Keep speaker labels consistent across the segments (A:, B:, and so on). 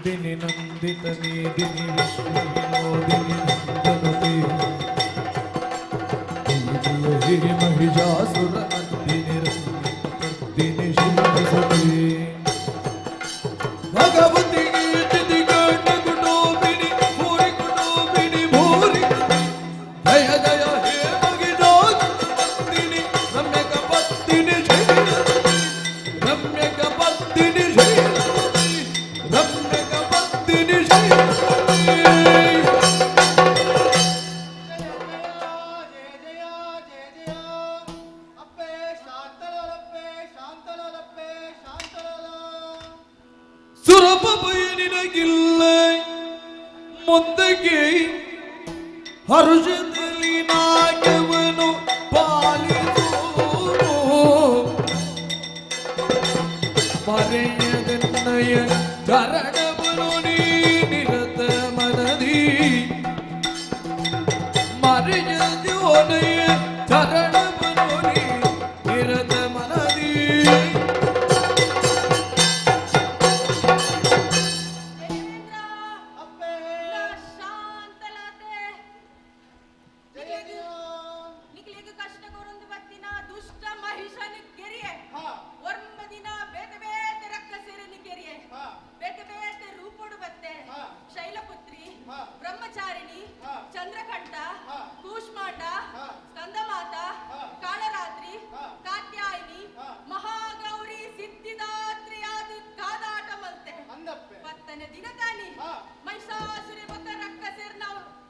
A: ನಂದಿನಿ ನಂದಿತ ಮೇದಿನಿ ವಿಷ್ಣು ವಿನೋದಿನಿ ನಂದನುತೆ ಜಯ ಜಯ ಹೇ ಮಹಿಷಾಸುರ ಮರ್ದಿನಿ ರಮ್ಯಕಪರ್ದಿನಿ ಶಿವಸುತೆ ಭಗವತಿ ಗೀತಿದಿ ಗಂಡ ಕುಟುಂಬಿನಿ ಭೂರಿ ಕುಟುಂಬಿನಿ ಭೂರಿ ಜಯ ಜಯ ಹೇ ಮಹಿಷಾಸುರ ಮರ್ದಿನಿ ರಮ್ಯಕಪರ್ದಿನಿ ಶಿವಸುತೆ ರಮ್ಯಕಪರ್ದಿನಿ ಶಿವಸುತೆ ರಮ್ಯಕಪರ್ದಿನಿ ಶಿವಸುತೆ.
B: ಜಯ ಜಯ ಜಯ ಜಯ ಅಪ್ಪೆ ಶಾಂತಲೋಲಪ್ಪೆ ಶಾಂತಲೋಲಪ್ಪೆ ಶಾಂತಲೋಲ.
A: ಸುರಪಭಯ ನಿನಗಿಲ್ಲ ಮುಂದಕ್ಕೆ ಹರುಷದಲ್ಲಿ ನಾಗವನು ಪಾಲಿಸು ಮರೆಯದನ್ನಯ ಚರಣವನು ನೀ ನಿರತ ಮನದಿ ಮರೆಯದೋನಯ ಚರಣವನು ನೀ ನಿರತ ಮನದಿ.
C: ದೇವೇಂದ್ರ,
B: ಅಪ್ಪೆ
C: ನಾ ಶಾಂತಲಾತೆ.
B: ಜಯ ಜಯ.
C: ನಿಕ್ಲೆಗ್ ಕಷ್ಟ ಕೊರೊಂದು ಬತ್ತಿನ ದುಷ್ಟ ಮಹಿಷನ ಕೆರಿಯೆ.
B: ಹಾ.
C: ಒರ್ಂಬ ದಿನ ಬೇತೆ ಬೇತೆ ರಕ್ಕಸೆರೆನ್ ಕೆರಿಯೆ.
B: ಹಾ.
C: ಬೇತೆ ಬೇತೆ ರೂಪೊಡು ಬತ್ತೆ.
B: ಹಾ.
C: ಶೈಲಪುತ್ರಿ,
B: ಹಾ.
C: ಬ್ರಹ್ಮಚಾರಿಣಿ,
B: ಹಾ.
C: ಚಂದ್ರಕಂಠ,
B: ಹಾ.
C: ಕೂಷ್ಮಾಂಡ,
B: ಹಾ.
C: ಸ್ಕಂದಮಾತ,
B: ಹಾ.
C: ಕಾಳರಾತ್ರಿ,
B: ಹಾ.
C: ಕಾತ್ಯಾಯಿನಿ,
B: ಹಾ.
C: ಮಹಾಗೌರಿ ಸಿದ್ಧಿದಾತ್ರಿಯಾದ ಕಾದಾಟ ಮಲ್ತೆ.
B: ಅಂದಪ್ಪೆ.
C: ಪತ್ತನೆ ದಿನ ತಾನಿ
B: ಹಾ.
C: ಮಹಿಷಾಸುರಿ ಬೊಕ್ಕ ರಕ್ಕಸೆರ್ನ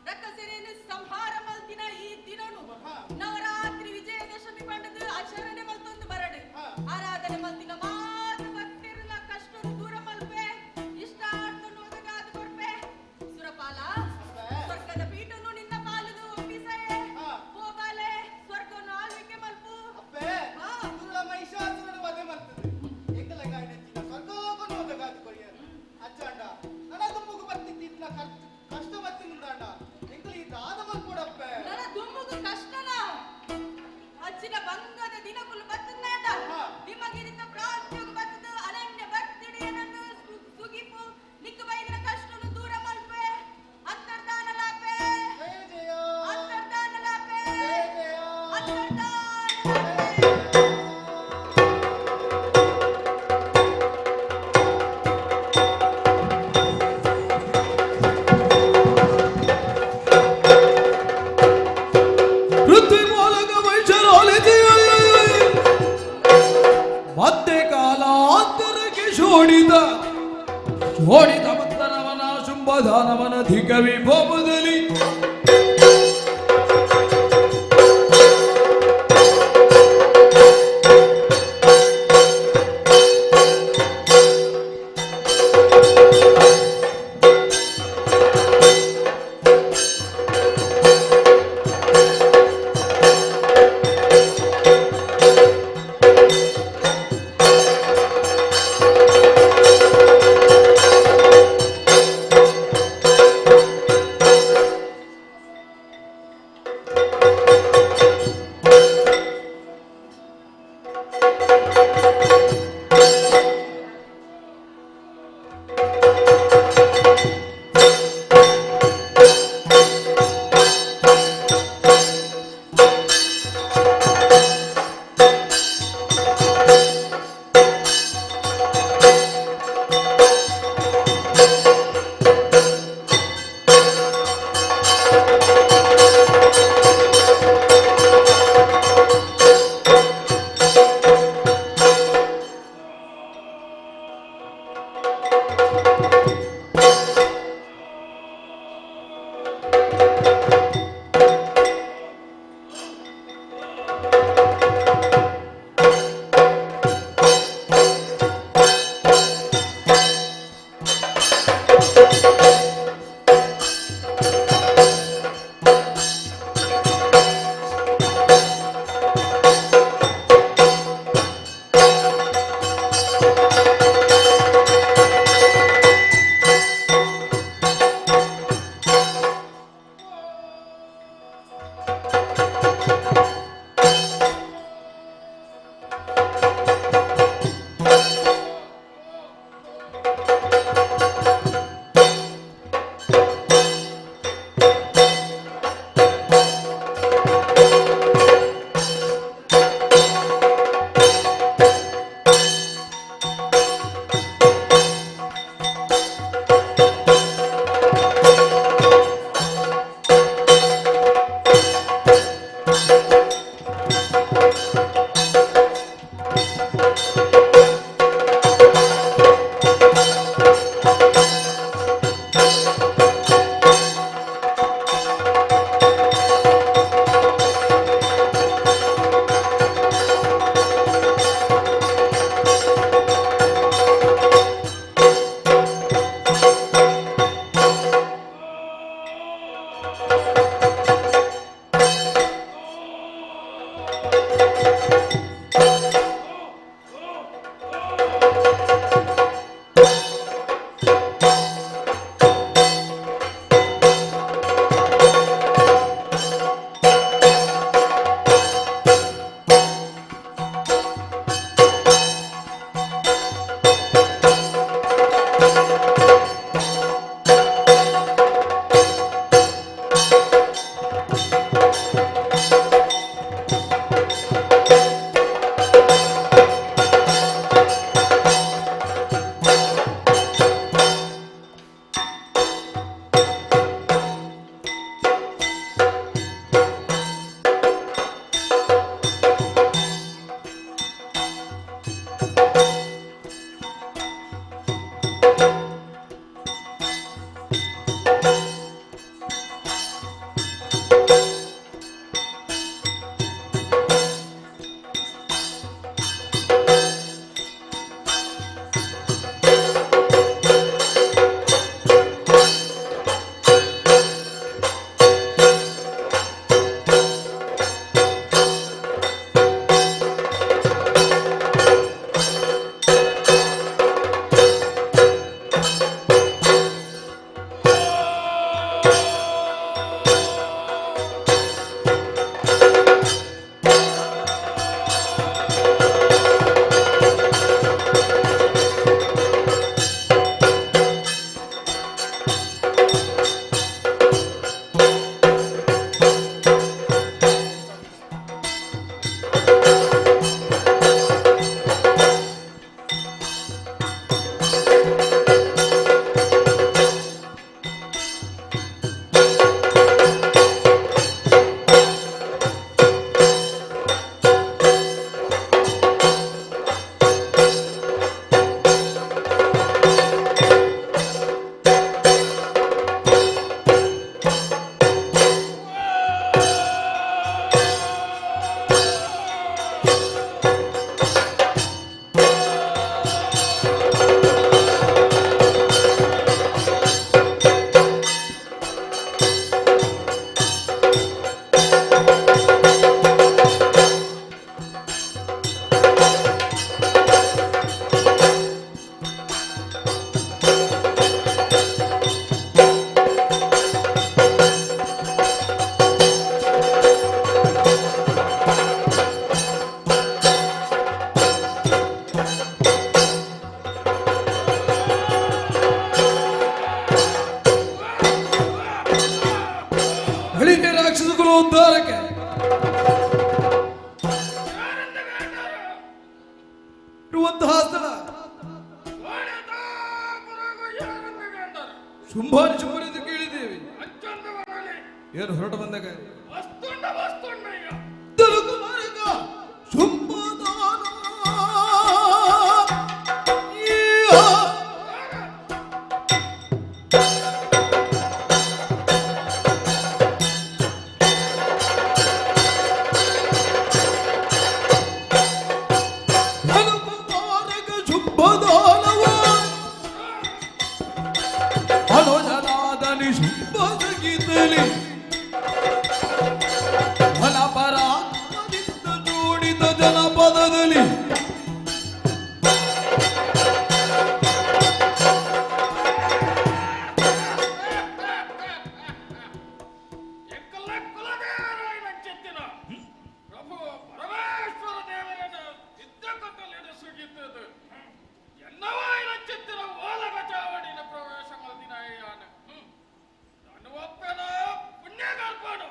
C: ರಕ್ಕಸೆರೆನ್ ಸಂಹಾರ ಮಲ್ತಿನ ಈ ದಿನನು
B: ಹಾ.
C: ನವರಾತ್ರಿ ವಿಜಯದಶಮಿ ಪಂಡದು ಆಚರಣೆ ಮಲ್ತೊಂದು ಬರಡು.
B: ಹಾ.
C: ಆರಾಧನೆ ಮಲ್ತಿನ ಮಾತ ಭಕ್ತಿರ್ನ ಕಷ್ಟನು ದೂರ ಮಲ್ಪೆ, ಇಷ್ಟಾರ್ಥನು ಒದಗಾದು ಕೊರ್ಪೆ. ಸುರಪಾಲ,
B: ಅಪ್ಪೆ.
C: ಸ್ವರ್ಗದ ಪೀಠನು ನಿನ್ನ ಪಾಲುದು ಒಪ್ಪಿಸಯೆ.
B: ಹಾ.
C: ಪೋಪಾಲೆ, ಸ್ವರ್ಗನು ಆಳ್ವಿಕೆ ಮಲ್ಪು.
B: ಅಪ್ಪೆ,
C: ಹಾ.
B: ದುರುಳ ಮಹಿಷಾಸುರನ ವಧೆ ಮಲ್ತದೆ ಎಂಕಲ ಗಾಯನಂಚಿನ ಸ್ವರ್ಗಲೋಕನು ಒದಗಾದು ಕೊರಿಯರು ಅಜ್ಜಾಂಡ ನನ್ನ ದುಮ್ಮುಗು ಬತ್ತಿತ್ತಿನ ಕಷ್ಟ ಬತ್ತಿ ಮುಂದಾಂಡ ಎಂಕಲ ಈ ದಾದ ಮಲ್ಪೊಡಪ್ಪೆ.
C: ನನ್ನ ದುಮ್ಮುಗು ಕಷ್ಟನ ಅಚ್ಚಿನ ಬಂಗದ ದಿನಕುಲು ಬತ್ತುಂದಾಂಡ.
B: ಹಾ.
C: ನಿಮಗಿರಿತ ಪ್ರಾಂತ್ಯಗು ಬತ್ತದು ಅನನ್ಯ ಭಕ್ತಿಡಿಯನನ್ನು ಸುಗಿಪು ನಿಕ್ಕ ಬೈದಿನ ಕಷ್ಟನು ದೂರ ಮಲ್ಪೆ. ಅಂತರ್ಧಾನಲಾಪೆ.
B: ಜಯ ಜಯ.
C: ಅಂತರ್ಧಾನಲಾಪೆ.
B: ಜಯ ಜಯ.
C: ಅಂತರ್ಧಾನಲಾಪೆ.
A: ಪೃಥ್ವಿ ಮೂಲಕ ವೈಶರಾಲಿಸಿ ಮತ್ತೆ ಕಾಲಾಂತರಕ್ಕೆ ಶೋಣಿತ ಶೋಣಿತ ಮತ್ತನವನ ಶುಂಭದಾನವನ ಧಿಕ ವಿಭವದಲ್ಲಿ ಉದ್ಧಾರಕ್ಕೆ ಇರುವಂತಹ ಸ್ಥಳ ಶುಂಭಾನಿ ಶುಂಭನೆಂದು ಕೇಳಿದ್ದೇವೆ. ಏನು ಹೊರಟು ಬಂದ ಕಾರ್ಯ? ಜನಪದದಲ್ಲಿ
D: ಪ್ರಭು ಪರಮೇಶ್ವರ ದೇವರನ್ನು ಸಿದ್ಧಕಟ್ಟಲಿಡಿಸುಗಿದ್ದದು ಎನ್ನವಾಯಿನಂಚಿತ್ತಿನ ಓಲಗ ಚಾವಡಿನ ಪ್ರವೇಶ ಮಲ್ದಿನಾಯಾನ ನಾನು ಒಪ್ಪನ ಪುಣ್ಯಗರ್ಭನು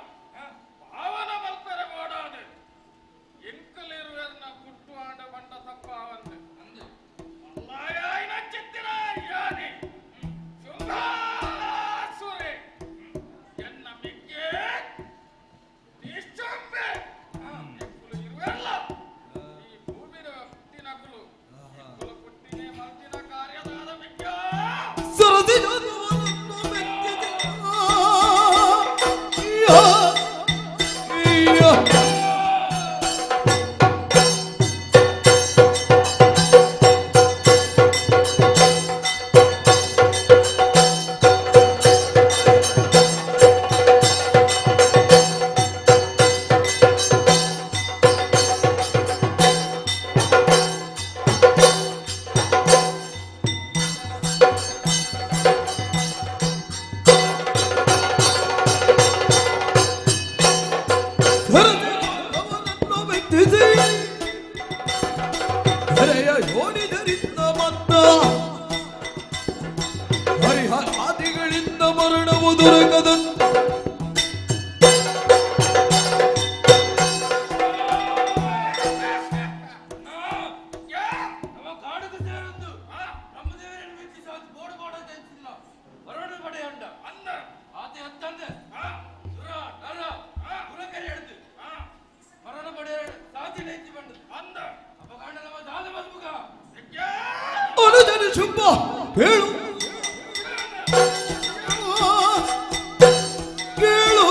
D: ಪಾವನ ಮಲ್ಪೆರ ಓಡಾದೆ ಎಂಕಲಿರುವೆರ್ನ ಪುಟ್ಟು ಆಂಡ ಬಂಡ ತಪ್ಪಾವಂದೆ ಮಲ್ಲಾಯಾಯಿನಂಚಿತ್ತಿನ ಯಾನೆ ಶುಂಭಾಸುರೆ ಎನ್ನ ಮಿಕ್ಕೆ ನಿಶ್ಚಂಬೆ ಇರುವೆಲ್ಲ ಈ ಭೂಮಿನ ಹುಟ್ಟಿನಕುಲು ಎಂಕುಲು ಪುಟ್ಟಿನೇ ಮಲ್ತಿನ ಕಾರ್ಯದಾದ ಮಿಕ್ಕ
A: ಸರದಿ ಹರಿಹರಾದಿಗಳಿಂದ ಮರಣವು ದೊರಕದಂತೆ ಶುಂಭ ಹೇಳು ಕೇಳು.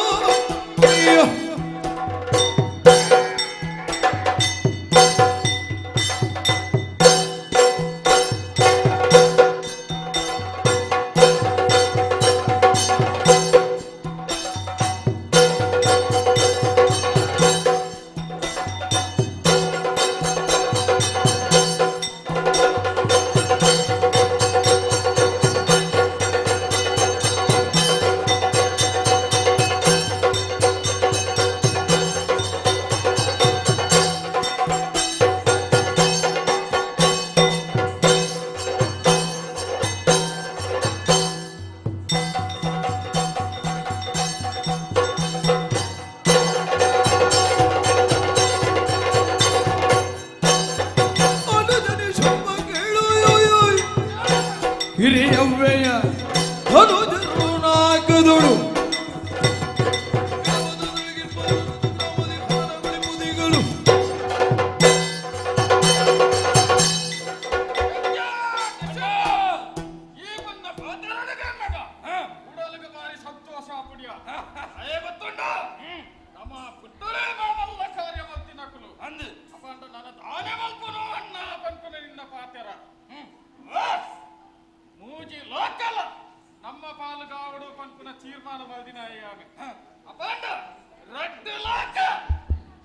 A: ಹಿರಿಯವ್ವೆಯ ಅನುಜರು ನಾಕದೊಡು
D: ತೀರ್ಮಾನ ಮಲ್ದಿನಾಯಾಗ ಅಪಾಂಡ ರಡ್ಡು ಲಾಕ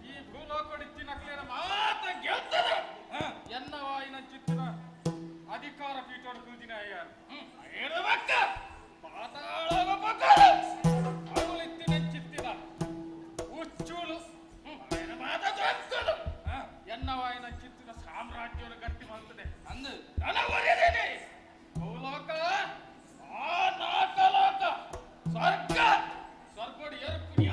D: ಈ ಭೂಲೋಕಡಿತ್ತಿನ ಮಾತ ಗೆಲ್ತದೆ ಎನ್ನ ವಾಯಿನ ಚಿತ್ತಿನ ಅಧಿಕಾರ ಪೀಠೋಡು ಕೂದಿನಾಯಾಗ ಏರಬಕ್ಕ ಪಾತಾಳವ ಪಕ್ಕದ ಅಗುಲಿತ್ತಿನ ಚಿತ್ತಿನ ಉಚ್ಚುಲು ಮಾತ ದೊಕ್ಕದು ಎನ್ನ ವಾಯಿನ ಚಿತ್ತಿನ ಸಾಮ್ರಾಜ್ಯವನ್ನು ಗಟ್ಟಿ ಮಾಡ್ತದೆ ಅಂದು ನನ್ನ ಒರೆದೇನೆ ಭೂಲೋಕ ಆ ನಾಕಲೋಕ ಸ್ವರ್ಗ ಸ್ವರ್ಗೋಡು ಏರು ಪುಣ್ಯ.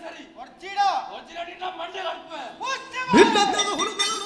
E: ಸರಿ
B: ಒರ್ಚಿಡ
E: ಒರ್ಚಿಡ ಮಂಡೆ ಕಟ್ಪೆ
A: ಇಲ್ಲದ ಹುಡುಗನು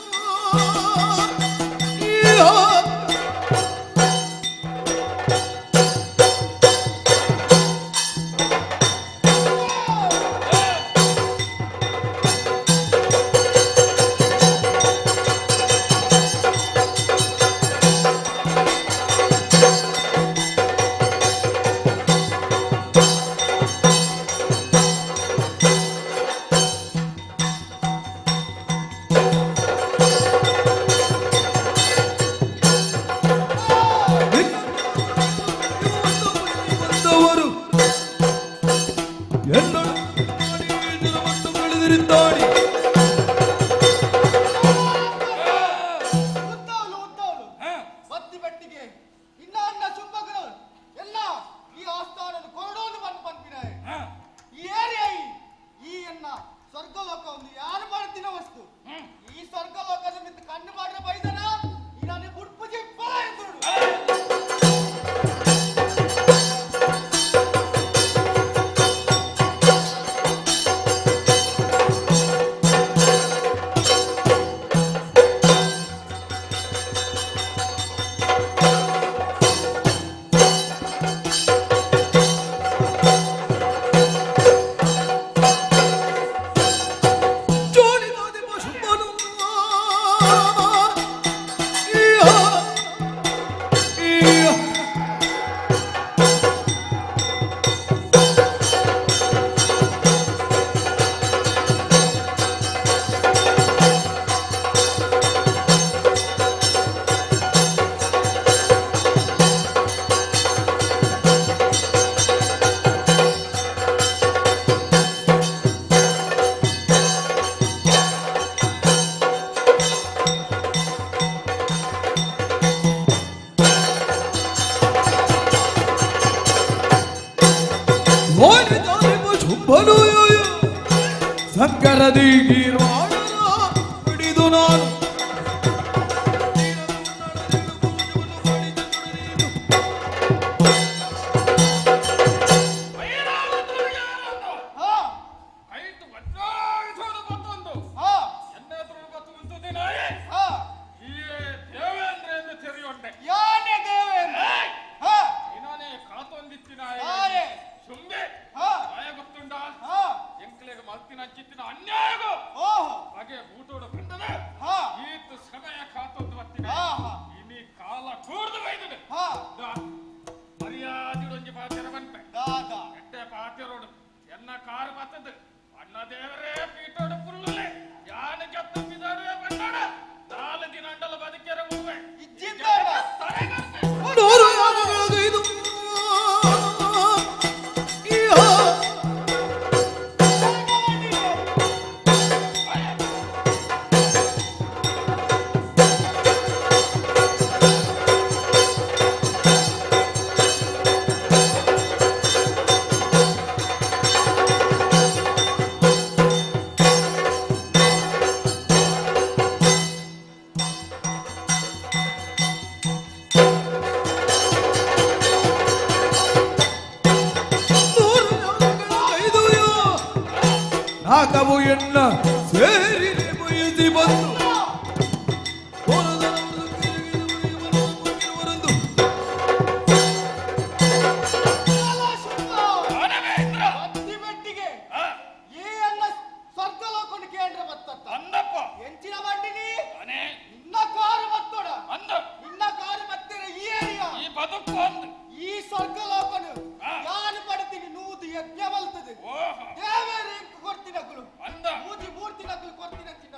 A: ಹಿಡಿದು ನಾನು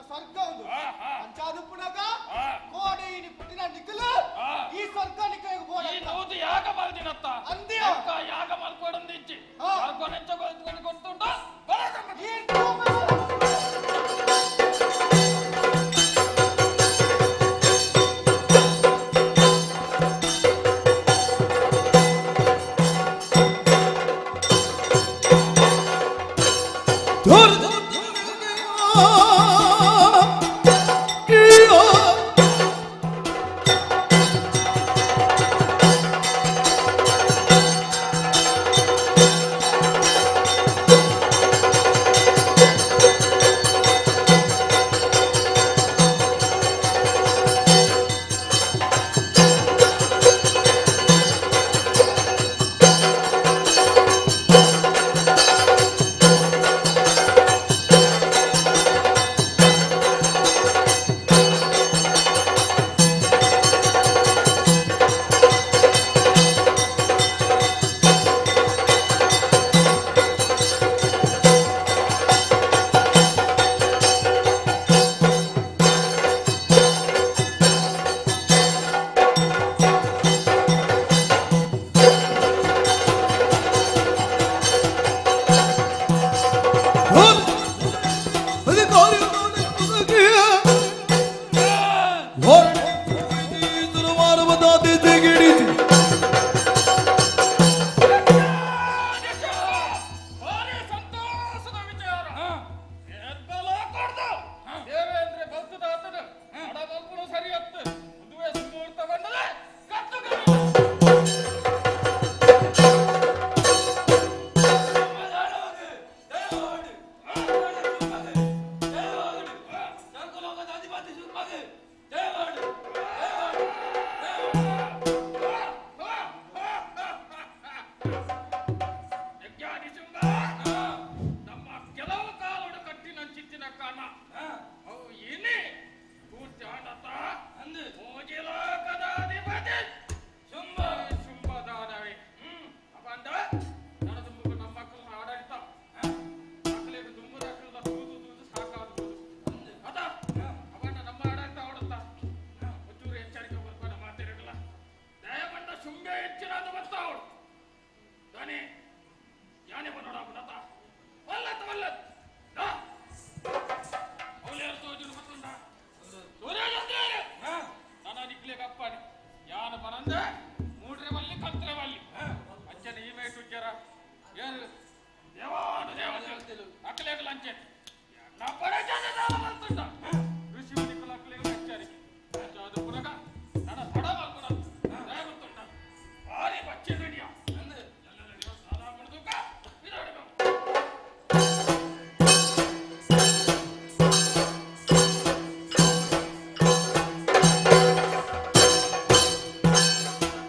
B: ಸ್ವರ್ಗ ಒಂದು.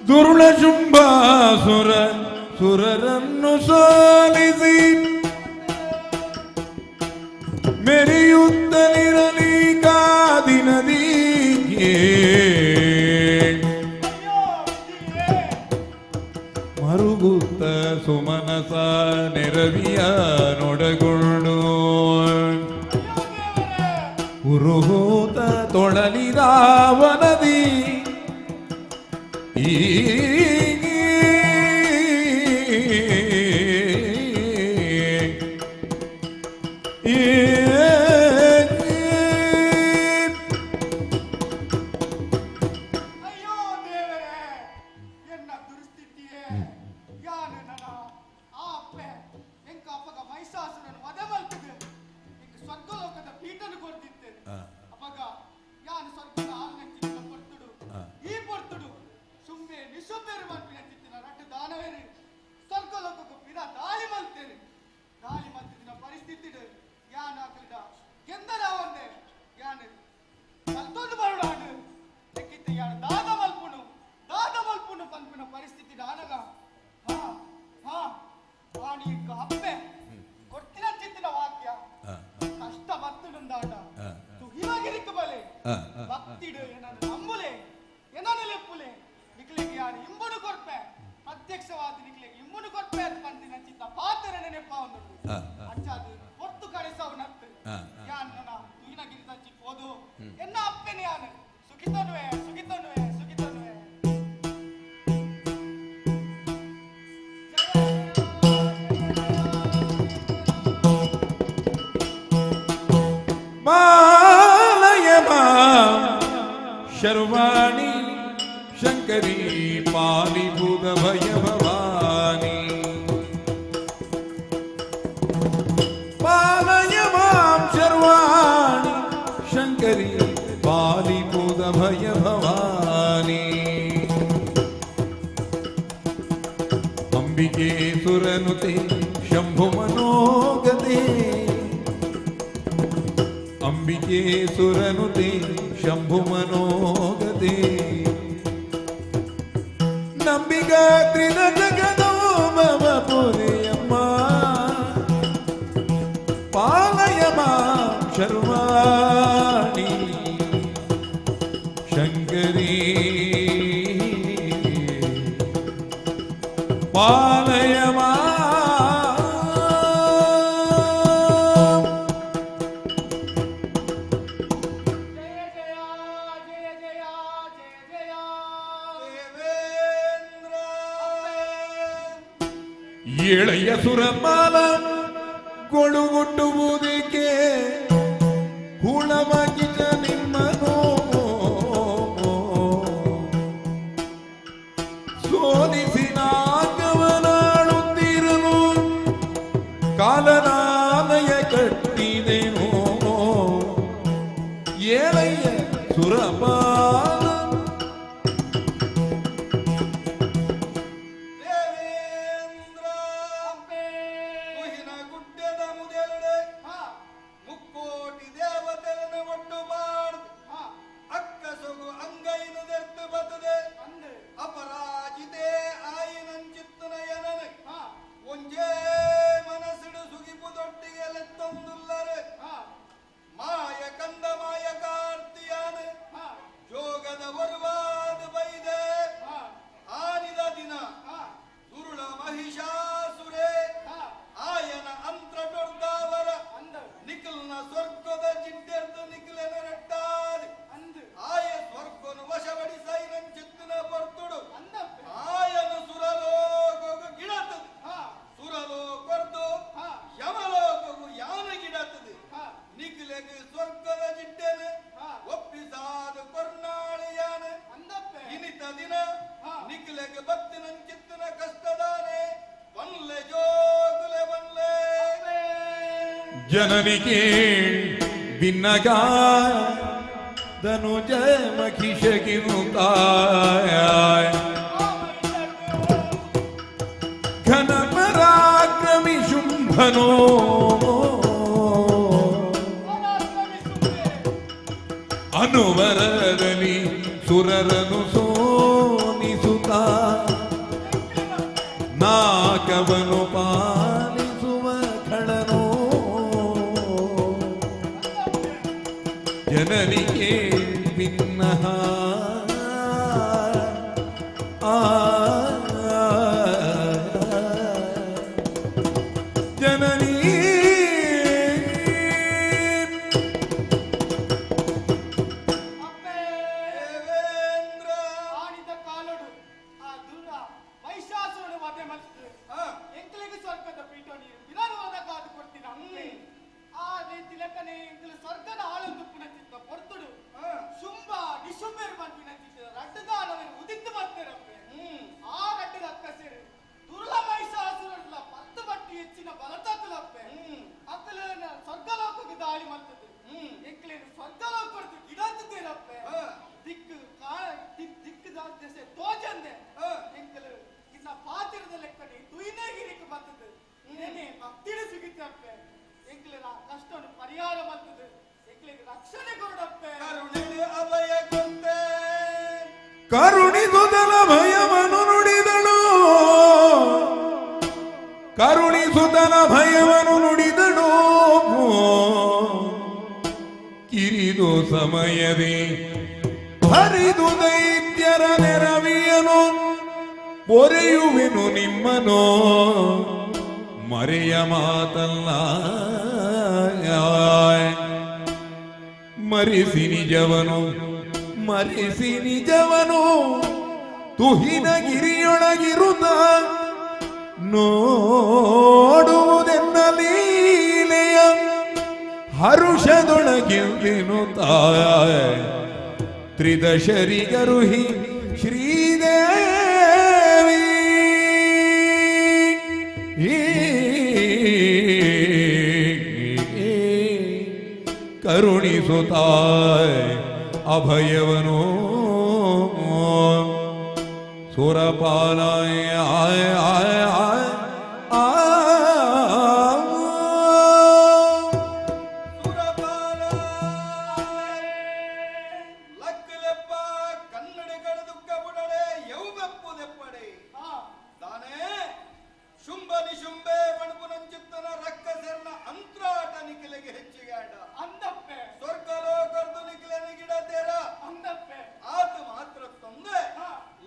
F: ದುರುಳ ಶುಂಭಾಸುರ ಸುರರನ್ನು ಸೋಲಿಸಿ ಮೆರೆಯುತ್ತಲಿರಲಿ ಕಾದಿ ನದಿಗೆ ಮರುಗುತ್ತ ಸುಮನಸ ನೆರವಿಯ ನೊಡಗೊಂಡು ಉರುಹೂತ ತೊಳಲಿದಾವನದಿ
B: ಅಯ್ಯೋ ದೇವರೇ, ಎನ್ನ ದುರ್ಸ್ಥಿತಿಯೇ. ಯಾರು ನನ್ನ ಆ ಅಪ್ಪೆ ಎಂಕ ಅಪ್ಪಗ ಮಹಿಷಾಸುರನು ವಧೆ ಮಲ್ತಿದೆ, ಎಂಕ ಸ್ವರ್ಗಲೋಕದ ಪೀಠನು ಕೊಡ್ತಿದ್ದೆ. ಅಪ್ಪಗ ಯಾನು ಸ್ವರ್ಗದ ಆಲ್ನಂಚಿತ್ತಿನ ಪೊರ್ತುಡು, ಈ ಪೊರ್ತುಡು ಸುಮ್ಮೆ ನಿಶುಂಬೇರು ಮಲ್ಪಿನಂಚಿತ್ತಿನ ರಟ್ಟು ದಾನವೇರು ಸ್ವರ್ಗಲೋಕಕ್ಕೂ ಪಿರ ದಾಳಿ ಮಲ್ತೇನೆ. ದಾಳಿ ಮಲ್ತಿದ್ದಿನ ಪರಿಸ್ಥಿತಿ ಯಾನು ಆಕಲಿದ ಎಂದರ ಒಂದೇ ಯಾನು ಮಲ್ತೊಂದು ಬರುಡಾಡು ಎಕ್ಕಿತ್ತೆ ಯಾನು ದಾದ ಮಲ್ಪುನು ದಾದ ಮಲ್ಪುನು ಪನ್ಪಿನ ಪರಿಸ್ಥಿತಿ ಆನಗ ಹಾ ಹಾ ವಾಣಿ ಅಪ್ಪೆ ಕೊಡ್ತಿನ ಚಿತ್ತಿನ ವಾಕ್ಯ ಕಷ್ಟ ಬತ್ತುಂದಾಟ ತುಹಿವಾಗಿರಿಕ್ಕ ಬಲೆ ಭಕ್ತಿಡು ಏನನ್ನು ನಂಬುಲೆ ಏನನ್ನು ಲೆಪ್ಪುಲೆ ನಿಕ್ಲೆಗೆ ಯಾರು ಇಂಬುನು ಕೊರ್ಪೆ ಪ್ರತ್ಯಕ್ಷವಾದ ನಿಕ್ಲೆಗೆ ಇಂಬುನು ಕೊರ್ಪೆ ಅಂತ ಪಂತಿನ ಚಿತ್ತ ಪಾತ್ರ ನೆನಪ ಒಂದು ಅಚ್ಚಾದು ಹೊತ್ತು ಕಡೆಸವನತ್ತು ಯಾನ್ ನನ್ನ ತುಹಿನಗಿರಿ ತಂಚಿ ಪೋದು ಎನ್ನ ಅಪ್ಪೆನೆ ಯಾನು ಸುಖಿತನುವೆ ಸುಖಿತನುವೆ ಸುಖಿತನುವೆ.
F: ಮಾಲಯ ಶರ್ವಾಣಿ ಶಂಕರಿ ಪಾಲಿಪುದ ಭಯ ಭವಾನಿ ಪಾಲಯ ಮಾಂ ಶರ್ವಾಣಿ ಶಂಕರಿ ಪಾಲಿಪುದ ಭಯ ಭವಾನಿ ಅಂಬಿಕೆ ಸುರನುತೆ ಶಂಭು ಮನೋಗತೆ ಅಂಬಿಕೆ ಸುರನುತೆ ಶಂಭು ಮನೋಗತೆ ನಂಬಿಗಾತ್ರಿದ ಜಗದೋ ಮಮ ಪುರಿಯಮ್ಮ ಪಾಲಯ ಮಾಂ ಶರ್ವಾಣಿ ಶಂಕರಿ ಪಾಲಯ ಮಾಂ.
B: ಜಯ ಜಯ ಜಯ ಜಯ ಜಯ ಜಯ
G: ದೇವೇಂದ್ರ.
F: ಏಳೆಯ ಸುರಮಾಲ ಗೊಳುಗುಟ್ಟುವುದಕ್ಕೆ ಹುಳವಾಗಿದ ನಿಮ್ಮನು ಸೋಲಿಸಿ ನಾಗವನಾಳುತ್ತಿರಲು ಕಾಲನಾಲಯ ಕಟ್ಟಿದೆನು ಏಳಯ್ಯ ಸುರಮಾಲ.
G: ದೇವೇಂದ್ರ, ತುಹಿನ ಗುಡ್ಡದ ಮುದೆಲ್ಡೆ ಮುಕ್ಕೋಟಿ ದೇವತೆಯನ್ನು ಒಟ್ಟು ಮಾಡ್ದು ಅಕ್ಕಸೊಗು ಅಂಗೈನ ದೆರ್ತು ಬತ್ತದೆ ಅಪರಾಜಿತೆ ಆಯಿನಂಚಿತ್ತನ ಎನನೆ ಒಂಜೇ ಮನಸ್ಸಿಡು ಸುಗಿಪು ದೊಟ್ಟಿಗೆ ಲೆತ್ತೊಂದುಲ್ಲರೆ ಮಾಯ ಕಂದ ಮಾಯ ಕಾರ್ತಿಯಾನ ಜೋಗದ ಒರ್ವಾದ ಬೈದೆ ಆನಿದ ದಿನ ದುರುಳ ಮಹಿಷಾಸುರೇ ಆಯನ ಅಂತ್ರ ಡೊರ್ದಾವರ ನಿಖಲ್ನ ಸ್ವರ್ಗದ ಜಿಡ್ಡೆರ್ದು ನಿಖಲೆನ ರಟ್ಟಾದಿ ಆಯ ಸ್ವರ್ಗನು ವಶಪಡಿಸೈನಂಚಿತ್ತಿನ ಪೊರ್ತುಡು ಆಯನ ಸುರಲೋಕಗು ಗಿಡತದೆ ಸುರಲೋಕೊರ್ದು ಯಮಲೋಕಗು ಯಾನ ಗಿಡತದೆ ನಿಖಲೆಗೆ ಸ್ವರ್ಗದ ಜಿಡ್ಡೆನ ಒಪ್ಪಿಸಾದ ಕೊರ್ನಾಳಿಯಾನ ಇನಿತ ದಿನ ನಿಖಲೆಗೆ ಬತ್ತಿನಂಚಿತ್ತಿನ ಕಷ್ಟದಾನೆ ಬನ್ಲೆ ಜೋಗುಲೆ ಬನ್ಲೆ.
F: ಜನನಿಗೆ ಭಿನ್ನಗ ಧನುಜ ಮಹಿಷಗಿರುತ್ತ ಘನ ಪರಾಕ್ರಮಿ ಶುಂಭನೋ ಅನುವರದಲ್ಲಿ ಸುರರನು ಸೋನಿಸುತ್ತ ನಾಕವನು ಪಾಲಿಸುವ ಖಳನೋ ಜನನಿಗೆ ಭಿನ್ನ ಆ ಜನನಿ
G: ದೇವೇಂದ್ರ
B: ಆಣಿದ ಕಾಲಡು ಆ ದುರ ಮಹಿಷಾಸುರನು ವಧೆ ಮಲ್ತು ಎಂಕಲಿಗೆ ಸ್ವರ್ಗದ ಪೀಠ ನೀರು ವಿರಾನವಾದ ಕಾದು ಕೊಡ್ತೀನಿ ಅಮ್ಮೆ ಆ ರೀತಿ ಲೆಕ್ಕನೆ ಎಂಕಲು ಸ್ವರ್ಗದ ಆಳೊಂದು ಪುನಚಿತ್ತ ಪೊರ್ತುಡು ಶುಂಭ ನಿಶುಂಭರು ಪನ್ಪಿನಂಚಿತ್ತ ರಡ್ಡುದಾನವರು ಉದಿತ್ತು ಬರ್ತಾರಪ್ಪೆ. ಆ ರಡ್ಡದ ಅಕ್ಕಸೇರು ದುರ್ಲ ಮಹಿಷಾಸುರಲ್ಲ 10 ಪಟ್ಟು ಹೆಚ್ಚಿನ ಬಲತಕ್ಕಲಪ್ಪೆ. ಅಕ್ಕಲನ ಸ್ವರ್ಗಲೋಕಕ್ಕೆ ದಾಳಿ ಮಲ್ತದೆ. ಎಂಕಲೇನು ಸ್ವರ್ಗಲೋಕದ್ದು ಗಿಡಂತಿದ್ದೀರಪ್ಪೆ. ದಿಕ್ಕು ದಿಕ್ಕು ದೆಸೆ ತೋಜಂದೆ ಎಂಕಲು ಇನ್ನ ಪಾತಿರದ ಲೆಕ್ಕನೆ ತುಯಿನೇಗಿರಿಕ್ ಬರ್ತದೆ. ಇನ್ನೇನೆ ಭಕ್ತಿಡು ಸಿಗುತ್ತಪ್ಪೆ. ಎಂಕಲಿನ ಕಷ್ಟವನ್ನು ಪರಿಹಾರ ಮಾಡ್ತದೆ. ಎಂಕಲಿಗೆ ರಕ್ಷಣೆ ಕೊಡಪ್ಪೆ.
G: ಕರುಣಿಡು ಅಭಯ ಕೊಟ್ಟೆ
F: ಕರುಣಿಸುತ್ತಲ ಭಯವನು ನುಡಿದಳು ಕರುಣಿಸುತ್ತಲ ಭಯವನು ನುಡಿದಳು ಕಿರಿದು ಸಮಯದಿ ಹರಿದು ದೈತ್ಯರ ನೆರವಿಯನು ಪೊರೆಯುವೆನು ನಿಮ್ಮನು ಮರೆಯ ಮಾತಲ್ಲ ಮರಿಸಿ ನಿಜವನು ಮರಿಸಿ ನಿಜವನು ತುಹಿನ ಗಿರಿಯೊಳಗಿರುತ್ತ ನೋಡುವುದೆನ್ನ ಲೀಲೆಯ ಹರುಷದೊಳಗೆಂದೆನು ತಾಯ ತ್ರಿದಶರಿಗರುಹಿ ಶ್ರೀದೇವಿ ಕರುಣಿಸುತ್ತಾಯ ಅಭಯವನು ಸುರಪಾಲಾಯ ಆಯ ಆಯ ಆಯ ಆ
G: ಸುರಪಾಲ ಲಕ್ಕಲೆಪ್ಪ ಕನ್ನಡಿಗರ ದುಃಖ ಬುಡಡೆ ಯೌಬೆಪ್ಪು ದೆಪ್ಪಡೆ ತಾನೇ ಶುಂಭ ನಿಶುಂಬೆ ಬಣಪುನಂಚಿತ್ತನ ರಕ್ಕಸೆರ್ನ ಅಂತ್ರಾಟ ನಿಖಿಲೆಗೆ ಹೆಚ್ಚಿಗೆ ಆಡ
B: ಅಂದಪ್ಪೆ
G: ಸ್ವರ್ಗಲೋಕರ್ದು ನಿಖಿಲೆನ ಗಿಡ ತೇರ
B: ಅಂದಪ್ಪೆ
G: ಆತ ಮಾತ್ರ ತೊಂದರೆ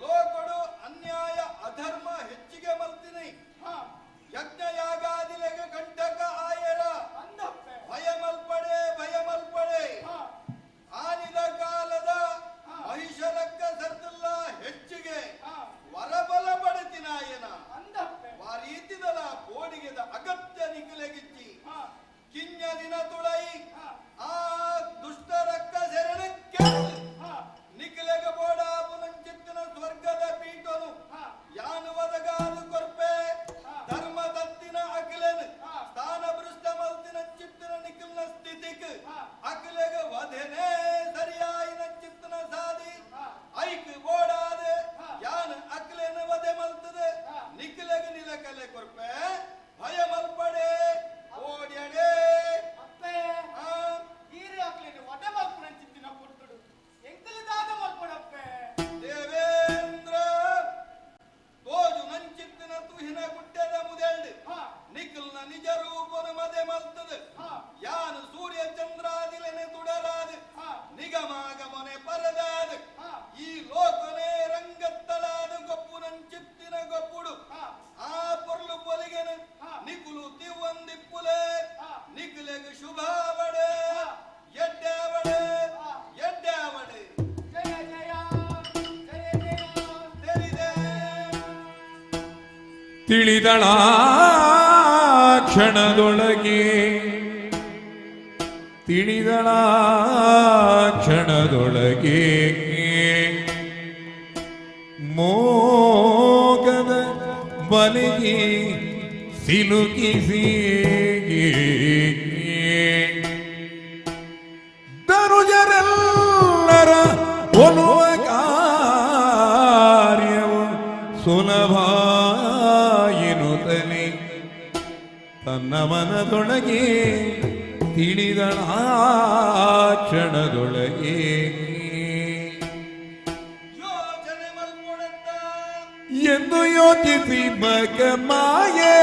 G: ಲೋಕಡು ಅನ್ಯಾಯ ಅಧರ್ಮ ಹೆಚ್ಚಿಗೆ ಮಲ್ತಿನಿ ಯಜ್ಞ ಯಾಗಾದಿಲೆಗೆ ಕಂಟಕ ಆಯರ
B: ಅಂದಪ್ಪೆ
G: ಭಯಮಲ್ಪಡೆ ಭಯಮಲ್ಪಡೆ ಆನಿದ ಕಾಲದ ಮಹಿಷರಕ್ಕ ಸರ್ದಲ್ಲ ಹೆಚ್ಚಿಗೆ ವರಬಲ ಪಡೆತಿನಾಯನ
B: ಅಂದಪ್ಪೆ
G: ವಾರೀತಿದಲ ಬೋಡಿಗೆದ ಅಗತ್ಯ ನಿಖಿಲೆಗಿಚ್ಚಿ ಕಿಂಜ ದಿನ ತುಳೈ ಆ ದುಷ್ಟರಕ್ಕ ಶರಣಕ್ಕೆ ನಿಖಿಲೆಗ ಬೋಡಾಪುನಂಚಿತ್ತಿನ ಸ್ವರ್ಗದ ಪೀಠನು ಯಾನು ಒದಗಾದು ಕೊರ್ಪೆ ಧರ್ಮ ತತ್ತಿನ ಅಖಿಲನ್ ಸ್ಥಾನ ಭೃಷ್ಟ ಮಲ್ತಿನ ಚಿತ್ತಿನ ನಿಖಿಲ್ನ ಸ್ಥಿತಿಕ್ ಅಖಿಲೆಗ ವಧೆನೇ ಸರಿಯಾಯಿನ ಚಿತ್ತನ ಸಾದಿ ಐಕ್ ಬೋಡಾದೆ ಯಾನು ಅಖಿಲೆನ ವಧೆ ಮಲ್ತದೆ ನಿಖಿಲೆಗ ನಿಲಕಲೆ ಕೊರ್ಪೆ ಭಯ ಮಲ್ಪಡೆ ಓಡ್ಯಡೆ
B: ಅಪ್ಪೆ ಈರೆ ಅಕ್ಲೇನು ವಧೆ ಮಲ್ಪುನಂಚಿತ್ತಿನ ಪೊರ್ತುಡು ಎಂಕಲು ದಾದ ಮಲ್ಪಡಪ್ಪೆ.
G: ದೇವೇಂದ್ರ ತೋಜು ನಂಚಿತ್ತಿನ ತುಹಿನ ಗುಡ್ಡದ ಮುದೆಲ್ಡ್ ನಿಖಿಲ್ನ ನಿಜ ರೂಪನ ಮದೆ ಮಲ್ತದ ಯಾನು ಸೂರ್ಯ ಚಂದ್ರಾದಿಲೆನೆ ತುಡಲಾದ ನಿಗಮಾಗಮನೆ ಪರದಾದ ಈ ಲೋಕನೇ ರಂಗತ್ತಲಾದ ಗೊಪ್ಪು ನಂಚಿತ್ತಿನ ಗೊಪ್ಪುಡು ಆ ಪೊರ್ಲು ಪೊಲಿಗೆನ ನಿಕುಲು ತಿವ್ವಂದಿಪ್ಪುಲೆ ನಿಖಿಲೆಗ್ ಶುಭಾವಡೆ ಎಡ್ಡಾವಡೆ ಎಡ್ಡಾವಡೆ
B: ಜಯ ಜಯ ಜಯ ಜಯ
G: ತೆರಿದೆ
F: ತಿಳಿದಳ ಕ್ಷಣದೊಳಗೆ ತಿಳಿದಳ ಕ್ಷಣದೊಳಗೆ ಮೋಗದ ಬಲಿಗೆ ಸಿಲುಕಿಸಿ. ಮನದೊಳಗೆ ತಿಳಿದಳ ಕ್ಷಣದೊಳಗೆ
G: ಯೋಚನೆ ಮಲ್ಪೊಡತ್ತ
F: ಎಂದು ಯೋಚಿಸಿ ಮಗ ಮಾಯೆ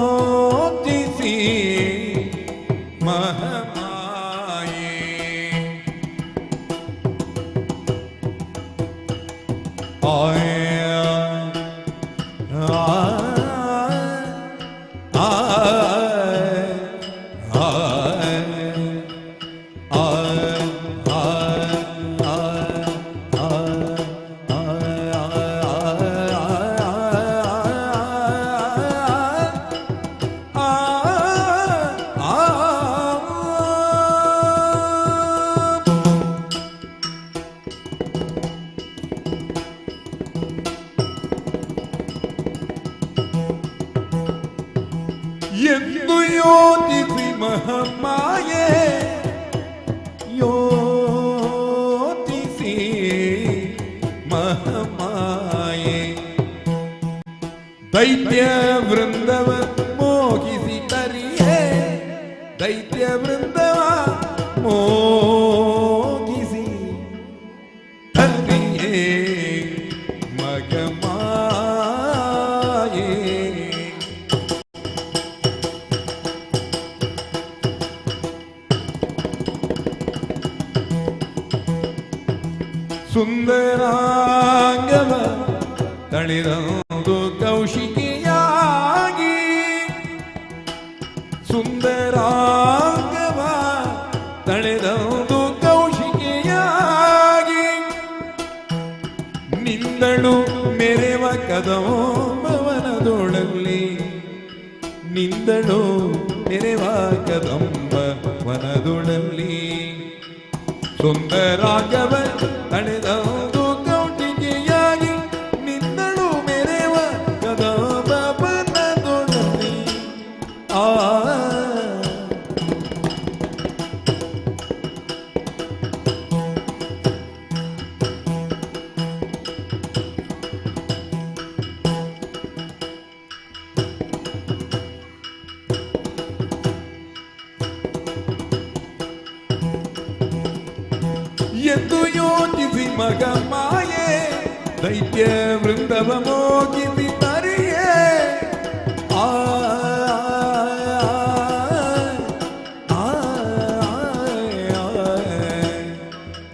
F: ಯೋಚಿಸಿ ಮಹಮಾಯೆ ಆಯ ಎಂದು ಯೋಚಿಸಿ ಮಹಮಾಯೆ ಯೋಚಿಸಿ ಮಹಮಾಯೆ ದೈತ್ಯ ವೃಂದವ ಮೋಹಿಸಿ ತರಿಯೇ ದೈತ್ಯ ವೃಂದವ ಮೋಹಿಸಿ ತರಿಯೇ ಮಗಮಾಯೆ ಸುಂದರಾಂಗವ ತಳಿರಂದು ಕೌಶಿಕಿಯಾಗಿ ಸುಂದರಾಂಗವ ತಳೆದಂದು ಕೌಶಿಕಿಯಾಗಿ ನಿಂದಳು ಮೆರೆವ ಕದಂಬವನದೊಳಲ್ಲಿ ನಿಂದಳು ಮೆರೆವ ಕದಂಬ ವನದೊಳಲ್ಲಿ ಸುಂದರಾಗವ ತಳೆದಂದು ಕೌಟಿಕೆಯಾಗಿ ನಿಂದಳು ಮೆರೆವ ಕದಂಬ ಬನದೊಳಲ್ಲಿ ಆ ಎಂದು ಯೋಚಿಸಿ ಮಗ ಮಾಯೆ ದೈತ್ಯ ವೃಂದವ ಮೋಗಿಸಿ ತರಿಯೇ ಆ ಆ,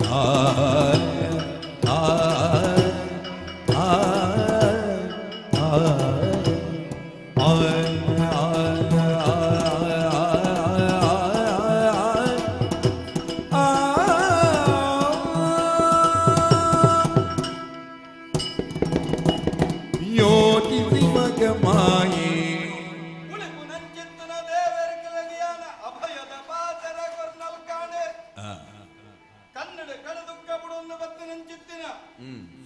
F: ಆ, ಆ, ಆ, ಆ, ಆ, ಆ, ಯೋಚಿಸಿ ಮಗ ಮಾಯೆ
G: ಉಳಿಪು ನಂಚಿತ್ತನ ದೇವರ ಕಲಗಿಯಾನ ಅಭಯದ ಪಾತರ ಕೊರ್ನಲ್ ಕಾಣೆ ಕನ್ನಡ ಕಡದುಕ್ಕ ಬುಡೊಂದು ಬತ್ತು ನಂಚಿತ್ತಿನ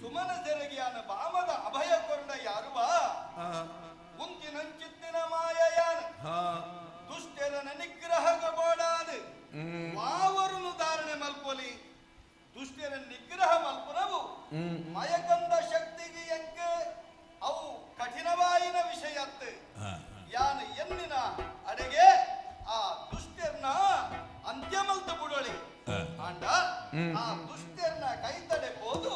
G: ಸುಮನ ಸೆರಗಿಯಾನ ಬಾಮದ ಅಭಯ ಕೊರ್ಣ ಯಾರುವ ಉಂತಿ ನಂಚಿತ್ತಿನ ಮಾಯಯಾನ ದುಷ್ಟರನ ನಿಗ್ರಹಗ ಬೋಡಾದ ವಾವರುನು ಧಾರಣೆ ಮಲ್ಪೊಲಿ ದುಷ್ಟರ ನಿಗ್ರಹ ಮಲ್ಪುನವು ಮಯಕಂದ ಶಕ್ತಿಗೆ ಎಂಕ ಅವು ಕಠಿಣವಾಯಿನ ವಿಷಯತ್ತು ಯಾನ ಎನ್ನಿನ ಅಡೆಗೆ ಆ ದುಷ್ಟರ್ನ ಅಂತ್ಯಮಲ್ತ ಬುಡೊಳಿ ಆಂಡ ಆ ದುಷ್ಟರ್ನ ಕೈತಡೆ ಹೋದು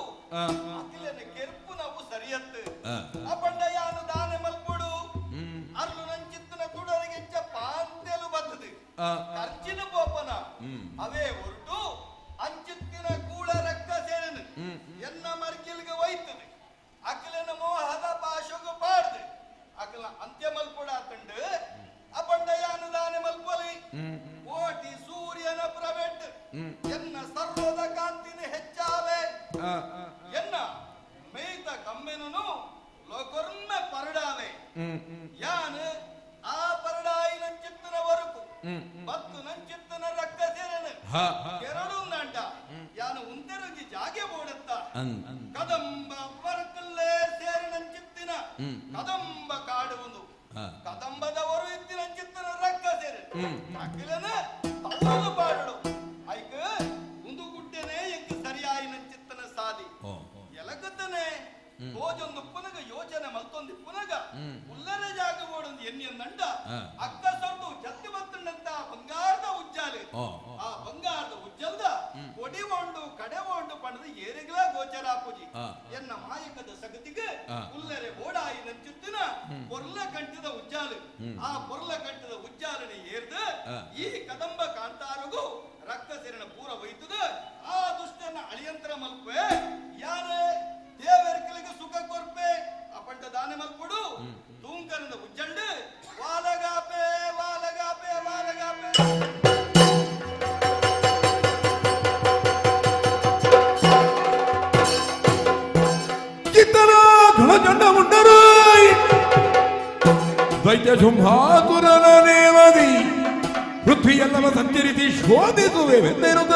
G: ಅಖಿಲನ ಕೆರ್ಪು ನಾವು ಸರಿಯತ್ತು ಅಪಂಡ ಯಾನು ದಾನೆ ಮಲ್ಪುಡು ಅರ್ಲು ನಂಚಿತ್ತನ ತುಡರಿಗೆಚ್ಚ ಪಾಂತೆಲು ಬದ್ದದು ಖರ್ಚಿನ ಪೋಪನ ಅವೇ ಹೊರಟು ಅಂಚಿತ್ತಿನ ಕೂಳ ರಕ್ತ ಸೇರನು ಎನ್ನ ಮರ್ಕಿಲ್ಗೆ ಒಯ್ತದೆ ಅಖಿಲನ ಮೋಹದ ಪಾಶಗ ಪಾಡ್ದು ಅಖಿಲ ಅಂತ್ಯ ಮಲ್ಪುಡ ಕಂಡು ಅಪಂಡ ಯಾನು ದಾನೆ ಮಲ್ಪೊಲಿ ಕೋಟಿ ಸೂರ್ಯನ ಪ್ರವೆಟ್ ಎನ್ನ ಸರ್ವದ ಕಾಂತಿನ ಹೆಚ್ಚಾವೆ ಎನ್ನ ಮೇಯ್ತ ಕಮ್ಮೆನನು ಲೋಕೊರ್ಮೆ ಪರಡಾವೆ ಯಾನು ಆ ಪರಡಾಯಿ ನಂಚಿತ್ತನ ವರಕು ಬತ್ತು ನಂಚಿತ್ತನ ರಕ್ತ ಸೇರನು ಎರಡು ನಾಂಡ ಯಾನು ಉಂತೆರೊಂಜಿ ಜಾಗೆ ಬೋಡತ್ತ ಕದಂಬ ಬರಕಲ್ಲೇ ಸೇರಿ ನಂಚಿತ್ತಿನ ಕದಂಬ ಕಾಡುವುದು ಕದಂಬದವರು ಇತ್ತಿನ ಚಿತ್ತನ ರಕ್ಕ ಸೇರಿ ಅಖಿಲನ ತವರದು ಪಾಡಡು ಐಕ ಒಂದು ಗುಡ್ಡೆನೆ ಎಂಕ್ ಸರಿಯಾಯಿ ನಂಚಿತ್ತನ ಸಾದಿ ಎಲಕತ್ತನೆ ತೋಜೊಂದು ಪುನಗ ಯೋಚನೆ ಮಲ್ತೊಂದು ಪುನಗ ಉಲ್ಲರೆ ಜಾಗ ಓಡೊಂದು ಎನ್ನಿಯನ್ನಂಡ ಅಕ್ಕ ಸೊರ್ದು ಜತ್ತಿ ಬತ್ತುಂಡಂತ ಬಂಗಾರದ ಉಜ್ಜಾಲೆ ಆ ಬಂಗಾರದ ಉಜ್ಜಲ್ದ ಕೊಡಿ ಓಂಡು ಕಡೆ ಓಂಡು ಪಣದ ಏರಿಗ್ಲ ಗೋಚರ ಪೂಜಿ ಎನ್ನ ಮಾಯಕದ ಸಗತಿಗೆ ಉಲ್ಲರೆ ಓಡಾಯಿ ನಂಚುತ್ತಿನ ಪೊರ್ಲ ಕಂಠದ ಉಜ್ಜಾಲು ಆ ಪೊರ್ಲ ಕಂಠದ ಉಜ್ಜಾಲನೆ ಏರ್ದು ಈ ಕದಂಬ ಕಾಂತಾರಗು ರಕ್ತ ಸೇರಣ ಪೂರ ಒಯ್ತದ ಆ ದುಷ್ಟನ ಅಳಿಯಂತ್ರ ಮಲ್ಪೆ ಯಾರೇ ದೇವರ್ಕಲಿಗೆ ಸುಖ ಕೊರ್ಪೆ ಅಪಂಡ ದಾನೆ ಮಲ್ಪಡು ತೂಂಕರದ ಉಜ್ಜಂಡು ವಾಲಗಾಪೆ ವಾಲಗಾಪೆ ವಾಲಗಾಪೆ
F: ದೈತ್ಯ ಶುಂಭಾಸುರನ ನೇಮದಿ ಪೃಥ್ವಿಯಲ್ಲವ ಸಂಚರಿಸಿ ಶೋಧಿಸುವೆವೆಂದಿರುತ್ತ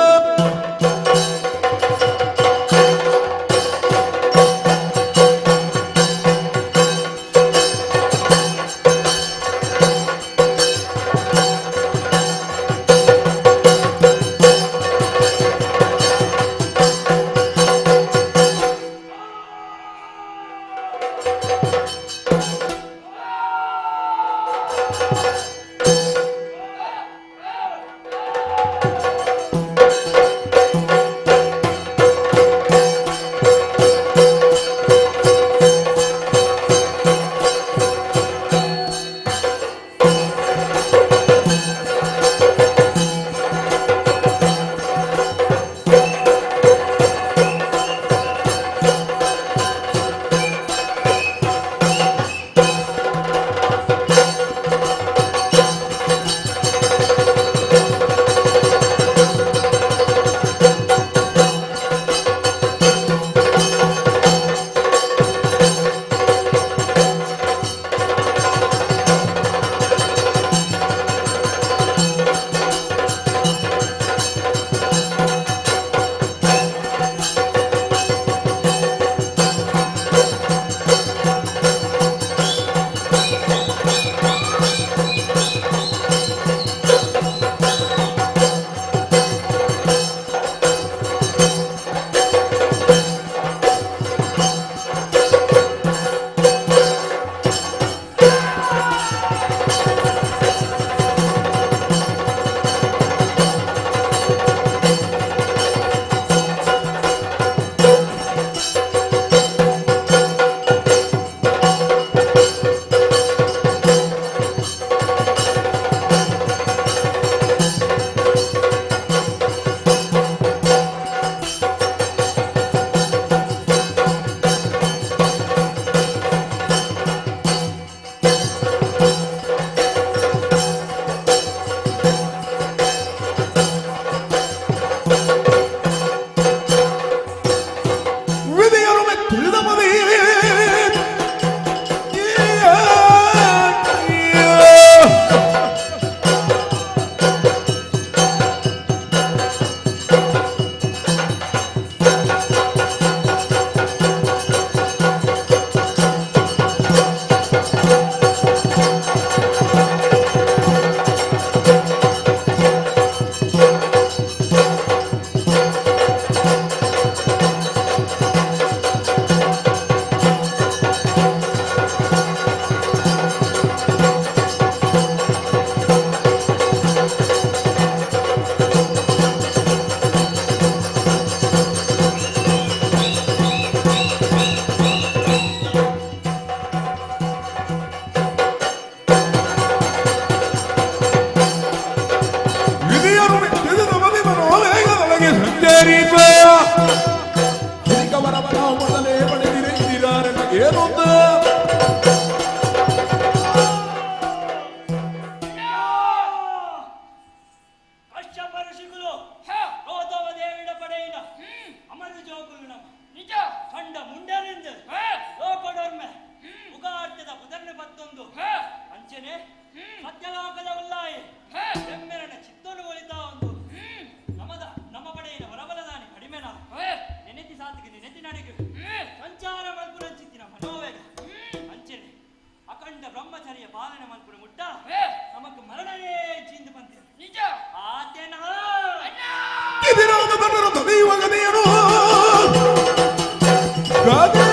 H: ಗಾದೆ.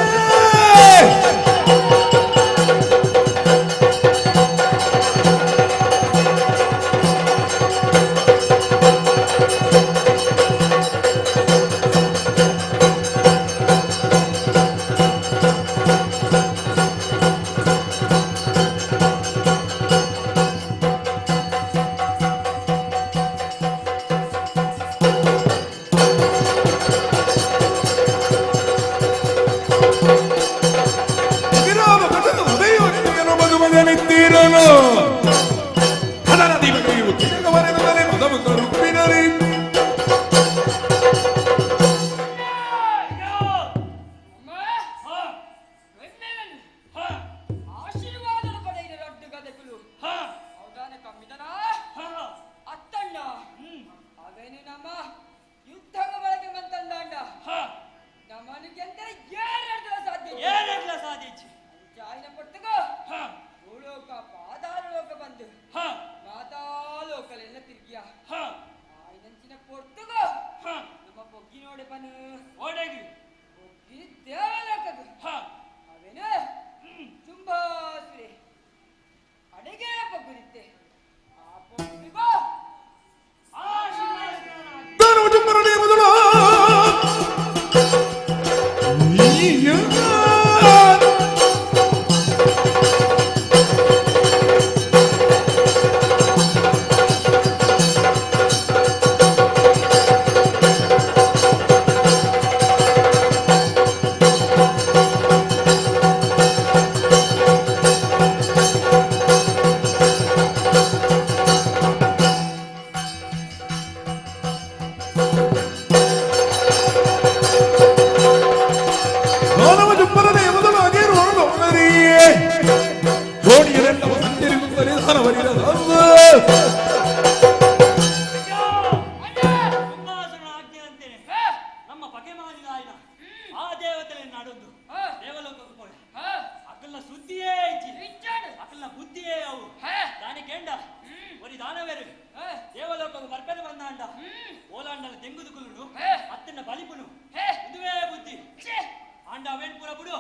E: ನಮ್ಮ ಪಗೆ ಮಾಡಿದ ಆ ದೇವತೆಯನ್ನು ನಾಡೊಂದು ದೇವಲೋಕಕ್ಕೆ ಪೋಯ ಅಕಲ್ನ ಸುದ್ದಿಯೇ ಅಕಲ್ನ ಬುದ್ಧಿಯೇ ಅವು ದಾನಿ ಕೇಂಡ ಒರಿ ದಾನವೇರು ದೇವಲೋಕಕ್ಕೆ ಬರ್ಪೆರೆ ಬಂದಾಂಡ ಓಲಾಂಡಲ ತೆಂಗುದು ಕುಲುನು ಅತ್ತನ್ನ ಬಲಿಪುನು ಇದುವೇ ಬುದ್ಧಿ ಆಂಡ ಅವೇನ್ ಪೂರ ಬಿಡು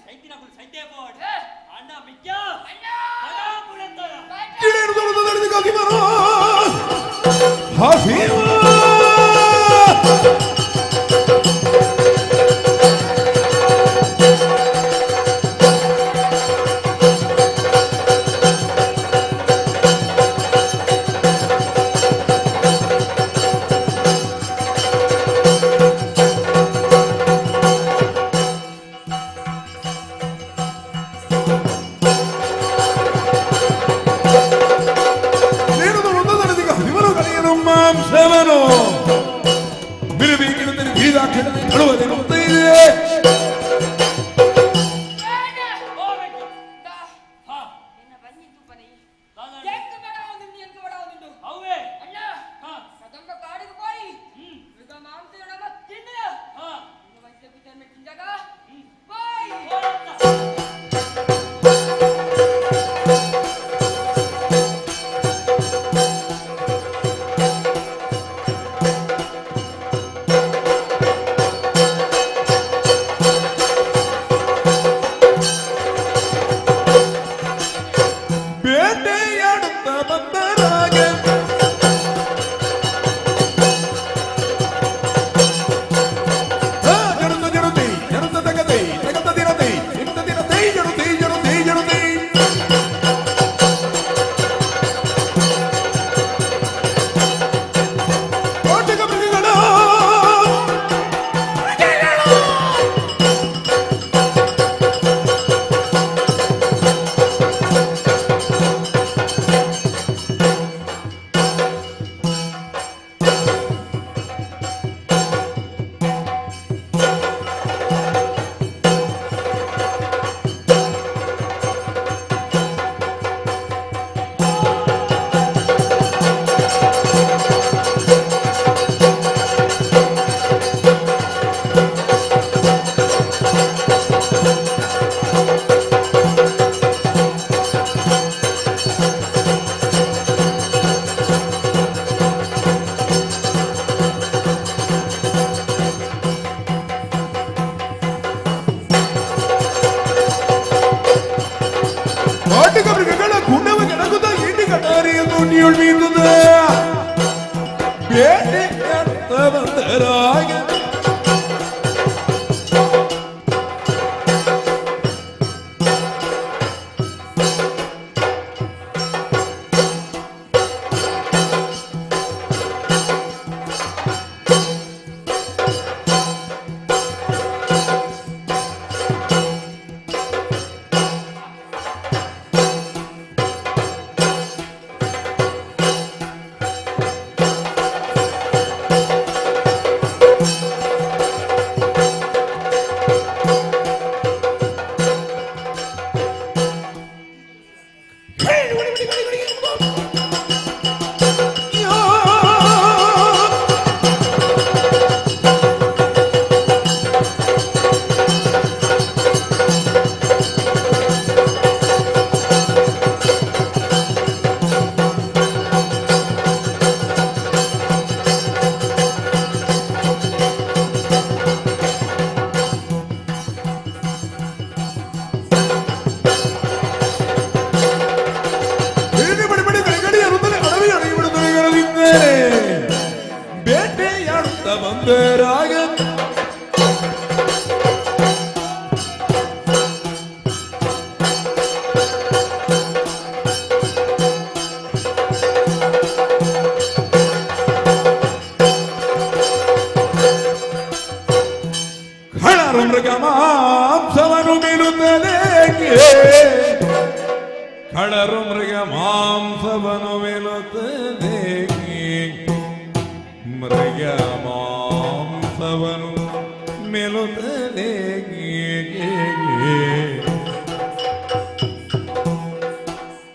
E: ಸೈತಿನ ಕುಲು ಸೈತೇ ಪೋಡ್ ಆಂಡ ಮಿಕ್ಯ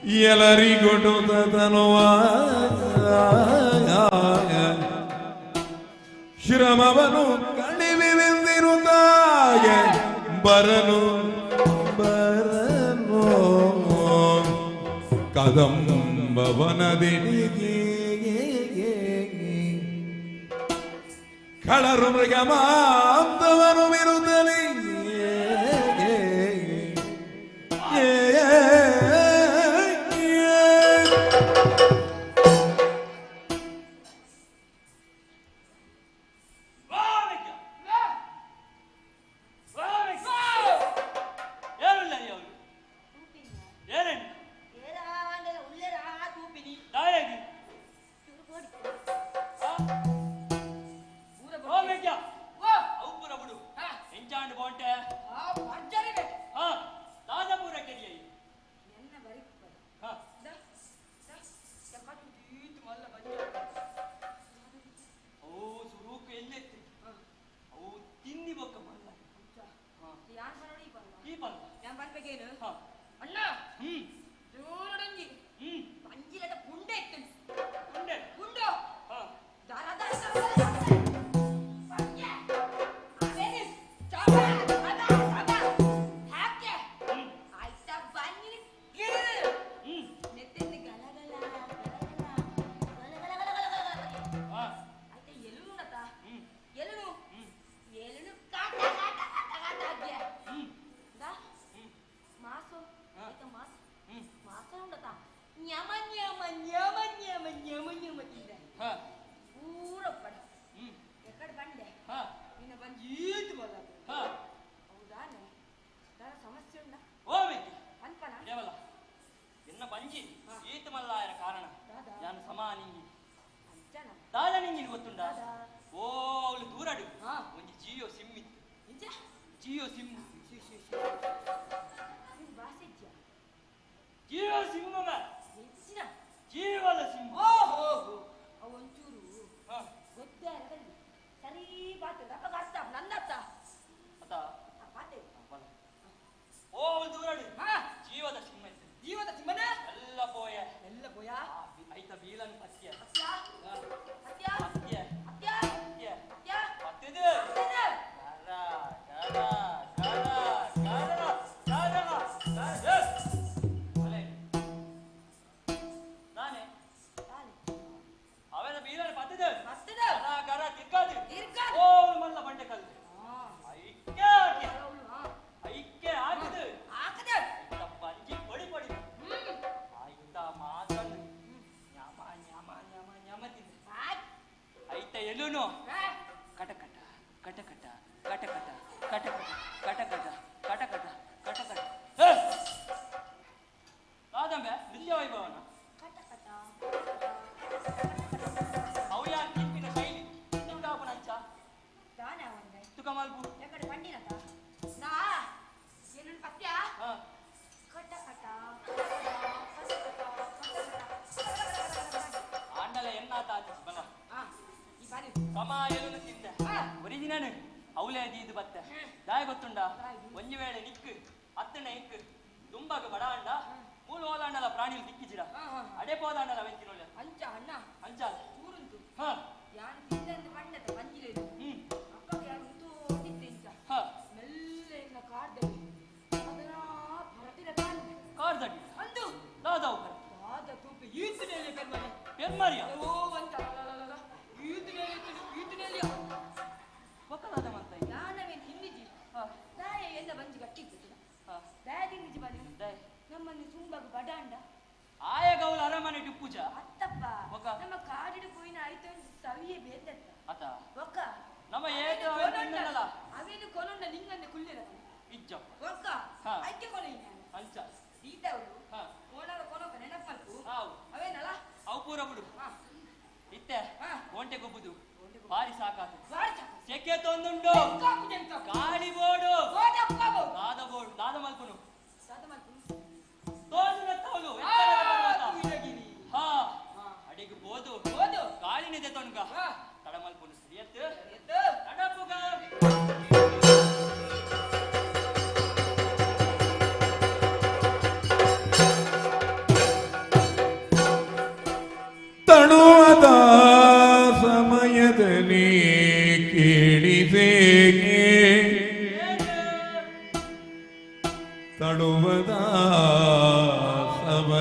F: ಎಲರಿಗೊಡುತ್ತನುವ ಶ್ರಮವನು ಕಣಿವಿವೆಂದಿರುತ್ತಾಗೆ ಬರನು ಬರನು ಕದಂಬವನದೆಡೆಗೆ ಕಳರು ಮೃಗ ಮಾಂತವನು ವಿರುದ್ಧಲಿ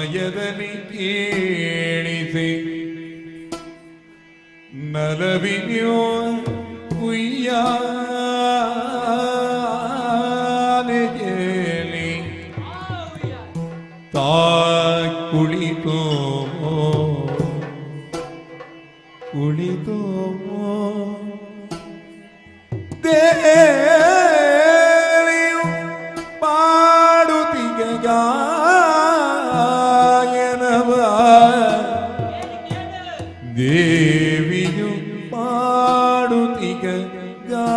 F: ಸಮಯದಲ್ಲಿ ಕೇಳಿಸಿ ನಲವಿನಿಯೋ ಉಯ್ಯಾಲೆಯಲ್ಲಿ ತಾ ಕುಳಿತೋ ಕುಳಿತೋ ದೇವಿಯು ಪಾಡುತ್ತಿಗ ಗಾಯನವ ದೇವಿಯು ಪಾಡುತ್ತಿಗ ಗಾಯನವ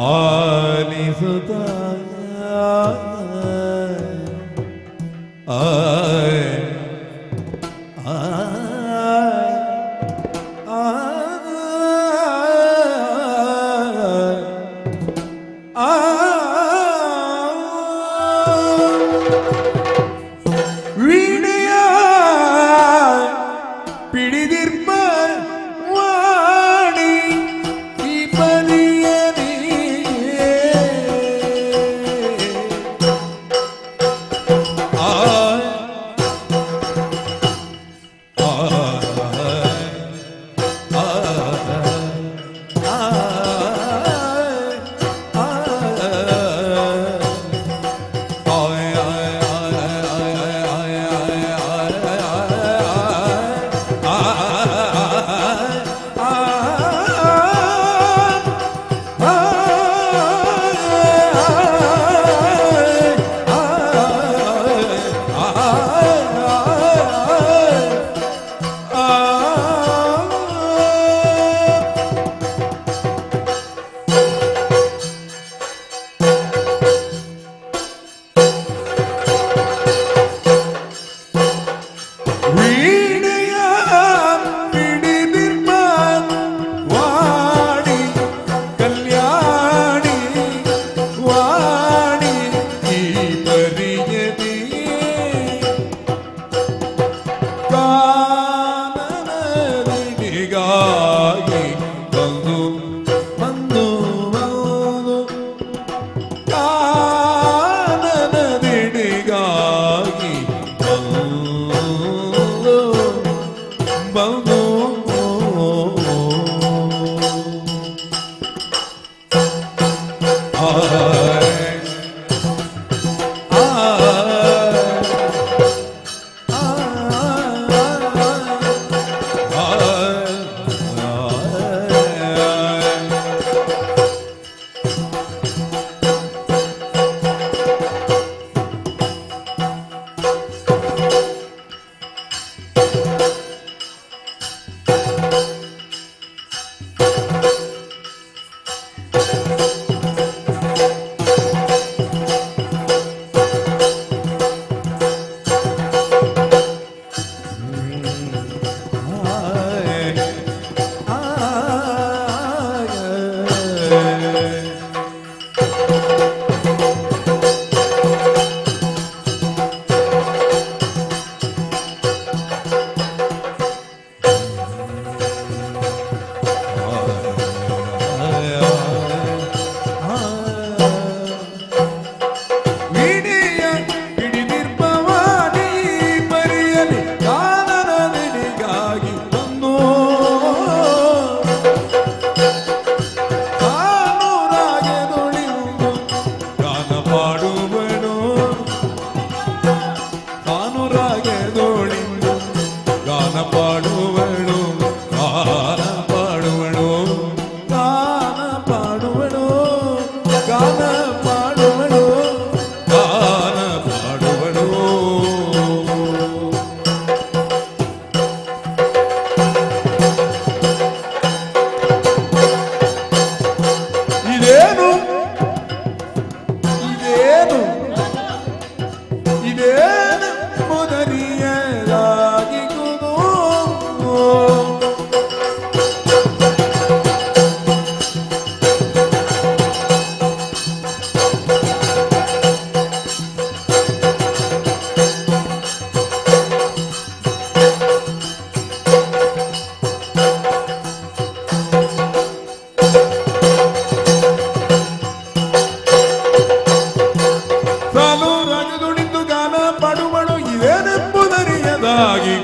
F: ಆಲಿಸುತ್ತ ಆಯ್ ವೀಣೆಯ ಪಿಡಿದಿರ್ಪ ವಾಣಿ ಈ ಬಲಿಯನೇ ಆ ಆ ಆ ಆ ಆ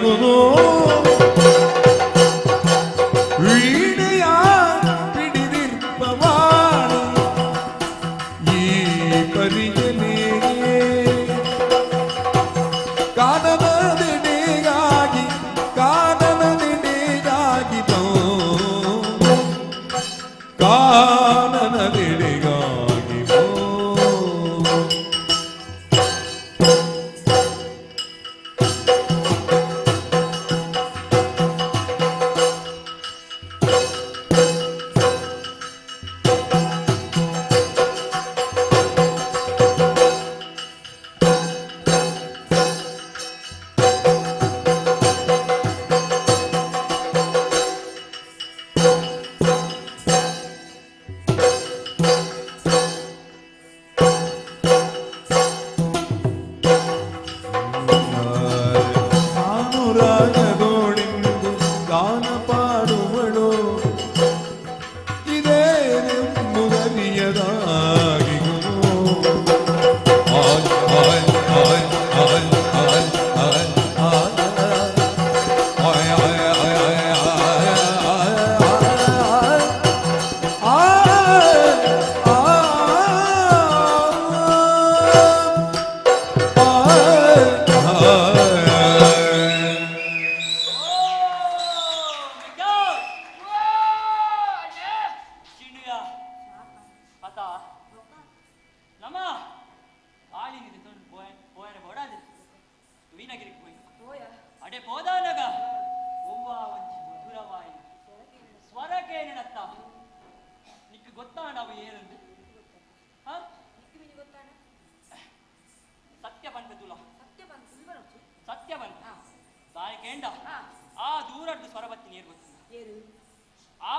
F: ಗುರು ವೀಣೆಯ ಹಿಡಿದಿರ್ಪವಾಣ ಈ ಪರಿಯನೇ ಕಾನನದೆಡೆಗಾಗಿ ಕಾನನದೆಡೆಗಾಗಿ ಕಾನನದೆಡೆಗಾಗಿ ಬೋ. ಅನುರಾಗದೋಳಿಂದು ಗಾನ ಪಾಡುವಳು ಇದೇನೆಂಬುದರಿಯದಾಗಿ ಗುರು. ಆಯ್ ಆಯ್ ಆಯ್ ಆಯ್ ಆಯ್ ಆಯ್ ಆಯ್ ಆಯ್ ಆಯ್ ಆಯ್ ಆಯ್ ಆಯ್ ಆಯ್
E: ಓ ಮೆಗ್ಗ! ಚಿಣ್ಣುಯ ಅತ ನಮ್ಮ ಆಳಿನಿದೆ ತೊಂಡು ಪೋಯ ಪೋಯರ ಬೋಡಾದ ವೀಣಗಿರಿ ಪೋಯ್ ಅಡೆ ಪೋದಾನಗ ಒವ್ವ ಒಂಜಿ ಮಧುರವಾಯಿನ ಸ್ವರಕೇನತ್ತ ನಿಕ್ ಗೊತ್ತಾಂಡ ಅವು ಏನೆಂದು ಹ? ಸತ್ಯ ಪನ್ಪೆತುಲ ಸತ್ಯ ಪನ್ಪ ತಾಯಿ ಕೇಂಡ ಆ ದೂರಡ್ದು ಸ್ವರಬತ್ತಿ ನೀರು ಗೊತ್ತಿಲ್ಲ ಆ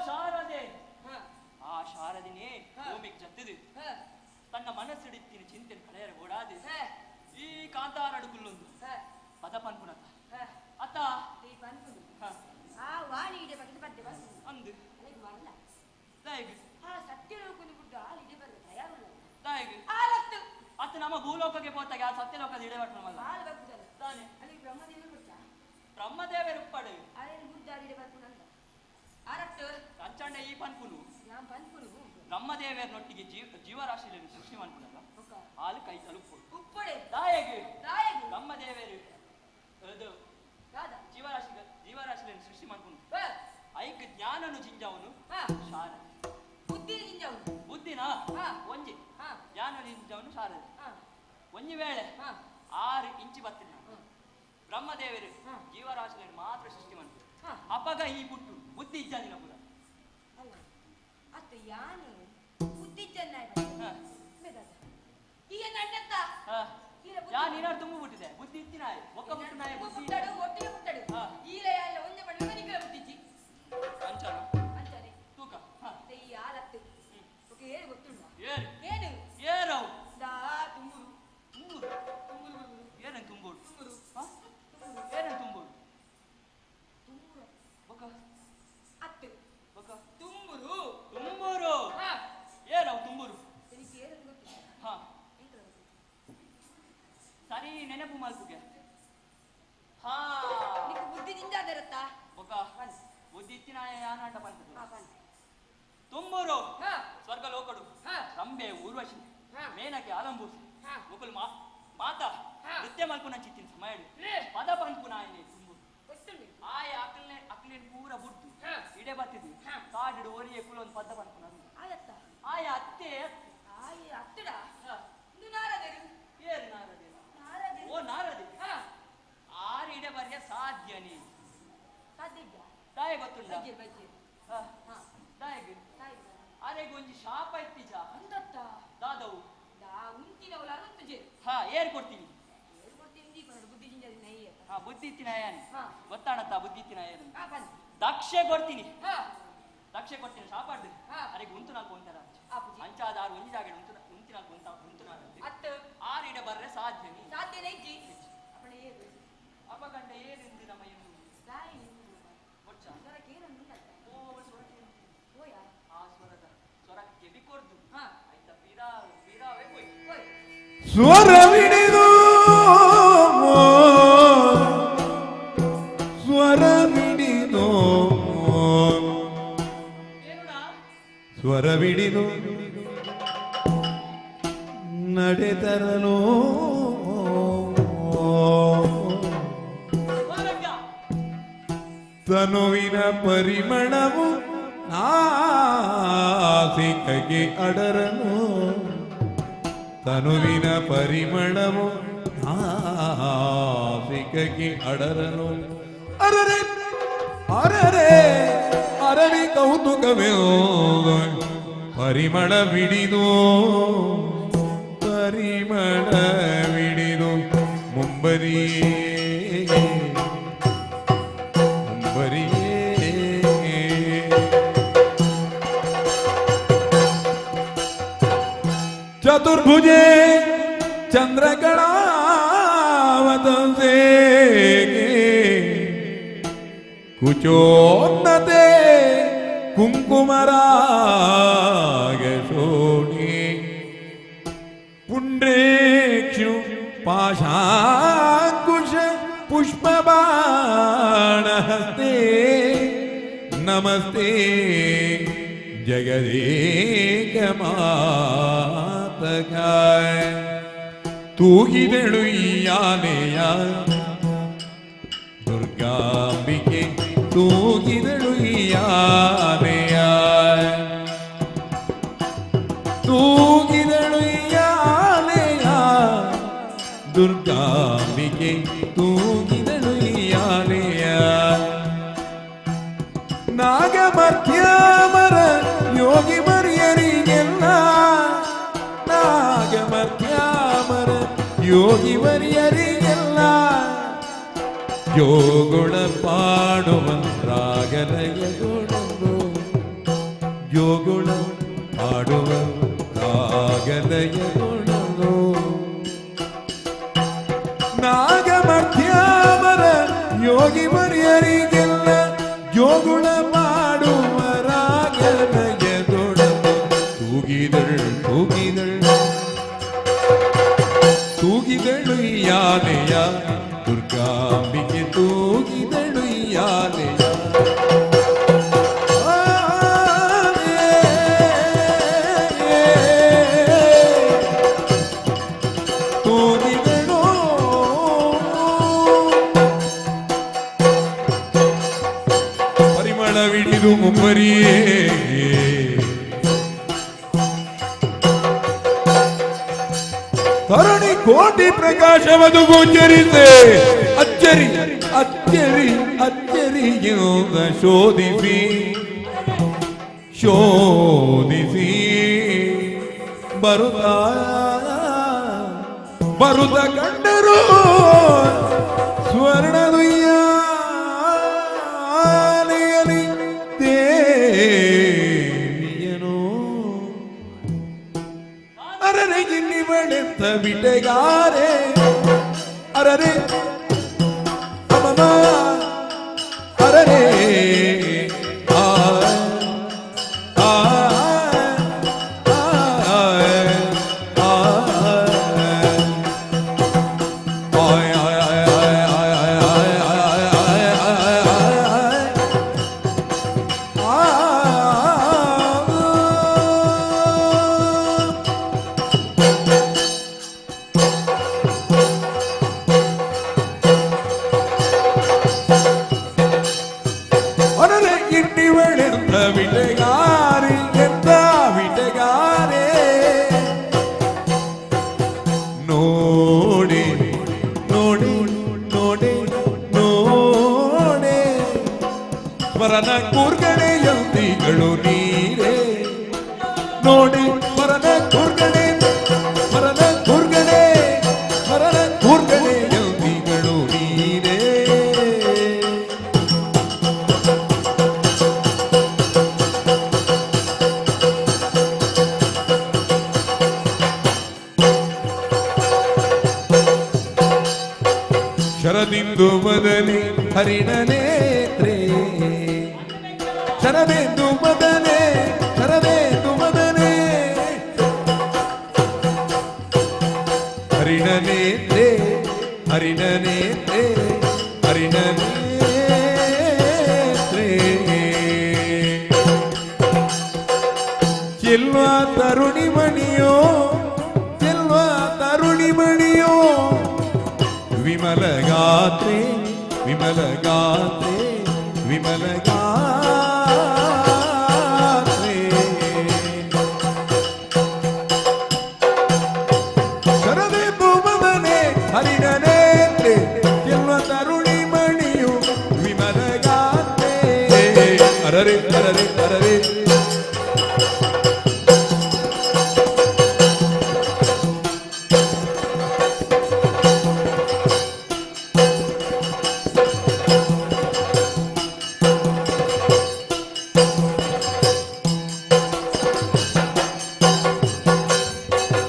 E: ಶಾರದೆ ಆ ಶಾರದಿನೇ ಭೂಮಿಗೆ ಜತ್ತಿದು ತನ್ನ ಮನಸ್ಸಿಡಿತ್ತಿನ ಚಿಂತೆ ಕಳೆಯರ ಓಡಾದೆ ಈ ಕಾಂತಾರಡು ಕುಲ್ಲೊಂದು ಪದ ಪನ್ಪುನತ ಅತ್ತ ಹ, ಅಂದು ದಾಯಿಗ್ ದಾಯಿಗ್ ಅತ್ತ ನಮ್ಮ ಭೂಲೋಕಕ್ಕೆ ಪೋತಾಗ ಆ ಸತ್ಯಲೋಕದ ಇಡಬಟ್ಟು ನಮ್ಮಲ್ಲ ತಾನೆ ಬ್ರಹ್ಮದೇವರು ಉಪ್ಪಡು ಕಂಚಣ್ಣ ಈ ಪನ್ಪುನು ಬ್ರಹ್ಮದೇವರನೊಟ್ಟಿಗೆ ಜೀವ ಜೀವರಾಶಿಯನ್ನು ಸೃಷ್ಟಿ ಮಾಡ್ಕೊಳಲ್ಲ ಹಾಲು ಕೈ ತಲುಪು
C: ಉಪ್ಪಡೆ
E: ದಾಯಗ್
C: ದಾಯಗ್
E: ಬ್ರಹ್ಮದೇವರು ಅದು
C: ದಾದ
E: ಜೀವರಾಶಿ ಜೀವರಾಶಿಯನ್ನು ಸೃಷ್ಟಿ ಮಾಡ್ಕೊಂಡು
C: ಬ
E: ಐಕ್ ಜ್ಞಾನನು ಜಿಂಜವನು
C: ಹಾ
E: ಶಾರದೆ
C: ಬುದ್ಧಿ ಜಿಂಜವು
E: ಬುದ್ಧಿನ
C: ಹಾ.
E: ಒಂಜಿ
C: ಹಾ
E: ಜ್ಞಾನ ಜಿಂಜವನು ಶಾರದೆ
C: ಹಾ
E: ಒಂಜಿ ವೇಳೆ
C: ಹಾ
E: 6 ಇಂಚು ಬತ್ತಿನ ಬ್ರಹ್ಮದೇವರು
C: ಹಾ.
E: ಜೀವರಾಶಿಯನ್ನು ಮಾತ್ರ ಸೃಷ್ಟಿ ಮಾಡ್ತಾರೆ
C: ಹಾ
E: ಅಪಗ ಈ ಪುಟ್ಟು ಬುದ್ಧಿ ಇಜ್ಜಾದಿನ ಪುರ
C: ಅಲ್ಲ ಅತ್ತ ಯಾನು ಬುದ್ಧಿ ಚೆನ್ನಾಗಿ
E: ಹಾ.
C: ಈಗ ನನ್ನತ್ತ
E: ಹಾ.
C: ಈರ ಬುದ್ಧಿ-
E: ಯಾ ನೀನಾರು ತುಂಬ ಬಿಟ್ಟಿದೆ ಬುದ್ಧಿ ಇತ್ತಿನಾಯ್ ಒಕ್ಕ ಬಿಟ್ಟು ನಾಯಿ ಬುದ್ಧಿ
C: ಮುಟ್ಟಡು ಒಟ್ಟಿಗೆ ಮುಟ್ಟಡು
E: ಹಾ.
C: ಈರ ಯಾಲ ಒಂದೇ ಬಣ್ಣ ನಿಖರ ಬುದ್ಧಿಜ್ಜಿ
E: ಕಂಚನ
C: ಅಂತಾನೆ
E: ತೂಕ ಹಾ.
C: ಮತ್ತೆ ಈ ಆಲತ್ತು ಓಕೆ ಏನು ಗೊತ್ತುಂಡ
E: ಏರು
C: ಏನು
E: ಏರವು
C: ದಾ ತುಂಬುರು
E: ತುಂಬೂರು
C: ತುಂಬುರು ಬುರುಬುರು
E: ಏನೇನ್ ತುಂಬೂರು
C: ತುಂಬುರು
E: ಹಾ? ಏನೇನ್ ತುಂಬೂರು
C: ತುಂಬುರು
E: ಬೊಕ
C: ಅತ್ತು
E: ಬೊಕ
C: ತುಂಬುರು
E: ತುಂಬೂರು
C: ಹಾ
E: ಏರವು ತುಂಬೂರು
C: എനിക്ക് ಏನು ಗೊತ್ತಿಲ್ಲ
E: ಹಾ
C: ಎಂತ ಗೊತ್ತಿಲ್ಲ
E: ಸರಿ ನೆನಪು ಮಲ್ಪುಗೆ ಹಾ
C: ನಿಕ್ಕು ಬುದ್ಧಿ ಜಿಂಜಾದಿರತ್ತಾ
E: ಬೊಕ ಬುದ್ಧಿ ಇತ್ತಿನಾಯ ಯಾನಾಟ ಪಂತದು
C: ಹಾ ಬನ್ನಿ
E: ತುಂಬೂರು
C: ಹಾ
E: ಸ್ವರ್ಗ ಲೋಕಡು
C: ಹಾ.
E: ರಂಬೆ ಊರ್ವಶಿ
C: ಹಾ.
E: ಮೇನಕೆ ಆಲಂಬೂಸಿ
C: ಹಾ.
E: ಮುಕುಲ್ ಮಾತಾ
C: ಹಾ.
E: ನೃತ್ಯ ಮಲ್ಪುನ ಚಿತ್ತಿನ ಸಮಯಡು
D: ಏ.
E: ಪದ ಪನ್ಪುನಾಯನೆ ತುಂಬೂರು
C: ಗೊತ್ತುಂಡು
E: ಆಯ ಅಕ್ಲೆ ಅಕ್ಲೇನ್ ಪೂರ ಬುಡ್ದು
D: ಹಾ.
E: ಇಡೆ ಬತ್ತಿದು
D: ಹಾ.
E: ಕಾಡಿಡು ಒರಿಯೆ ಕುಲೊಂದು ಪದ ಪನ್ಪುನ
C: ಆಯತ್ತ
E: ಆಯ ಅತ್ತೆ
C: ಆಯ್ ಅತ್ತಡ
E: ಹಾ.
C: ಇಂದು ನಾರದರು
E: ಏರು ನಾರದೆ
C: ನಾರದರು
E: ಓ ನಾರದೆ
D: ಹಾ
E: ಆರು ಇಡೆ ಬರ್ಯ ಸಾಧ್ಯನೇ
C: ಸಾಧ್ಯ ಇದ್ಯಾ
E: ತಾಯಿ ಗೊತ್ತುಂಡ
C: ಬಜ್ಜಿ ಬಜ್ಜಿ
E: ಹಾ.
C: ಹಾ
E: ತಾಯಿಗೆ
C: ತಾಯಿ
E: ಆರೆಗೆ ಒಂಜಿ ಶಾಪ ಇತ್ತೀಚ
C: ಅಂದತ್ತ
E: ದಾದವು
C: ದಾ ಉಂತಿನವಲ ಅದಂತು ಜೆ
E: ಹಾ ಏರ್ ಕೊಡ್ತೀನಿ
C: ಏರು ಕೊಡ್ತೀನಿ ಇಂದಿ ಕೊಡು ಬುದ್ಧಿ ಜಿಂಜಾದಿ ನೈ ಅತ್ತ
E: ಹಾ ಬುದ್ಧಿ ಇತ್ತಿನ ಏನು
C: ಹಾ.
E: ಗೊತ್ತಾಣತ್ತ ಬುದ್ಧಿ ಇತ್ತಿನ ಏನು
C: ಹಾ ಬನ್ನಿ
E: ದಕ್ಷೆ ಕೊಡ್ತೀನಿ
C: ಹಾ
E: ದಕ್ಷೆ ಕೊಡ್ತೀನಿ ಶಾಪಾಡ್ದು
C: ಹಾ.
E: ಅರೆಗೆ ಉಂತು ನಾಲ್ಕು ಒಂತರ
C: ಆಪುಜಿ.
E: ಅಂಚಾದ ಆರು ಒಂಜಿ ಜಾಗ ಉಂತು ಉಂತಿ ನಾಲ್ಕು ಉಂತ ಉಂತು ನಾಲ್ಕು
C: ಅತ್ತು
E: ಆರು ಇಡೆ ಬರ್ರೆ ಸಾಧ್ಯ ನೀ
C: ಸಾಧ್ಯನೇ ಇಜ್ಜಿ ಅಪ್ಪಣೆ ಏರು
E: ಅಪಗಂಡ ಏನೆಂದು ನಮ್ಮ ಏನು
C: ತಾಯಿ
E: ಬೊಚ್ಚ
C: ಸ್ವರಕ್ಕೆ ಏನನ್ನು
E: ಓ ಸ್ವರಕ್ಕೆ ಏನು?
C: ಓಯಾ
E: ಆ ಸ್ವರದ ಸ್ವರಕ್ಕೆ ಕೆವಿ ಕೊರ್ದು
C: ಹಾ.
E: ಆಯ್ತಾ ಪೀರಾ ಪೀರಾವೇ ಹೋಯ್
C: ಓಯ್
F: ಸ್ವರವಿಡಿದು ಅಡರನು. ತನುವಿನ ಪರಿಮಳವು ನಾಸಿಕಗೆ ಅಡರನು. ತನುವಿನ ಪರಿಮಳವು ನಾಸಿಕಗೆ ಅಡರನು. ಅರರೆ ಅರರೆ ಅರವಿ ಕೌತುಕವೇ ಪರಿಮಳವಿಡಿದು ಪರಿಮಳವಿಡಿದು ಮುಂಬರಿಯೇ ಮುಂಬರಿಯೇ. ಚತುರ್ಭುಜೆ ಚಂದ್ರಕಳಾವತಂಸೆ ಕುಚೋನ್ನತೆ ಕುಂಕುಮರಾಗ ಶೋಣಿ ಪುಂಡ್ರೇಕ್ಷು ಪಾಶಾಂಕುಶ ಪುಷ್ಪಬಾಣಹಸ್ತೆ ನಮಸ್ತೆ ಜಗದೇಕ ಮಾತಕ. ತೂಗಿದಳು ಯಾನೆಯ ದುರ್ಗಾಂಬಿಕೆ ತೂಗಿದಳು ಯಾನೆಯ ತೂಗಿದಳು ಯಾನೆಯ ದುರ್ಗಾಂಬಿಕೆ ತೂಗಿದಳು ಯಾನೆಯ. ನಾಗಮರ್ತ್ಯಾಮರ ಯೋಗಿ ಮರ್ಯರಿಗೆಲ್ಲ ನಾಗಮರ್ತ್ಯಾಮರ ಯೋಗಿ ಮರ್ಯರಿಗೆಲ್ಲ ಜೋಗುಳ ಪಾಡುವ ರಾಗಲಯಗೊಡಂದು ಜೋಗುಳ ಪಾಡುವ ರಾಗಲಯಗೊಡಂದು. ನಾಗಮರ್ತ್ಯಾಮರ ಯೋಗಿ ಮರ್ಯರಿಗೆಲ್ಲ ಜೋಗುಳ ಪಾಡುವ ರಾಗಲಯಗೊಡಂದು. ತೂಗಿದಳು ತೂಗಿದಳು ತೂಗಿದಳು ಯಾನೆಯ ದುರ್ಗಾಂಬಿಕೆ ತೂಗಿದಳು ಯಾನೆಯ. ತೂಗಿದಳು ಪರಿಮಳವಿಡಿದು ಮುಂಬರಿಯೇ. ತರಣಿ ಕೋಟಿ ಪ್ರಕಾಶವದು ಗೋಚರಿಸೆ ಅಚ್ಚರಿ ಅಚ್ಚರಿ ಅಚ್ಚರಿಯಿಂದ ಶೋಧಿಸಿ ಶೋಧಿಸಿ ಬರುತ್ತ ಬರುತ್ತ ಕಂಡರು ಸ್ವರ್ಣದುಯ್ಯಾಲೆಯಲಿ ದೇವಿಯನು. ಅರರೆ ಗಿನ್ನಿ ಬಳೆಂತ ಬಿಟೆಗಾರೆ ಅರರೆ ಅಮಮ ಅರರೆ ಆ ಆ ಆ ಆ ಅರರೆ ಗಿನ್ನಿವಳೆಂತ ವಿಟೆಗಾರಿ ಎಂತ ವಿಟೆಗಾರೆ ನೋಡಿ ನೋಡಿ ನೋಡಿ ನೋಡಿ ಸ್ಮರಣ ಕೂರ್ಗಣೆಯಂತಿಗಳು ನೀರೇ ನೋಡಿ ಸ್ಮರಣ ಕೂರ್ಗಣೆ ಸ್ಮರಣ ಕೂರ್ಗಣೆ ಸ್ಮರಣ ಕೂರ್ಗಣೆಯಂತಿಗಳು ನೀರೇ. ಶರದಿಂದು ಬದಲಿ ಹರಿಣನೇತ್ರೇ ಶರಬೇಂದು ಮದನೆ ಶರಬೇಂದು ಮದನೆ ಹರಿಣನೇತ್ರೇ ಹರಿಣನೇತ್ರೇ ಹರಿಣನೇತ್ರೇ. ಚೆಲ್ವ ತರುಣಿ ಮಣಿಯೋ ಚೆಲ್ವ ತರುಣಿ ವಿಮಲ ಗಾತ್ರೆ ವಿಮಲ ಗಾತ್ರೆ ವಿಮಲ ಗಾತ್ರೆ ಶರದೆ ಭುವನೆ ಹರಿಣ ನೇತ್ರೆ ಎನ್ನುವ ತರುಣಿ ಮಣಿಯು ವಿಮಲ ಗಾತ್ರೆ ಅರರೆ ಅರರೆ ಅರರೆ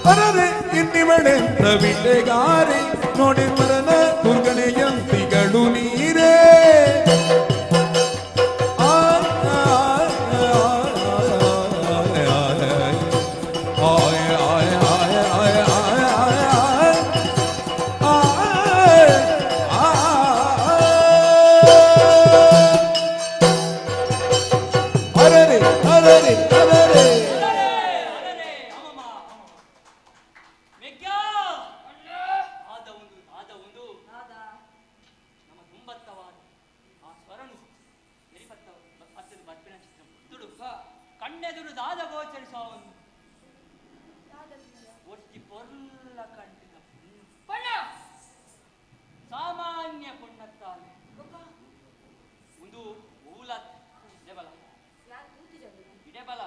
F: ಅರರೆ ಇನ್ನಿವಳೆ ಪ್ರವಿಟೆಗಾರೆ ನೋಡಿ ಮರನ ದುರ್ಗಣೆಯಂತಿಗಳು ನೀರೇ ಆ, ಆ, ಆ, ಆ, ಆಯ್, ಆಯ್, ಆಯ್, ಆಯ್, ಆಯ್, ಆಯ್, ಆಯ್, ಆಯ್, ಆಯ್. ಅರರೆ ಅರರೆ ಅರರೆ
E: ಅರರೆ ಅಮಮ ಅಮಮ ಮೆಗ್ಗಾ ಆದ ಒಂದು ಆದ ಒಂದು ನಮ್ಮ ತುಂಬತ್ತವಾದ ಆ ಸ್ವರನು ಎರಿಪತ್ತ ಪತ್ತದ ಬರ್ಪಿನ ಚಿತ್ರ ತುಡು ಕಣ್ಣೆದುರು ದಾದ ಗೋಚರಿಸುವ ಒಂದು ಒಟ್ಟಿ ಪೊರ್ಲ ಕಂಟಿದ ಪೊಣ್ಣ ಸಾಮಾನ್ಯ ಪೊಣ್ಣತ್ತಾಲೆ ಒಂದು ಊಲತ್ ಇಡೆಬಲ ಇಡೆಬಲ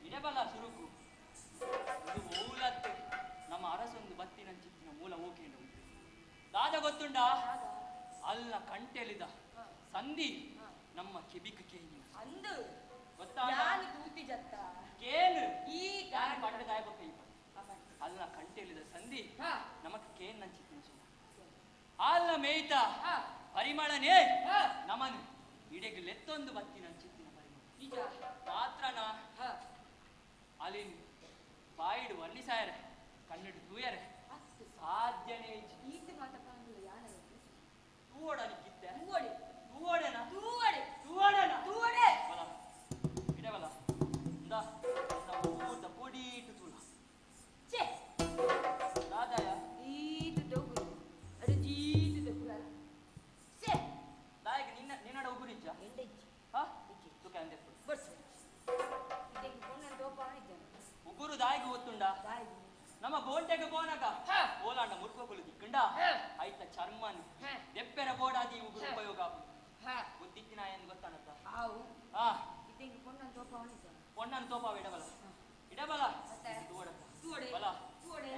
E: ಇಡೆಬಲ ಸುರುಕು ಒಂದು ಓಲತ್ ನಮ್ಮ ಅರಸೊಂದು ಬತ್ತಿನ ಚಿತ್ತಿನ ಮೂಲ ಓಕೆಂಡು ದಾದ ಗೊತ್ತುಂಡ ಅಲ್ಲ ಕಂಟೆಲಿದ ಸಂಧಿ ನಮ್ಮ ಕೆಬಿಕ ಕೇನಿನ
C: ಅಂದು
E: ಗೊತ್ತಾ
C: ಯಾನು ತೂತಿ ಜತ್ತ
E: ಕೇನು
C: ಈ
E: ಯಾರು ಪಾಠದ ಆಯ್ಬಕ್ಕ ಅಲ್ಲ ಕಂಟೆಲಿದ ಸಂಧಿ ನಮಕ್ ಕೇನ್ ನಂಚಿತ್ತಿನ ಸುಮ ಅಲ್ಲ ಮೇಯ್ತ ಪರಿಮಳನೇ ನಮನು ಇಡೆಗ್ ಲೆತ್ತೊಂದು ಬತ್ತಿನ ಚಿತ್ತಿನ ಪರಿಮಳ
C: ನಿಜ
E: ಮಾತ್ರನ ಅಲಿನ್ ಬಾಯಿಡು ವರ್ಣಿಸಾಯರೆ ಕಣ್ಣಿಡು ತೂಯರೆ
C: ಅತ್ತು
E: ಸಾಧ್ಯನೇ ಇಜ್ಜಿ.
C: ಈತ ಮಾತ ಪಾಂಡುಲ ಯಾನ
E: ತೂವಡಲಿಕ್ಕಿತ್ತೆ
C: ತೂವಡೆ
E: ತೂವಡೆನ
C: ತೂವಡೆ
E: ತೂವಡೆನ
C: ತೂವಡೆ
E: ಬಲ ಇಡೆ ಬಲ ಇಂದ ಊರ್ದ ಪೊಡಿ ಇಟ್ಟು ತೂಲ
C: ಛೇ
E: ದಾದಾಯ
C: ಈತ ದೊಗ್ಗು ಅರೆ ಜೀತ ದೊಗ್ಗುಲ ಛೇ
E: ದಾಯಕ ನಿನ್ನ ನಿನ್ನಡ ಉಗುರಿಜ್ಜ
C: ಎಂಡೆಜ್ಜಿ
E: ಹಾ
C: ಇಜ್ಜಿ.
E: ತುಕ ಅಂದೆ
C: ಬರ್ಸು ಇದಕ್ಕೆ ಪೊಣ್ಣನ ದೋಪ ಇದ್ದಾನೆ
E: ಉಗುರು ದಾಯಿಗೆ ಗೊತ್ತುಂಡ
C: ದಾಯಿ
E: ನಮ್ಮ ಗೋಂಟೆಗೆ ಪೋನಗ ಓಲಾಂಡ ಮುರ್ಕೋಗುಲು ದಿಕ್ಕಂಡ ಐತ ಚರ್ಮನ್ ದೆಪ್ಪೆರ ಬೋಡಾದಿ ಉಗುರು ಉಪಯೋಗ ಬುದ್ಧಿತ್ತಿನ ಎಂದು ಗೊತ್ತಾನತ್ತ
C: ಆವು
E: ಹಾ
C: ಇದಕ್ಕೆ ಪೊಣ್ಣನ ದೋಪ ಇದ್ದಾನೆ
E: ಪೊಣ್ಣನ ತೋಪಾವ ಇಡಬಲ ಇಡಬಲ
C: ಮತ್ತೆ?
E: ತೂವಡತ್ತ
C: ತೂವಡೆ
E: ಬಲ
C: ತೂವಡೆ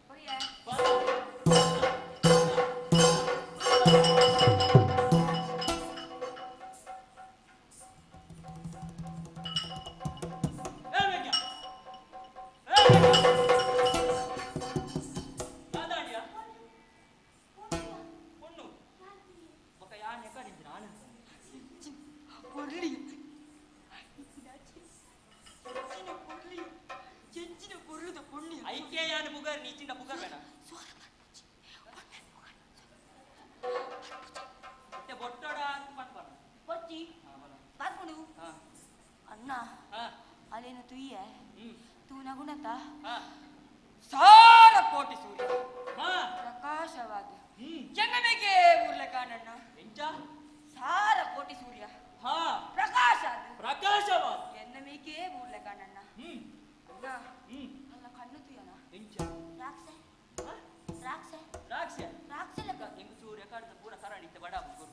C: ಹೊರಿಯ
E: ಬಲ ಏ ಮೆಗ್ಗ! ಏ ಮೆಗ್ಗ! ದಾದಾಡಿಯ? ಪೊಣ್ಣು ಬೊಕ ಯಾನ್ ಎಕ್ಕಡಿಂಚಿನ ಆನಂದ
C: பொருளி பொருளி செஞ்சின பொருளுத பொண்ணு
E: ಐಕೆ ಯಾನ್ ಪುಗರ್ ನೀಚಿಂಡ ಪುಗರ್ ಬೇಡ ಇತ್ತೆ ಬೊಟ್ಟೋಡ ಅಂತ ಪನ್ಪರ್ನ.
C: பொச்சி
E: ಹಾ, ಬಲ.
C: பார்க்கணு
E: ಹಾ,
C: அண்ணா
E: ಹಾ,
C: ಅಲ್ಲೇನು ತುಯ್ಯ
E: ಹ್ಮ್,
C: ತೂನ ಗುಣತ
E: ಹಾ,
D: ಸಾರ ಕೋಟಿ ಸೂರ್ಯ
E: ಹಾ,
C: ಪ್ರಕಾಶವಾದ
E: ಹ್ಮ್.
D: ಜನನಿಗೆ ಊರ್ಲೆ ಕಾಣಣ್ಣ
E: ಎಂಚ?
C: ಸಾರ ಕೋಟಿ ಸೂರ್ಯ
E: ಹಾ,
C: ಪ್ರಕಾಶ ಅದು
E: ಪ್ರಕಾಶವಾದ.
C: ಎನ್ನ ಮೇಕೆ ಊರ್ಲೆ ಕಾಣಣ್ಣ
E: ಹ್ಮ್,
C: ಅಣ್ಣ
E: ಹ್ಮ್,
C: ಅಲ್ಲ ಕಣ್ಣು ತುಯ್ಯನ
E: ಎಂಚ?
C: ರಾಕ್ಷ
E: ಹಾ?
C: ರಾಕ್ಷ
E: ದ್ರಾಕ್ಷಿ?
C: ರಾಕ್ಷ ಲೆಕ್ಕ
E: ಎಂಕ್ ಚೂರು ಎಕಾಡ್ದ ಪೂರ ಕರಾಣಿ ಇತ್ತೆ ಬಡ ಗುರು.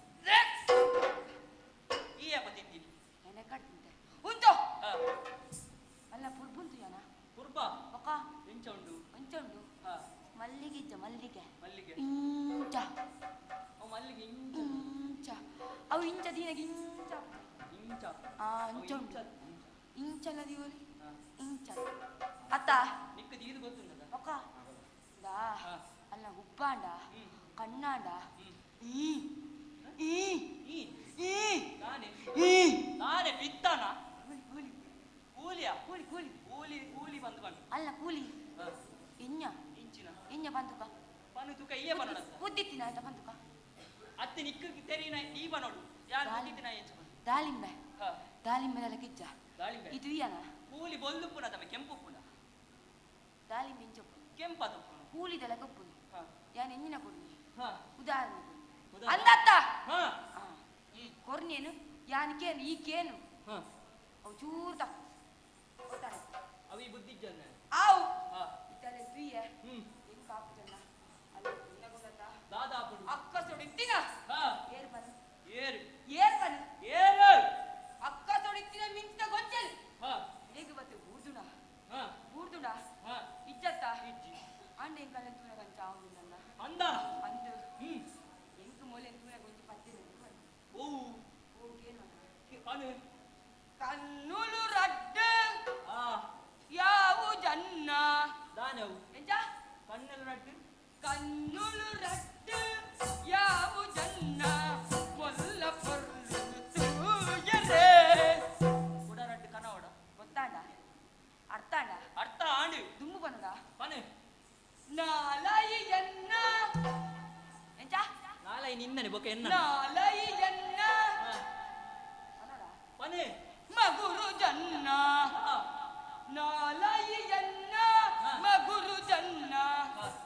E: ಈ ಅಪ್ಪ ತಿಂತೀನಿ.
C: ಎಣ್ಣೆ ಕಡ್ತಿಂತೆ ಉಂಟು
E: ಹಾ,
C: ಅಲ್ಲ ಪುರ್ಬುನ್ ತುಯ್ಯನ
E: ಕುರ್ಬ
C: ಒಕ
E: ಎಂಚ ಉಂಡು?
C: ಒಂಚ ಉಂಡು
E: ಹಾ,
C: ಮಲ್ಲಿಗೆ ಇಜ್ಜ ಮಲ್ಲಿಗೆ
E: ಮಲ್ಲಿಗೆ.
C: ಇಂಚ
E: ಅವು ಮಲ್ಲಿಗೆ ಇಂಚ.
C: ಇಂಚ ಅವು ಇಂಚ ದೀನಗೆ ಇಂಚ
E: ಇಂಚ.
C: ಆ
E: ಅವು
C: ಇಂಚ
E: ಇಂಚ.
C: ಉಂಟು ಇಂಚಲ ದಿವಲಿ
E: ಹಾ.
C: ಇಂಚ ಅತ್ತ
E: ನಿಕ್ಕ ದೀದು ಗೊತ್ತುಂಡದ?
C: ಒಕ ದಾ
E: ಹಾ.
C: ಅಲ್ಲ ಹುಬ್ಬಾಂಡ
E: ಹ್ಮ್.
C: ಕಣ್ಣಾಂಡ
E: ಹ್ಮ್.
C: ಈ ಈ
E: ಈ
C: ಈ
E: ತಾನೆ
C: ಈ
E: ತಾನೆ ಬಿತ್ತಾನ
C: ಕೂಲಿ ಕೂಲಿ
E: ಕೂಲಿಯ
C: ಕೂಲಿ ಕೂಲಿ
E: ಕೂಲಿ ಕೂಲಿ ಬಂದು ಬಂದು
C: ಅಲ್ಲ ಕೂಲಿ ಇഞ്ഞ
E: ಇಂಚಿನ
C: ಇഞ്ഞ ಬಂದುಕ
E: ಪನು ತುಕ ಈಯ ಪನೋಡತ್ತ
C: ಬುದ್ಧಿತ್ತಿನ ಆಯ್ತಾ ಬಂದುಕ
E: ಅತ್ತಿ ನಿಕ್ಕ ತೆರಿನ ಈ ಪನೋಡು ಯಾರು
C: ದಾಳಿ.
E: ಬುದ್ಧಿತ್ತಿನ ಎಂಚ ಪನು
C: ದಾಳಿಂಬೆ
E: ಹಾ
C: ದಾಳಿಂಬೆ ಕಿಜ್ಜ
E: ದಾಳಿಂಬೆ
C: ಇದು ಇಯನ
E: ಕೂಲಿ ಬೊಲ್ದುಪ್ಪುನ ತಮ್ಮ ಕೆಂಪುಪ್ಪುನ
C: ದಾಳಿಂಬೆ ಇಂಚೊಪ್ಪು
E: ಕೆಂಪದುಪ್ಪುನ
C: ಕೂಲಿದೆಲ್ಲ ಕೊಪ್ಪುನು
E: ಹಾ
C: ಯಾನ್ ಎಂಜಿನ ಕೊಡ್ನಿ
D: ಉದಾಹರಣೆ ಅಂದತ್ತ ಕೊರ್ನೇನು ಯಾನ್ ಕೇನು ಈ ಕೇನು ಅವು ಚೂರು ತಪ್ಪು ಗೊತ್ತಾಡ
E: ಅವಿ ಬುದ್ಧಿ ಜನ
D: ಆವು ಇತ್ತಲೆ ತುಯ್ಯ ಹೆಂಗ್ ಕಾಪು ಜನ ಅಲ್ಲಿ ತಿನ್ನಗೊಂಡತ್ತ
E: ದಾದಾ ಪುಡು
D: ಅಕ್ಕ ಸೊಡಿತ್ತಿನ ಏರ್ ಬನ್
E: ಏರ್
D: ಏರ್ ಬನ್
E: ಏರ್
D: ಅಕ್ಕ ಸೊಡಿತ್ತಿನ ಮಿಂಚಿನ ಗೊಂಚಲ್ ಹೇಗೆ ಬತ್ತು ಬೂರ್ದುಣ ಬೂರ್ದುಣ ಇಜ್ಜತ್ತ
E: ಇಜ್ಜಿ
D: ಅಂಡ ಎಂಕಲ್ಲ ತೂನ ಕಂಚ ಆವುಂದನ್ನ
E: ಅಂದ
D: ಅಂದು ಎಂಕ್ ಮೊಲೆ ತೂನ ಗೊಂಚಿ ಪತ್ತೆ
E: ಓ
D: ಓ ಕೇನು
E: ಅನು
D: ಕನ್ನುಲು ರಡ್ಡು ಯಾವು ಜನ್ನ
E: ದಾನವು
D: ಎಂಜ
E: ಕಣ್ಣಲು ರಡ್ಡು
D: ಕನ್ನುಲು ರಡ್ಡು ಯಾವು ಜನ್ನ ಮೊಲ್ಲ ಪೊರ್ಲು ತೂಯರೆ
E: ಕುಡ ರಡ್ಡು ಕನವಡ
D: ಗೊತ್ತಾಂಡ ಅರ್ಥಾಂಡ
E: ಅರ್ಥ ಆಂಡು
D: ದುಮ್ಮು ಬನ್ನಡ
E: ಪನೆ
D: ನಾಲಯಿ ಎನ್ನ ಎಂಜ
E: ನಾಲೈ ನಿನ್ನನೆ ಬೊಕ ಎನ್ನ
D: ನಾಲಯಿ ಎನ್ನ ಪನೋಡ
E: ಪನೆ
D: ಮಗುರು ಜನ್ನ ನಾಲಯಿ ಎನ್ನ ಮಗುರು ಜನ್ನ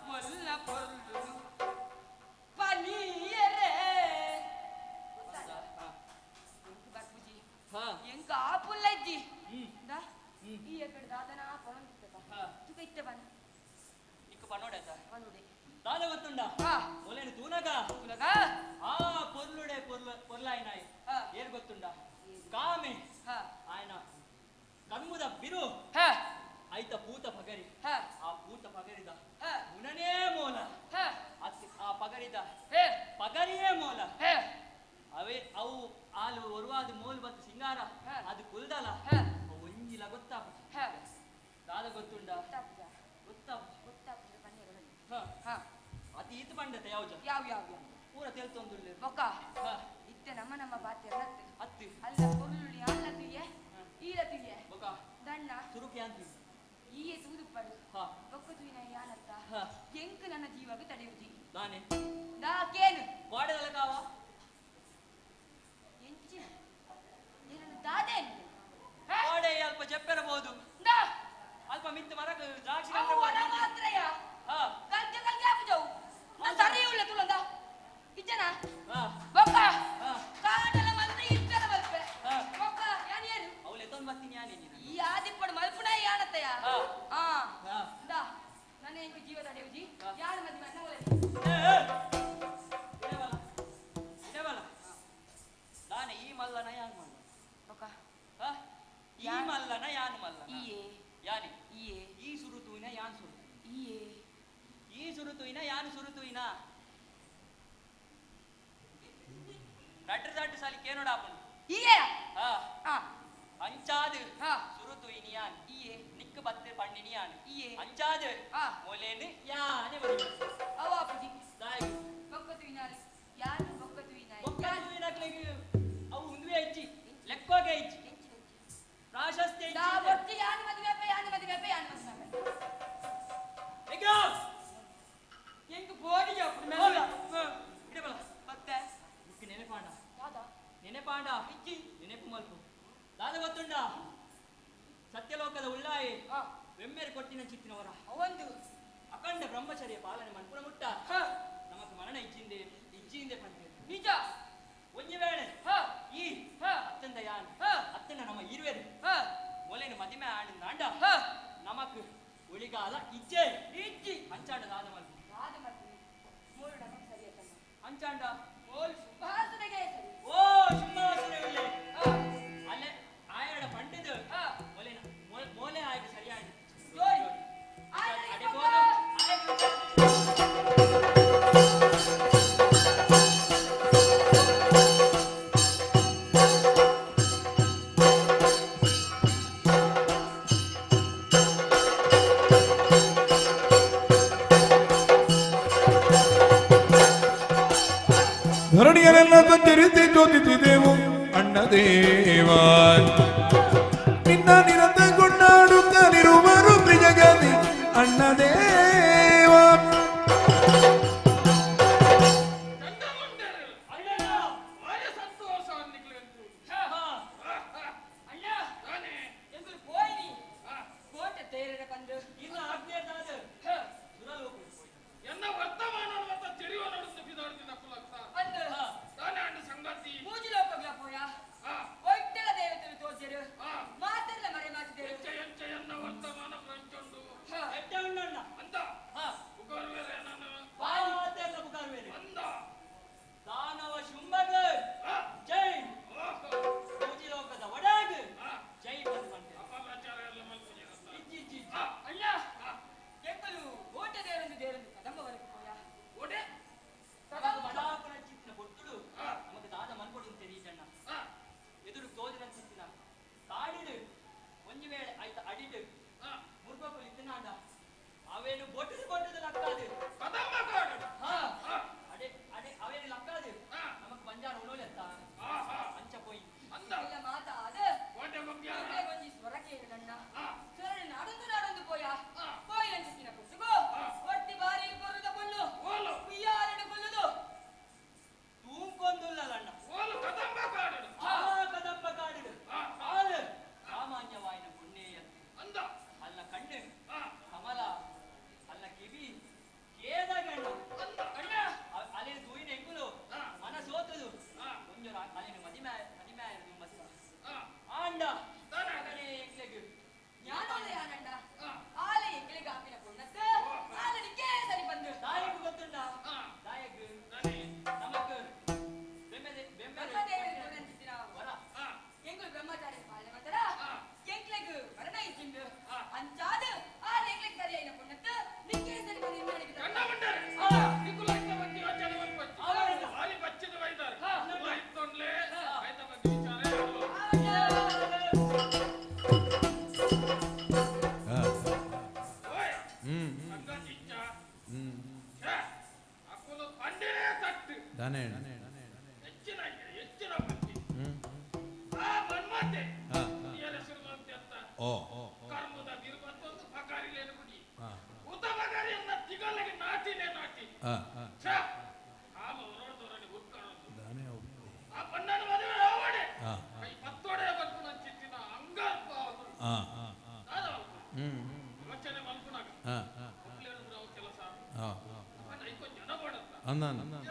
D: ಮೊಲ್ಲ ಪೊರ್ಲು ಪನಿಯರೆ ಎಂಕ್ ಬರ್ಪುಜಿ ಎಂಕ್ ಆಪುಲ್ಲ ಇಜ್ಜಿ ದಾ ಈ ಎಕಡೆ ದಾದನ ಪೊಣಂದಿತ್ತದ ತುಕ ಇತ್ತ ಬನ್
E: ನಿಕ್ಕ ಪನೋಡತ
D: ಪನೋಡೆ
E: ದಾದ ಗೊತ್ತುಂಡ ಮೊಲೇನು ತೂನಗ
D: ತೂನಗ
E: ಆ ಪೊರ್ಲುಡೆ ಪೊರ್ಲ ಪೊರ್ಲಾಯಿನಾಯಿ ಏರ್ ಗೊತ್ತುಂಡ ಕಾಮೆ ಆಯನ ಕಣ್ಮುದ ಬಿರು ಐತ ಪೂತ ಪಗರಿ ಆ ಪೂತ ಪಗರಿದ ಗುಣನೇ ಮೂಲ ಆ ಪಗರಿದ ಪಗರಿಯೇ ಮೂಲ ಅವೇ ಅವು ಆಲು ಒರುವಾದ ಮೂಲ ಬತ್ತು ಸಿಂಗಾರ ಅದು ಕುಲ್ದಲ ಒಂಜಿಲ ಗೊತ್ತಾಪುಜಿ ದಾದ ಗೊತ್ತುಂಡ ಗೊತ್ತಾಪುಜಿ ಅದು ಈತ ಬಂಡತೆ ಯಾವ್ಜ
D: ಯಾವ ಯಾವ
E: ಪೂರ ತೆಲ್ತೊಂದುಳ್ಳೆ
D: ಬೊಕ್ಕ ಇತ್ತೆ ನಮ್ಮ ನಮ್ಮ ಬಾತೆ
E: ಅತ್ತು
D: ಅಲ್ಲ ಪೊರ್ಲುಳಿ ಅಲ್ಲ ತುಯ್ಯೆ ಈಲ ತುಯ್ಯೆ
E: ಬೊಕ್ಕ
D: ದಣ್ಣ
E: ಸುರುಕಿ ಅಂತಿ
D: ಈಯೆ ತೂದುಪ್ಪಡು ಬೊಕ್ಕ ತುಯ್ಯಿನ ಯಾನತ್ತ ಎಂಕ್ ನನ್ನ ಜೀವಗ ತಡೆಯುಜಿ
E: ದಾನೆ
D: ದಾ ಕೇನು
E: ಕೋಡೆದಲ ಕಾವ
D: ಎಂಚಿನ ಏನನ್ನು ದಾದೇನು
E: ಕೋಡೆ ಅಲ್ಪ ಜಪ್ಪೆರಬಹುದು
D: ದಾ
E: ಅಲ್ಪ ಮಿತ್ತು ಮರಕ ದ್ರಾಕ್ಷಿ
D: ಅವು ಮಾತ್ರಯ ಕಲ್ಕೆ ಕಲ್ಕೆ ಆಪುಜವು ಸರಿ ಉಳ್ಳ ತುಳಂದ ಇಜ್ಜನ ಬೊಕ್ಕ ಕಾಡಲ ಮಲ್ಪೆ ಇಚ್ಚನ ಮಲ್ಪೆ ಬೊಕ್ಕ ಯಾನ್ ಏನು
E: ಅವಳು ಎತ್ತೊಂದು ಬರ್ತೀನಿ ಯಾನೇ ನೀನು
D: ಈ ಆದಿಪ್ಪಡು ಮಲ್ಪುಣ ಯಾನತ್ತಯ ಆ ದಾ ನನ್ನ ಎಂಕು ಜೀವ ತಡೆಯುಜಿ ಯಾನ ಮದಿ ಮನ್ನ ಒಲೆ
E: ಇಡವಲ ದಾನೆ ಈ ಮಲ್ಲನ ಯಾನ್ ಮಲ್ಲ
D: ಬೊಕ್ಕ
E: ಈ ಮಲ್ಲನ ಯಾನ್ ಮಲ್ಲ
D: ಈಯೇ
E: ಯಾನೆ
D: ಈಯೇ
E: ಈ ಸುರುತುವಿನ ಯಾನ್ ಸುರು
D: ಈಯೇ
E: ಈ ಸುರುತುವಿನ ಯಾನ್ ಸುರುತುವಿನ ರಡ್ಡು ರಡ್ಡು ಸಾಲಿ ಕೇನೋಡ ಆಪುಂಡು
D: ಈಯೇ
E: ಅಂಚಾದು ಸುರುತುವಿನಿ ಯಾನ್
D: ಈಯೇ
E: ನಿಕ್ಕ ಬತ್ತೆ ಪಣ್ಣಿನಿ ಯಾನ್
D: ಈಯೇ
E: ಅಂಚಾದು ಮೊಲೇನು ಯಾನೆ ಬರಿ
D: ಅವ ಆಪುಜಿ
E: ದಾಯ್
D: ಬೊಕ್ಕತುವಿನಾಲಿ ಯಾನು ಬೊಕ್ಕತುವಿನಾಯಿ
E: ಬೊಕ್ಕತುವಿನಕ್ಲೆಗ್ ಅವು ಉಂದುವೆ ಇಜ್ಜಿ ಲೆಕ್ಕೋಗೆ ಇಜ್ಜಿ ಪ್ರಾಶಸ್ತ್ಯ
D: ದಾ ಬೊಟ್ಟಿ ಯಾನು ಮದುವೆ ಅಪ್ಪ ಯಾನು ಮದುವೆ ಅಪ್ಪ ಯಾನು ಮದುವೆ ಅಪ್ಪ
E: ಎಗ
D: ಎಂಕ್ ಬೋಡಿ ಅಪ್ಪು ಮೆಲ್ಲ
E: ಇಡಬಲ
D: ಮತ್ತೆ
E: ನಿಕ್ಕ ನೆನೆಪಾಂಡ
D: ದಾದಾ
E: ನೆನೆಪಾಂಡ
D: ಇಜ್ಜಿ
E: ನೆನೆಪು ಮಲ್ಪು ದಾದ ಗೊತ್ತುಂಡ ಸತ್ಯಲೋಕದ ಉಳ್ಳಾಯಿ ವೆಮ್ಮೆರು ಕೊಟ್ಟಿನ ಚಿತ್ತಿನವರ
D: ಅವಂದು
E: ಅಖಂಡ ಬ್ರಹ್ಮಚರ್ಯ ಪಾಲನೆ ಮನ್ಪುನ ಮುಟ್ಟ ನಮಕ್ ಮರಣ ಇಜ್ಜಿಂದೆ ಇಜ್ಜಿಂದೆ ಪಂತೆ
D: ನಿಜ
E: ಒಂಜಿ ವೇಳೆ ಈ ಅತ್ತಂದ ಯಾನ್ ಅತ್ತಂದ ನಮ್ಮ ಇರುವೆರು ಮೊಲೇನು ಮದಿಮೆ ಆಂಡ ನಮಕ್ ಉಳಿಗಾಲ ಇಜ್ಜೆ
D: ಇಜ್ಜಿ
E: ಅಂಚಾಂಡ ದಾದ ಮಲ್ಪು
D: ದಾದ ಮಲ್ಪು ಮೋಲು ನಮಕ್ ಸರಿ ಅತ್ತಮ್ಮ
E: ಅಂಚಾಂಡ
D: ಮೋಲು ಶುಂಭಾಸುರೆಗೆ ಸರಿ
E: ಓ ಶುಂಭಾಸುರೆ ಉಳ್ಳೆ ಅಲ್ಲೇ ಆಯಡ ಪಂಡಿದು ಮೊಲೇನ ಮೋಲೆ ಆಯ್ತು ಸರಿಯಾಗಿ
D: ಜೋಡಿ
E: ಅಡೆ ಬೋದು
F: ಧರಣಿಯರೆಲ್ಲ ಸಂಚರಿಸಿ ಜ್ಯೋತಿಸಿದೆವು ಅಣ್ಣದೇವ ನಿನ್ನ ನಿರಂತ ಕೊಂಡಾಡುತ್ತಲಿರುವರು ತ್ರಿಜಗತಿ ಅಣ್ಣದೇವ
E: ಇಲ್ಲ ಆಗ್ನೇದಾದ ಸುರಲೋಕ
A: ಎನ್ನ ವರ್ತಮಾನ ತೆರೆಯುವ ನಡುತ್ತ
F: ದಾನೆ
H: ಹೆಚ್ಚಿನ ಹೆಚ್ಚಿನ ಬುದ್ಧಿ ಆ ಮನ್ಮತೆ ಹಿರಿಯರ ಹೆಸರು ಅಂತ
F: ಓ
H: ಕರ್ಮದ ಬಿರುಬತ್ತೊಂದು ಪಗಾರಿಲೇನು ಬಿಡಿ ಉತ ಪಗಾರಿಯನ್ನ ತಿಗಲಿಗೆ ನಾಟಿನೇ ನಾಟಿ ಛ ಆಮ ಹೊರಡ್ದವರಲ್ಲಿ ಹುಡ್ಕಾಡೋದು
F: ದಾನೆ
H: ಆ ಬಣ್ಣನ ಮದುವೆ ಯಾವಡೆ ಕೈ ಪತ್ತೋಡೆ ಬಂತು ನನ್ನ ಚಿಟ್ಟಿನ ಅಂಗಾರ್ಪ ಅವರು ದಾದ ಯೋಚನೆ ಮಲ್ಪುನಾಗ ಒಬ್ಲೇನು ಕೆಲಸ ಐಕೊ ಜನ ಬಡತ್ತ
F: ಅಂದ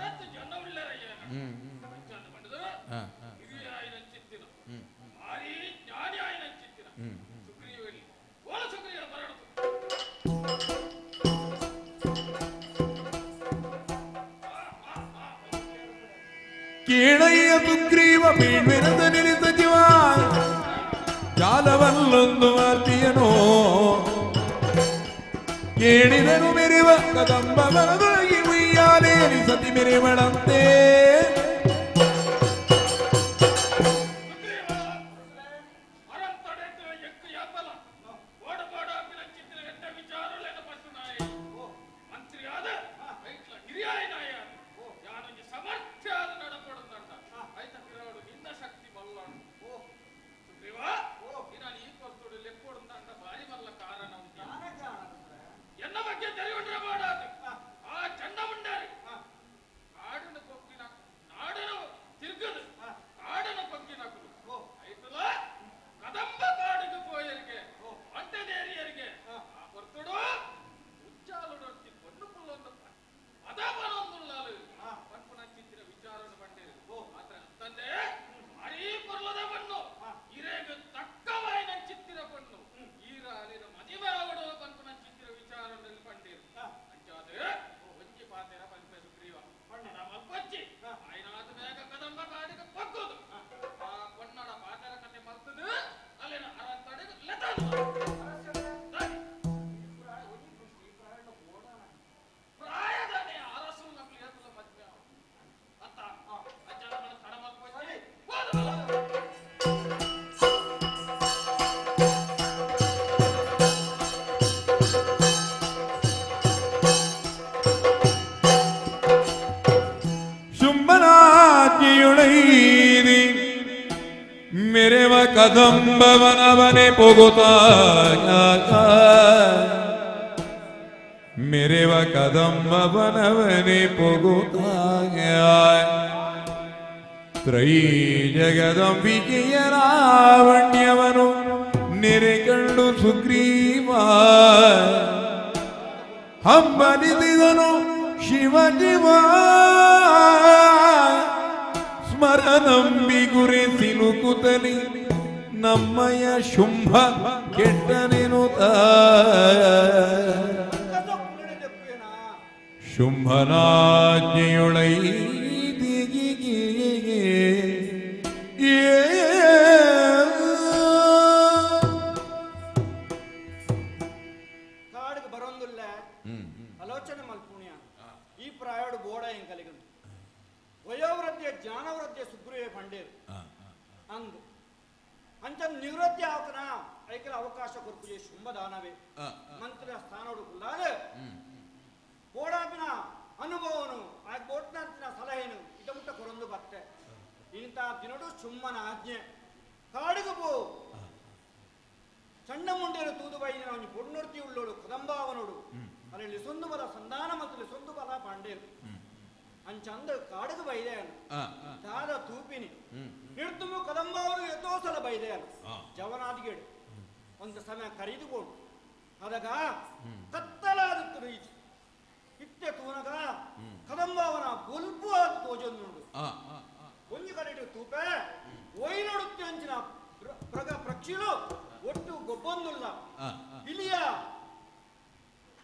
H: ಏತು ಜನ ಉಳ್ಳರಯ್ಯ ಬಂಡದು ಹಿರಿಯ ಆಯ್ನ ಚಿತ್ತಿನ ಭಾರಿ ಜ್ಞಾನಿ ಆಯ್ನ ಚಿತ್ತಿನ ಸುಗ್ರೀವ ಇಲ್ಲಿ ಓಲ ಸುಗ್ರೀವ ಬರಡದು
F: ಕೀಳಯ್ಯ ಸುಗ್ರೀವ ಬೀಳ್ವಿರದ ನಿಲ್ಲಿಸ ಜೀವ ಜಾಲವಲ್ಲೊಂದು ಮಾತಿಯನು ಕೇಳಿದನು ಮೆರೆವ ಕದಂಬ ಮನದೊಳಗಿ ಉಯ್ಯಾಲೇರಿ ಸತಿ ಮೆರೆವಳಂತೆ
H: ಅರಂತಡೆದ್ದು ಎಕ್ಕು ಯಾಪಲ ಓಡ ಬೋಡ ಚಿತ್ತಿನ ಎಟ್ಟ ವಿಚಾರಲೇನ ಪಶುನಾಯ ಮಂತ್ರಿಯಾದ ಐಟ್ಲ ಹಿರಿಯಾಯ ನಾಯ ಯಾನೊಂಜಿ ಸಮರ್ಥ್ಯಾದ ನಡಪಡುತ್ತಂಡ ಐತ ಪಿರವಡು ನಿನ್ನ ಶಕ್ತಿ ಮಲ್ಲಾಡು ಸುಗ್ರೀವ ನಾನು ಈ ಕೊರ್ತುಡು ಲೆಕ್ಕೊಡುತ್ತಂಡ ಭಾರಿ ಮಲ್ಲ ಕಾರಣ ಉಂಟು ಎನ್ನ ಬಗ್ಗೆ ತೆರಿಗೊಂಡ್ರೆ ಮಾಡಾದು ಆ ಚಂಡ ಮುಂಡಾರಿ ಕಾಡನ ಕೊಕ್ಕಿನ ನಾಡನ ತಿರುಗದು ಕಾಡನ ಕೊಕ್ಕಿನ ಐತಲ ಕದಂಬ ಕಾಡಿಗೆ ಪೋಯರಿಗೆ ಒಂಟದೇರಿಯರಿಗೆ ಆ ಕೊರ್ತುಡು ಉಚ್ಚಾಲುಡೊರ್ತಿ ಪೊಣ್ಣು ಪುಲ್ಲೊಂದು ಪದವನೊಂದುಳ್ಳಾಲು ಪನ್ಪುನ ಚಿತ್ತಿನ ವಿಚಾರವನ್ನು ಬಂಡೇರು ಮಾತ್ರ ತಂದೆ ಭಾರೀ ಪೊರ್ಲದ ಬಣ್ಣು ಇರೇಗ ತಕ್ಕವಾಯಿನ ಚಿತ್ತಿರ ಪಣ್ಣು ಈರ ಅಲಿನ ಮದಿಮೆ ಆವಡೋ ಪನ್ಪುನ ಚಿತ್ತಿರ ವಿಚಾರದಲ್ಲಿ ಬಂಡೇರು ಅಂಚಾದ ಒಂಜಿ ಪಾತೆರ ಪನ್ಪೆ ಸುಗ್ರೀವ ಮಲ್ಪಚ್ಚಿ ಆಯ್ನಾದ ಬೇಗ ಕದಂಬ ಕಾಡಿಗೆ ಪಗ್ಗೋದು ಆ ಪೊನ್ನಡ ಪಾತೆರ ಕತೆ ಮಲ್ತದು ಅಲ್ಲಿನ ಅರಂತಡೆಗೆ ಲೆತಾದು ಪ್ರಾಯದಾನೆ ಅರಸು ನಕ್ಲು ಏತುಲ ಮದ್ಮೆ ಅತ್ತ ಅಜ್ಜನ ಮನ ತಡ ಮಲ್ಪಚ್ಚಿ ಹೋದವಲ್ಲ.
F: ಶುಂಭನಾಜ್ಞೆಯುಳೈದಿ ಮೆರೆವ ಕದಂಬವನವನೆ ಪೊಗುತ ಮೆರೆವ ಕದಂಬವನವನೆ ಪೊಗುತ ತ್ರೈ ಜಗದಂಬಿಕೆಯ ಲಾವಣ್ಯವನು ನೆರೆ ಕಂಡು ಸುಗ್ರೀವ ಹಂಬಲಿಸಿದನು ಶಿವ ಶಿವ ಸ್ಮರನಂಬಿ ಗುರಿ ಸಿಲುಕುತಲಿ ನಮ್ಮಯ ಶುಂಭ ಕೆಟ್ಟನೆನುತ ಶುಂಭನಾಜ್ಞೆಯೊಳೈ
B: ಕಾಡಿಗೆ ಬರೋಂದಿಲ್ಲ ಆಲೋಚನೆ ಮಲ್ಪುಣ್ಯ ಈ ಪ್ರಾಯೋಡು ಬೋಡ ಎಂಕಲಿಗನು ವಯೋವೃದ್ಧಿಯ ಜ್ಞಾನವೃದ್ಧಿಯ ಸುಗ್ರೀವ ಪಂಡೇರು ಅಂದು ಅಂಚ ನಿವೃತ್ತಿ ಆತನ ಐಕಲ ಅವಕಾಶ ಕೊರ್ಪುಜೆ ಶುಂಭದಾನವೇ ಮಂತ್ರಿಯ ಸ್ಥಾನೋಡು ಕುಲ್ಲಾದ ಬೋಡಾಪಿನ ಅನುಭವನು ಆ ಬೋಟ್ನಾಥಿನ ಸಲಹೆನು ಇದಮುಟ್ಟ ಕೊರೊಂದು ಬತ್ತೆ ಇಂಥ ದಿನಡು ಶುಂಭನ ಆಜ್ಞೆ ಕಾಡಿಗೆ ಪೋ ಸಣ್ಣ ಮುಂಡೇರು ತೂದು ಬೈದಿನ ಅವನು ಪೊಣ್ಣೊರ್ತಿ ಉಳ್ಳೋಡು ಕದಂಬಾವನೋಡು ಅಲ್ಲಿ ಸೊಂದು ಬಲ ಸಂಧಾನ ಮತ್ತು ಸೊಂದು ಬಲ ಪಾಂಡೇರು ಅಂಚಂದ ಕಾಡಿಗೆ ಬೈದೆಯನು ದಾದ ತೂಪಿನಿ ನಿರ್ತುಂಬು ಕದಂಬಾವನು ಎತ್ತೋ ಸಲ ಬೈದೆಯನು ಜವನಾದಿಗೇಡು ಒಂದು ಸಮಯ ಕರೀದುಕೊಂಡು ಅದಗ ಕತ್ತಲಾದಿತ್ತು ಈಚೆ ಇತ್ತೆ ತೂನಗ ಕದಂಬಾವನ ಬೊಲ್ಪು ಆದ ತೋಜೊಂದುಂಡು ಒಂಜಿ ಕಡೆಟು ತೂಪೆ ಒಯ್ನೊಡುತ್ತೆ ಅಂಚಿನ ಪ್ರಗ ಪ್ರಕ್ಷಿಲು ಒಟ್ಟು ಗೊಬ್ಬೊಂದುಲ್ಲ ಇಲಿಯ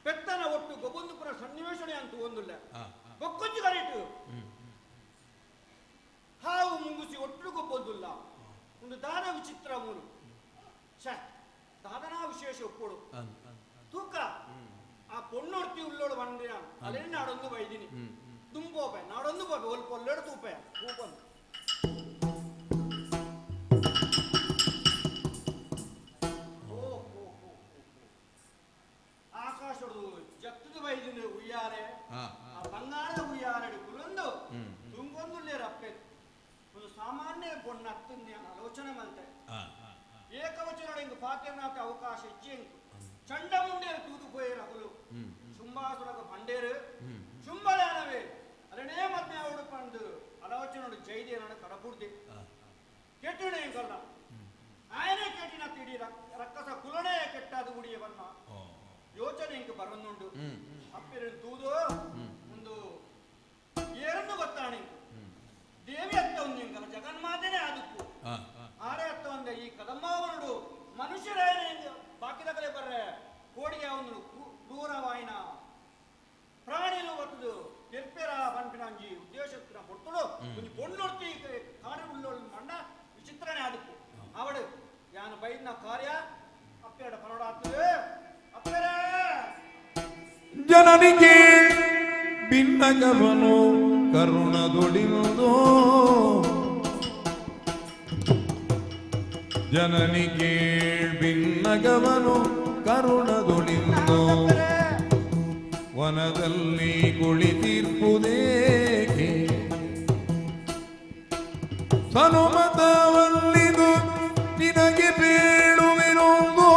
B: ಪೆತ್ತನ ಒಟ್ಟು ಗೊಬ್ಬೊಂದು ಪುರ ಸನ್ನಿವೇಶಣೆ ಅಂತ ಒಂದುಲ್ಲ ಬೊಕ್ಕೊಂಜಿ ಕಡೆಟು ಹಾವು ಮುಂಗುಸಿ ಒಟ್ಟು ಗೊಬ್ಬೊಂದುಲ್ಲ ಒಂದು ದಾದ ವಿಚಿತ್ರ ಮೂರು ಛ ದಾದನಾ ವಿಶೇಷ ಒಪ್ಪೋಡು ತೂಕ ಆ ಪೊಣ್ಣೊಡ್ತಿ ಉಳ್ಳೋಡು ಬಂದ್ರೆ ಅಲ್ಲೇನು ನಾಡೊಂದು ಬೈದಿನಿ ದುಂಬೋಪೆ ನಾಡೊಂದು ಬೋಪೆ ಒಲ್ ಪೊಲ್ಲೆಡು ತೂಪೆ ತೂಪಂದು ಆಕಾಶಡು ಜತ್ತದ ಬೈದಿನಿ ಉಯ್ಯಾರೆ ಆ ಬಂಗಾರದ ಉಯ್ಯಾರೆ ಕುಲೊಂದು ಸಾಮಾನ್ಯ ಪೊಣ್ಣತ್ತಂದು ನಾನು ಆಲೋಚನೆ ಮಲ್ತೆ ಏಕವಚನ ಇಂದು ಪಾತ್ರನಾಥ ಅವಕಾಶ ಇಚ್ಚೆ ಚಂಡ ಮುಂಡೇರು ತೂದು ಪೋಯೇರು ಅಕಲು ಶುಂಭಾಸುರಗ ಬಂಡೇರು ಶುಂಭದಾನವೇ ಅಲನೇ ಮತ್ತೆ ಅವಡು ಪಂದು ಆಲೋಚನೆ ಜೈದೇನ ಕಡಪುಡ್ದೆ ಕೆಟ್ಟಣೆ ಕಲ್ಲ ಆಯನೇ ಕೆಟ್ಟಿನ ತಿಡಿ ರಕ್ಕಸ ಕುಲನೇ ಕೆಟ್ಟಾದು ಗುಡಿಯ ಬನ್ನ ಯೋಚನೆ ಇಂಕ ಬರೊಂದುಂಡು ಅಪ್ಪಿರನ್ ತೂದು ಒಂದು ಏರನ್ನು ಗೊತ್ತಾಣೆ ದೇವಿ ಅತ್ತ ಒಂದು ಇಂಕಲ ಜಗನ್ಮಾತೆನೇ ಆದಕ್ಕು ಆರೆ ಅತ್ತ ಒಂದ ಈ ಕದಂಬಾವನುಡು ಮನುಷ್ಯರೇ ಬಾಕಿದಕಲೆ ಬರ್ರೆ ಕೋಡಿಗೆ ಒಂದು ಕ್ರೂರವಾಯಿನ ಪ್ರಾಣಿಲು ಬರ್ತದು ತೆರ್ಪೆರ ಪನ್ಪಿನಂಜಿ ಉದ್ದೇಶಕ್ಕೆ ಪೊರ್ತುಡು ಒಂಜಿ ಪೊಣ್ಣೊರ್ತಿ ಕಾಡು ಉಳ್ಳೋಳು ಮಣ್ಣ ವಿಚಿತ್ರನೇ ಆದಕ್ಕು ಅವಡು ಯಾನು ಬೈದ್ನ ಕಾರ್ಯ ಅಪ್ಪೆರಡ ಪರೋಡಾಗ್ತದೆ ಅಪ್ಪೆರೇ
F: ಜನನಿಗೆ ಭಿನ್ನಗವನು ಕರುಣದೊಡಿನುದೋ ಜನನಿಗೆ ಭಿನ್ನಗವನು ಕರುಣದೊಡಿಂದು ವನದಲ್ಲಿ ಕುಳಿತಿರ್ಪುದೇಕೆ ಸನುಮತವಲ್ಲಿದು ನಿನಗೆ ಬೇಡುವೆನೊಂದು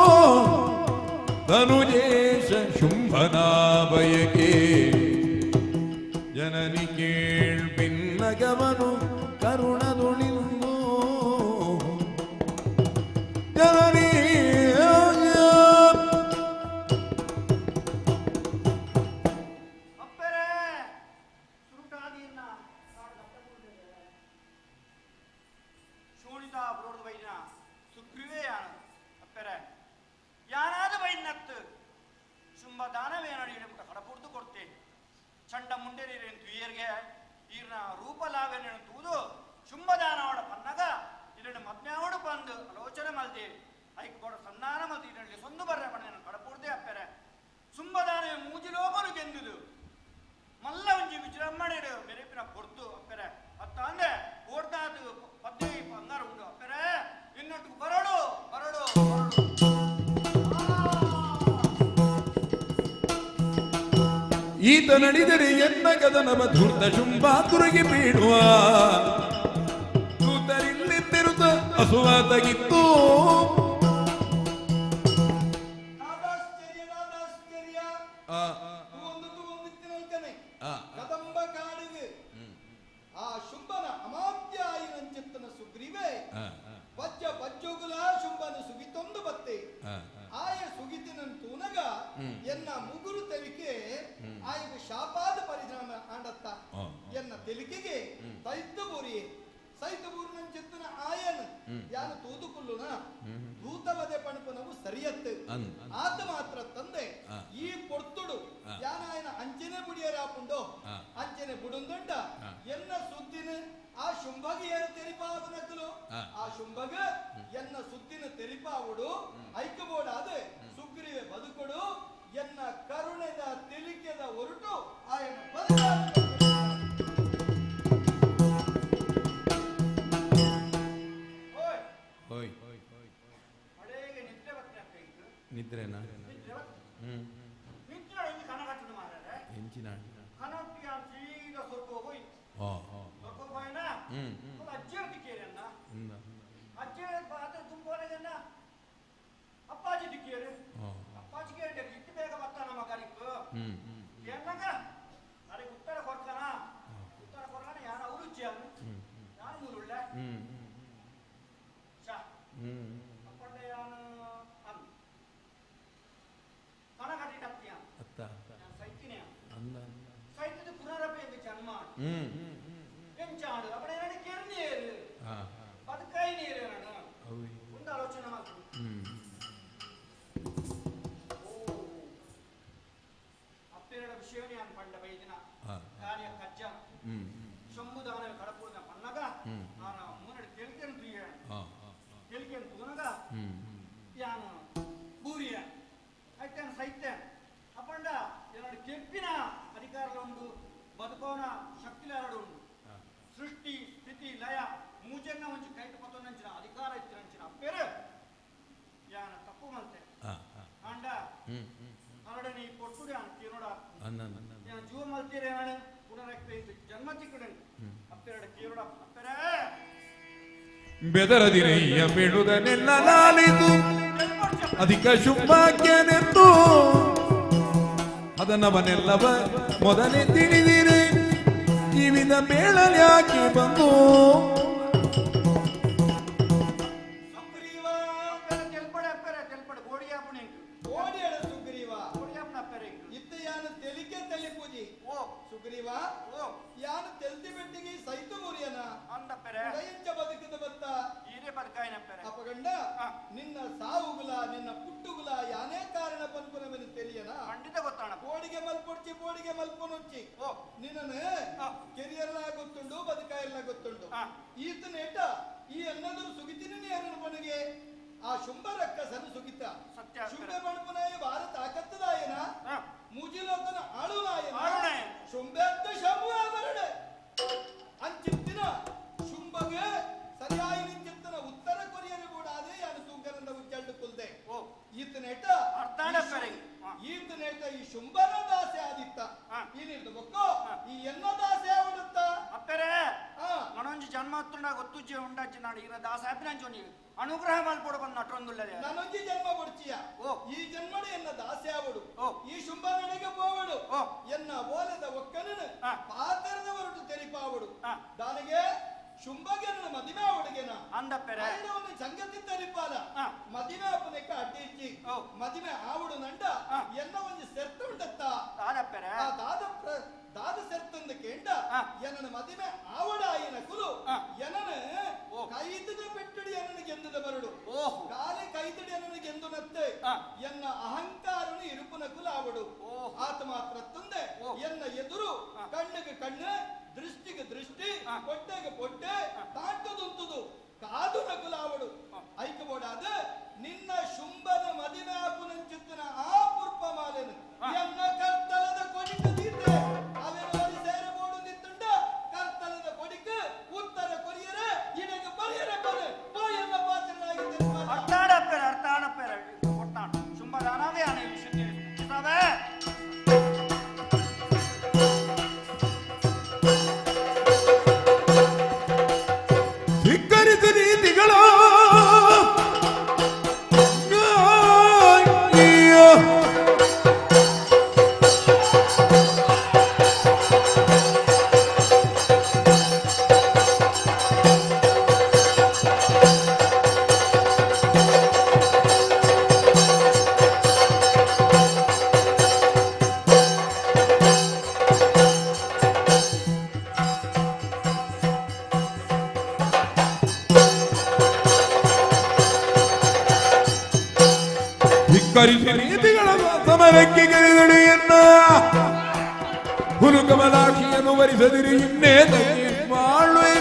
F: ಧನುಜೇಶ ಶುಂಭನ ಬಯಕೆ ಜನನಿ ಕೇಳ್ ಭಿನ್ನಗವನು ಕರುಣದೊಳಿಂದು ಜನನಿ
B: ಅಪ್ಪರೇ ಸುರುಟಾದೀರ್ನ ಶೋಣಿತ ಬರೋಡು ಬೈದಿನ ಸುಗ್ರೀವೇ ಯಾನ ಅಪ್ಪರೆ ಯಾನಾದ ಬೈದಿನತ್ತು ಶುಂಭ ದಾನವೇನಡಿ ಮುಟ ಕಡಪುಡ್ದು ಕೊಡ್ತೆ ಚಂಡ ಮುಂಡೇರಿರೇನು ತುಯ್ಯರ್ಗೆ ಈರ್ನ ರೂಪಲಾವೇನೇನು ತೂದು ಶುಂಭದಾನವಡ ಪನ್ನಗ ಇದನ್ನು ಮದ್ಮ್ಯಾವಡು ಬಂದು ಆಲೋಚನೆ ಮಲ್ದಿ ಐಕ್ ಬೋಡ ಸಂಧಾನ ಮಲ್ದಿ ಇದರಲ್ಲಿ ಸೊಂದು ಬರ್ರೆ ಪಣ್ಣ ಕಡಪುಡ್ದೆ ಅಪ್ಪರೆ ಶುಂಭದಾನವೇ ಮೂಜಿ ಲೋಕನು ಗೆಂದುದು ಮಲ್ಲ ಒಂಜಿ ವಿಜೃಂಭಣೆಡು ಮೆರೆಪಿನ ಕೊಡ್ತು ಅಪ್ಪರೆ ಅತ್ತ ಅಂದ್ರೆ ಓಡ್ದಾದು ಪದ್ದಿ ಬಂಗಾರ ಉಂಡು ಅಪ್ಪರೆ ಇನ್ನೊಟ್ಟು ಬರಡು ಬರಡು ಬರಡು.
F: ಈತ ನಡಿದರೆ ಎನ್ನ ಕದನವ ಧೂರ್ತ ಶುಂಭಾತುರಿಗೆ ಬೀಡುವ ದೂತರಿಲ್ಲಿದ್ದಿರುತ್ತ ಅಸುವಾತಗಿತ್ತು
G: ನಾದಾಶ್ಚರ್ಯ ನಾದಾಶ್ಚರ್ಯ ತೂವೊಂದು ತೂವೊಂದಿತ್ತಿನಲ್ಕನೆ ಕದಂಬ ಕಾಡಿಗೆ ಆ ಶುಂಭನ ಅಮಾತ್ಯ ಆಯಿನಂಚಿತ್ತನ ಸುಗ್ರೀವೆ ಪಜ್ಜ ಪಜ್ಜೋಗುಲ ಶುಂಭನ ಸುಗಿತೊಂದು ಬತ್ತೆ ಆಯ ಸುಗಿತಿನನ್ ತೂನಗ ಎನ್ನ ಮುಗುರು ತೆಲಿಕೆ ಆಯಗ ಶಾಪಾದ ಪರಿಣಾಮ ಆಂಡತ್ತ ಎನ್ನ ತೆಲಿಕೆಗೆ ತೈತ ಬೋರಿ ಸೈತ ಊರಿನಂಚಿತ್ತನ ಆಯನ್ ಯಾನು ತೂದುಕುಲ್ಲುನ ದೂತವದೆ ಪಣಪನವು ಸರಿಯತ್ತು ಆತ ಮಾತ್ರ ತಂದೆ ಈ ಪೊರ್ತುಡು ಯಾನಾಯನ ಅಂಚನೆ ಬುಡಿಯರಾಪುಂಡೋ ಅಂಚನೆ ಬುಡುಂದುಂಡ ಎನ್ನ ಸುದ್ದಿನ ಆ ಶುಂಭಗ ಏನು ತೆರಿಪಾವನಕಲು ಆ ಶುಂಭಗ ಎನ್ನ ಸುದ್ದಿನ ತೆರಿಪಾವುಡು ಐಕಬೋಡಾದ ಸುಗ್ರೀವೆ ಬದುಕೊಡು ಎನ್ನ ಕರುಣೆದ ತಿಳಿಕೆದ ಹೊರಟು ಆಯನ ಬದುಕ.
B: ಓಯ್
F: ಹೋಯ್
B: ಅಡೇಗೆ ನಿದ್ರೆ ಬತ್ತೆ ಅಪ್ಪ ಇಂಕ್.
F: ನಿದ್ರೆನಾ
B: ನಿದ್ರೆ ಬತ್ತೆ. ನಿದ್ರೆ ಇಂಕ್ ಕನಗಟ್ಟದು ಮಾರ್ರೆ.
F: ಎಂಚಿನ
B: ಕನೊಟ್ಟಿ ಯಾನ್ ಸೀದಾ ಸ್ವರ್ಗ ಹೋಯ್. ಸ್ವರ್ಗ ಹೋಯ್ನ? ಅಲ್ಲ ಅಜ್ಜಿಯರ್ ದಿಕ್ಕೇರನ್ನ. ಅಜ್ಜಿಯರ್ ಪಾತ್ರ ತುಂಬೋನೆಗನ್ನ. ಅಪ್ಪಾಜಿ ದಿಕ್ಕೇರು. ಅಪ್ಪಾಜಿ ಕೇಳಿದೆ ಇಟ್ಟು ಬೇಗ ಬರ್ತಾನ ಮಗನಿಕ್. ಏನಾಗ ಅದಕ್ಕೆ ಉತ್ತರ ಕೊಡ್ತಾನ ಉತ್ತರ ಕೊಡ್ತಾನ ಯಾರು ಅವರು ಅಜ್ಜಿ ಯಾರು ಮೂರುಳ್ಳೆ ಶಾ ಅಪ್ಪಂಡೆ ಯಾನು ಅನ್ ಕನಗಟ್ಟಿಟ್ಟತ್ತೀಯ
F: ಅತ್ತ
B: ನಾನು ಸೈತಿನೇ
F: ಅಂದ
B: ಸೈತದ ಪುನರಪಿ ಎಂದು ಜನ್ಮ ಎಂಚಾಡು ಅಪ್ಪಡೆ ನಾನು ಕೆರ್ನಿಯರು ಬದುಕೈ ನೀರು ನಾನು ಒಂದು ಆಲೋಚನೆ ಮಾಡ್ತೀನಿ. ಓ ಅಪ್ಪೆರಡ ವಿಷಯನೇ ನಾನು ಪಂಡ ಬೈದಿನ ಕಾರ್ಯ ಕಜ್ಜ ಶಂಭುದಾನ ಕಡಪೂರ್ಣ ಪನ್ನಗ ನಾನು ಮೂನಡಿ ತೆಲಿಕೆನು ತುಯ್ಯ ತೆಲಿಕೆನು ತೂನಗ ಯಾನು ಬೂರಿಯ ಐತೇನು ಸೈತೇನು ಅಪ್ಪಂಡ ಏನೋಡು ಕೆಪ್ಪಿನ ಅಧಿಕಾರಲ ಉಂಡು ಬದುಕೋನ ಶಕ್ತಿಲ ಎರಡು ಉಂಡು ಸೃಷ್ಟಿ ಸ್ಥಿತಿ ಲಯ ಮೂಜನ್ನ ಒಂಜಿ ಕೈಟ್ ಪತ್ತೊಂದಂಚಿನ ಅಧಿಕಾರ ಇತ್ತಿನಂಚಿನ ಅಪ್ಪೇರು ಯಾನ ತಪ್ಪು ಮಲ್ತೆ ಆಂಡ ಹರಡನೆ ಈ ಪೊಟ್ಟುಡು ಯಾನ್ ಕೇನೋಡ ಯಾನ್ ಜೀವ ಮಲ್ತೀರ ಯಾನು ಪುನರಕ್ಕೆ ಜನ್ಮ ತಿಕ್ಕಡನ್ ಅಪ್ಪೆರಡ ಕೇನೋಡ ಅಪ್ಪೆರೇ.
F: ಬೆದರದಿರಯ್ಯ ಬೀಳುವುದನ್ನೆಲ್ಲ ಲಾಲಿತು ಅಧಿಕ ಶುಂಭಾಗ್ಯನೆಂದು ಅದನ್ನವನೆಲ್ಲವ ಮೊದಲೇ ತಿಳಿದಿರೆ ಜೀವಿತ ಮೇಳಲ್ಯಾಕೆ ಬಂದು
G: ಸುಗ್ರೀವ ಓ ಯಾನು ತೆಲ್ತಿ ಬೆಟ್ಟಿಗೆ ಸೈತು ಮುರಿಯನ
B: ಅಂದಪ್ಪರೆ
G: ಉದಯಂಚ ಬದುಕಿದ ಬತ್ತ
B: ಈರೇ ಬದುಕಾಯಿನಪ್ಪರೆ
G: ಅಪಗಂಡ ನಿನ್ನ ಸಾವುಗುಲ ನಿನ್ನ ಪುಟ್ಟುಗುಲ ಯಾನೇ ಕಾರಣ ಪನ್ಪುನವೆನು ತಿಳಿಯನ
B: ಖಂಡಿತ ಗೊತ್ತಾಣ
G: ಬೋಡಿಗೆ ಮಲ್ಪೊಡ್ಚಿ ಬೋಡಿಗೆ ಮಲ್ಪೊನೊಚ್ಚಿ
B: ಓ
G: ನಿನ್ನನು ಕೆರಿಯರ್ಲ ಗೊತ್ತುಂಡು ಬದುಕಾಯರ್ಲ ಗೊತ್ತುಂಡು ಈತನೇಟ ಈ ಅನ್ನದರು ಸುಗಿತಿನ ನೇರನು ಪಣಗೆ ಆ ಶುಂಭರಕ್ಕಸನು ಸುಗಿತ
B: ಸತ್ಯ
G: ಶುಂಭೆ ಮಣ್ಪುನಾಯ ಭಾರತ ತಾಕತ್ತದಾಯನ ಮುಜಿಲೋಕನ ಆಳುನಾಯನ ಶುಂಭೆತ್ತ ಶಂಭು ಅಂಚಿತ್ತಿನ ಶುಂಭಗೆ ಸರಿಯಾಗಿ ನಿಂಚಿತ್ತನ ಉತ್ತರ ಕೊರಿಯರು ಕೂಡ ಅದೇ ಯಾನು ತೂಕನಂದ ಉಜ್ಜಳ್ಳು ಕುಲ್ದೆ ಈತನೇಟ ಈತನೇಟ ಈ ಶುಂಭನ ದಾಸೆ ಆದಿತ್ತ ಈ ನಿರ್ದು ಬೊಕ್ಕೋ ಈ ಎನ್ನ ದಾಸೆ ಆವಡುತ್ತ
B: ಅಪ್ಪರೆ ನನೊಂಜಿ ಜನ್ಮ ಹತ್ತುಂಡ ಗೊತ್ತುಜ್ಜೆ ಉಂಡಾಚಿ ನಾಡು ಈಗ ದಾಸ ಅಭಿನಂಚು ಅನುಗ್ರಹ ಮಲ್ಪೊಡು ಬಂದು ನಟೊಂದುಲ್ಲದೆ
G: ನಾನೊಂಜಿ ಜನ್ಮ ಬಡ್ಚಿಯ ಈ ಜನ್ಮಡು ಎನ್ನ ದಾಸೆ ಆವಡು ಈ ಶುಂಭನಡೆಗೆ ಪೋವಡು ಎನ್ನ ಓಲದ ಒಕ್ಕನನು ಪಾತರದ ಹೊರಟು ತೆರಿಪಾವಡು ದಾನಿಗೆ ಶುಂಭಗೆ ನನ್ನ ಮದಿಮೆ ಅವಡಿಗೆನ
B: ಅಂದಪ್ಪೆರೆ
G: ಒಂದು ಸಂಗತಿ ತೆರಿಪಾಲ ಮದಿಮೆ ಅಪ್ಪನಕ್ಕೆ ಅಡ್ಡಿ ಇಚ್ಚಿ ಮದಿಮೆ ಆವಡು ನಂಡ ಎನ್ನ ಒಂದು ಸೆರ್ತ ಉಂಡತ್ತ
B: ದಾದಪ್ಪೆರೆ
G: ಆ ದಾದ ದಾದ ಸೆರ್ತಂದು ಕೇಂಡ ಎನ್ನ ಮದಿಮೆ ಆವಡಾಯಿನ ಕುಲು ಎನನು ಕೈತದ ಪೆಟ್ಟಡಿ ಎನ್ನನಿಗೆ ಎಂದುದ ಬರಡು ಕಾಲಿ ಕೈತಡಿ ಎನ್ನನಿಗೆ ಎಂದು ನತ್ತೆ ಎನ್ನ ಅಹಂಕಾರನು ಇರುಪುನ ಕುಲ ಆವಡು ಆತ ಮಾತ್ರ ತಂದೆ ಎನ್ನ ಎದುರು ಕಣ್ಣಿಗೆ ಕಣ್ಣು ದೃಷ್ಟಿಗೆ ದೃಷ್ಟಿ పొట్టೆಗೆ పొಟ್ಟೆ ತಾಟುದುಂತುದು ಕಾದು ನಕುಲಾವಡು ಐಕಬೋಡಾದ ನಿನ್ನ ಶುಂಭನ ಮದಿನಾಪುನಂಚಿತ್ತನ ಆ ಪುರ್ಪ ಮಾಲೆನು ಎನ್ನ ಕರ್ತಲದ ಕೊಡಿಕ ದೀತೆ ಅವೆನ ಸೇರಬೋಡು ನಿತ್ತುಂಡ ಕರ್ತಲದ ಕೊಡಿಕ ಉತ್ತರ ಕೊರಿಯರೆ ಇಡಗ ಬರಿಯರೆ ಬರೆ ಬಾಯನ್ನ ಪಾತ್ರನಾಗಿ ತೆರಪಾಲ
B: ಅರ್ತಾಡಪ್ಪೆರ ಅರ್ತಾಡಪ್ಪೆರ ಕೊಟ್ಟಾಣ ಶುಂಭದಾನವೇ ಆನೆ ವಿಶುದ್ಧಿ ಸುಖಿಸವೇ
F: ಧಿಕ್ಕರಿಸಿ ನೀತಿಗಳ ಧಿಕ್ಕರಿಸಿ ನೀತಿಗಳ ಸಮರಕ್ಕೆ ಗೆರೆದಡಿಯನ್ನ ಹುಲುಕಮಲಾಕ್ಷಿಯನ್ನು ವರಿಸದಿರಿ ಇನ್ನೇ ತಗ್ಗಿ ಮಾಡುವೆ.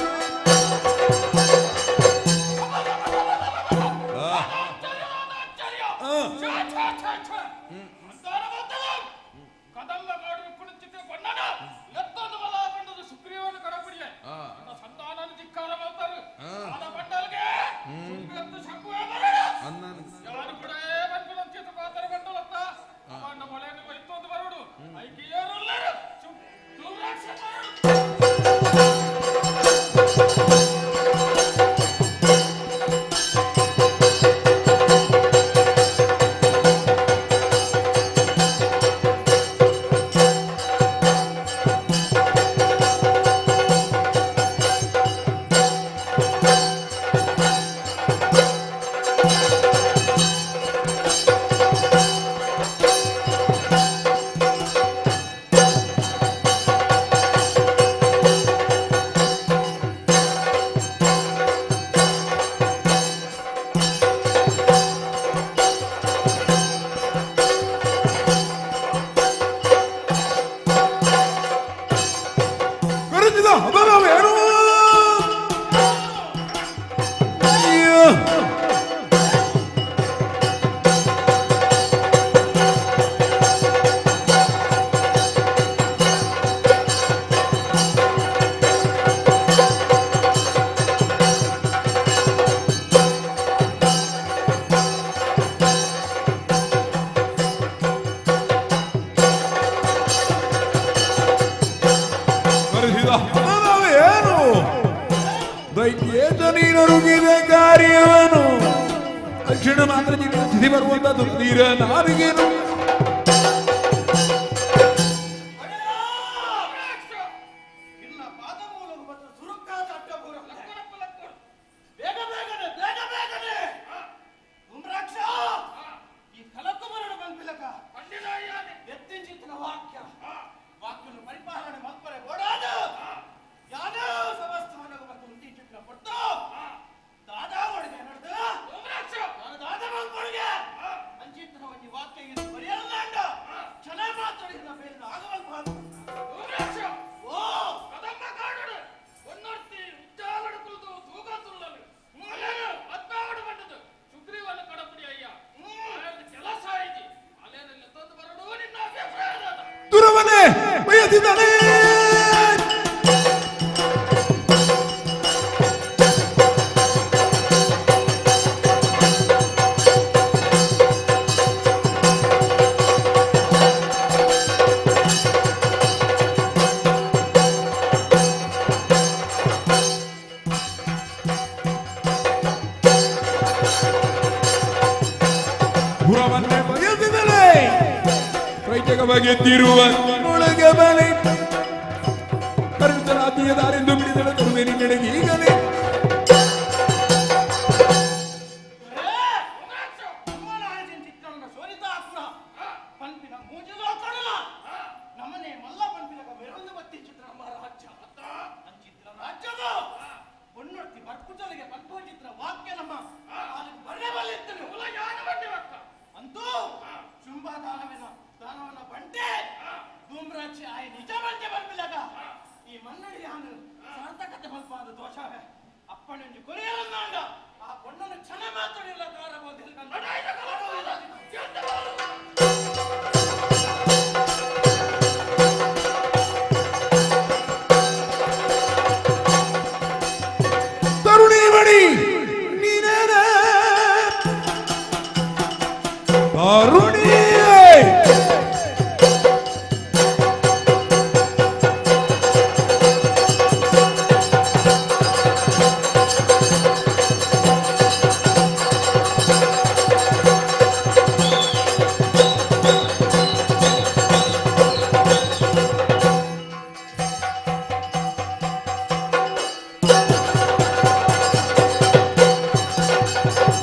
F: ದೈತ್ಯೇತ ನೀನೊರುಗಿದ ಕಾರ್ಯವನು ತಕ್ಷಣ ಮಾತ್ರ ಸ್ಥಿತಿ ಬರುವಂತ ತೀರ ನಾರಿಗೇನು
B: ಇಲ್ಲ ಪಾದ ಮೂಲಕ ಬಂದ ಸುರುಕಾದ ಅಡ್ಡ ಪೂರ ಬೇಗ ಬೇಗನೆ ಬೇಗ ಬೇಗನೆ ಉಮ್ರಾಕ್ಷ ಈ ಕಲಕುಮರಣ ಬಂದ್ಬಿಲಕ ಎತ್ತಿಂಚಿತ್ತಿನ ವಾಕ್ಯ ವಾಕ್ಯನು ಪರಿಪಾಲನೆ ಮಲ್ಪರೆ ಓಡಾದ ಯಾನೋ ಸಮಸ್ತವನಗ ಮತ್ತು ಉಂಟಿಂಚಿತ್ತಿನ ಪಡ್ತು ದಾದಾ ಒಳಗೆ ನಡೆದು ನಾನು ದಾದಾ ಮಲ್ಪೊಳಗೆ ಅಂಚಿತ್ತಿನ ಒಂಜಿ ವಾಕ್ಯ ಇದು ಬರೆಯಲ್ಲಾಂಡ ಕ್ಷಣ ಮಾತ್ರ ಬೇರೆ ಆಗವಲ್ಪ ಓ
H: ಕದಂಬ ಕಾಡುಡು ಒನ್ನೊರ್ತಿ ಉಜ್ಜಾಲಡು ಕುಲ್ದು ತೂಗಂದುಳ್ಳಲು ಅಲೇನು ಅತ್ತಾವಡು ಬಂದದ್ದು ಸುಗ್ರೀವನ ಕಡಪುಡಿ ಅಯ್ಯ ಆಯನ ಕೆಲಸ ಆಯ್ತಿ ಅಲೇನಲ್ಲಿ ತಂದು ಬರಡು ನಿನ್ನ ಅಭಿಪ್ರಾಯ
F: ದುರವನೇ ಬಯಸಿದ್ದಾನೆ ಪುರವನ್ನೇ ಬಯಸಿದಳೆ ರೈತಕವಾಗೆದ್ದಿರುವ ಒಳಗೆ ಬಲೆ ಕರುತರಾತಿಯ ದಾರೆಂದು ಬಿಡಿದಳ ತರುವೆ ನಿನ್ನೆಡೆಗೆ ಈಗಲೇ
B: ಪಂಪಿನ ಮೂಜಲು ಕೊಡಲ ನಮ್ಮನೆ ಮಲ್ಲ ಪಂಪಿನ ಬೇರೊಂದು ಬತ್ತಿ ಚಿತ್ರ ನಮ್ಮ ರಾಜ್ಯ ಅಂಚಿತ್ರ ರಾಜ್ಯದ ಹೊನ್ನೊಡ್ತಿ ಬರ್ಪುಜಲಿಗೆ ಪಂಪು ಚಿತ್ರ ವಾಕ್ಯ ನಮ್ಮ ಬರೇ ಬಲ್ಲಿತ್ತನು ಅಂತೂ ಶುಂಭ ದಾನವಿನ ದಾನವನ ಬಂಟೆ ಧೂಮ್ರಾಕ್ಷಿ ಆಯ ನಿಜ ಬಂಟೆ ಬಂಪಿಲಗ ಈ ಮನ್ನಡಿ ಯಾನು ಸಾರ್ಥಕತೆ ಮಲ್ಪಾದ ದೋಷವೇ ಅಪ್ಪನೊಂಜಿ ಕೊರಿಯಲನ್ನಾಂಡ ಆ ಪೊಣ್ಣನ ಕ್ಷಣ ಮಾತ್ರ ಇಲ್ಲ ಕಾರಬಹುದು
F: ತರುಣಿ ಮಣಿ ನೀನೇನೆ ತರುಣಿ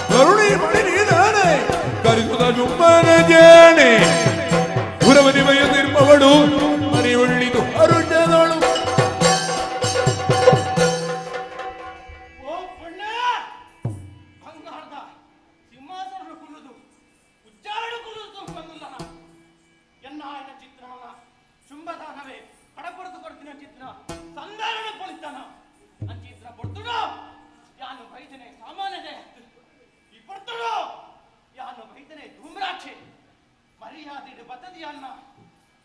F: ಕರುಣಿ ಮಣಿ ನೀನಾನೆ ಕರಿಸುದ ಜುಮ್ಮನ ಜಾಣೆ ಪುರವನಿ ಬಯದಿರ್ಪವಳು ಮನೆ ಒಳ್ಳಿದು ಅರುಣದಳು
B: ಓ ಪೊಣ್ಣ ಬಂಗಾರದ ಸಿಂಹಾಸನ ಕುಲ್ಲುದು ಉಜ್ಜಾರಣ ಕುಲ್ಲುದು ಬಂದುಲ್ಲ ಎನ್ನ ಆಯನ ಚಿತ್ರಾನ ಶುಂಭದಾನವೇ ಕಡಪುರದು ಕೊಡ್ತಿನ ಚಿತ್ರ ಸಂಧಾರಣ ಕೊಳಿತಾನ ಅಂಚಿತ್ರ ಪೊಡ್ತುಡು ಯಾನು ಬೈದನೆ ಸಾಮಾನ್ಯದೆ ಈ ಪೊಡ್ತುಡು ಯಾನು ಬೈದನೆ ಧೂಮ್ರಾಕ್ಷಿ ಮರ್ಯಾದೆ ಬತದಿಯನ್ನ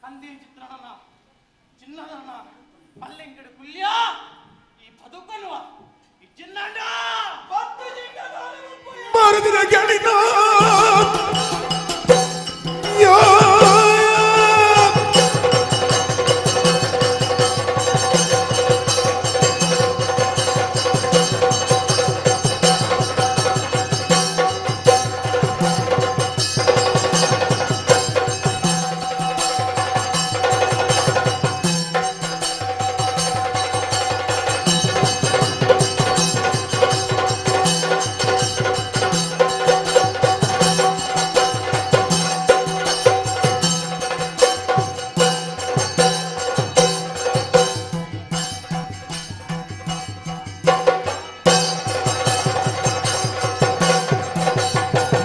B: ಕಂದಿ ಚಿತ್ರಣನ ಚಿನ್ನದನ್ನ ಪಲ್ಲೆಂಗಡು ಕುಲ್ಯ ಈ ಬದುಕನ್ನುವ ಈ ಚಿನ್ನಂಡ ಬತ್ತು
F: ಭಾರತದ ಗೆಳಿನ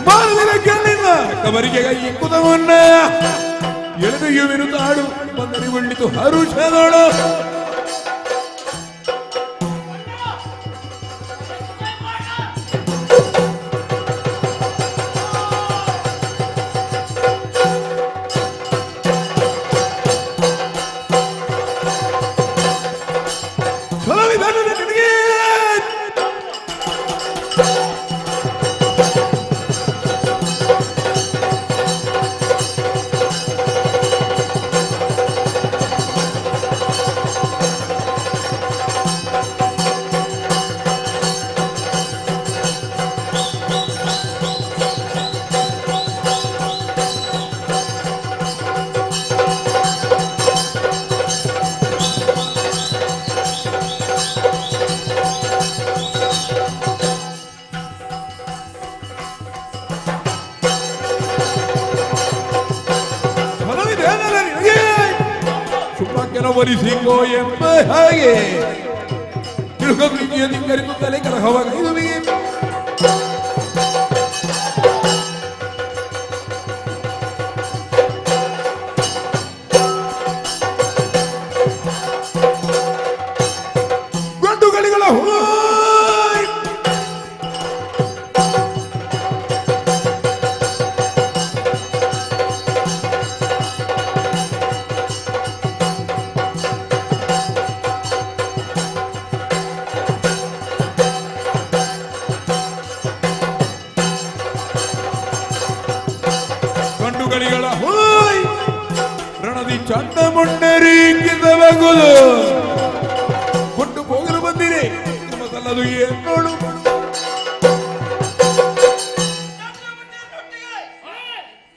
F: ಭಾರತದ ಗೆಳಿನ ಕಬರಿಗೆ ಕೈ ಕುದವನ್ನ ಎಳೆದೊಯ್ಯುವಿರುತ್ತಾಳು ಬಂದರಿ ಒಳ್ಳಿತು ಹರುಷದಳು ಛಲವಿದನು ನಿನಗೆ. ಮನವೊಲಿಸಿಕೋ ಎಂಬ ಹಾಗೆ ತಿಳ್ಕೊಂಡು ಕರೆದುತ್ತಲೇ ಕಲಹವಾಗ ಇದುವಿಗೆ ಗಂಡುಗಳಿಗಳ ಹೋಯ್ ಗಂಡುಗಳಿಗಳ ಹೋಯ್ ರಣದಿ ಚಂಡ ಮುಂಡರೀಕಿದವಗುದು ಕೊಟ್ಟು ಹೋಗಲು ಬಂದಿರಿ ನಿಮ್ಮದಲ್ಲದು ಏನೋಳು.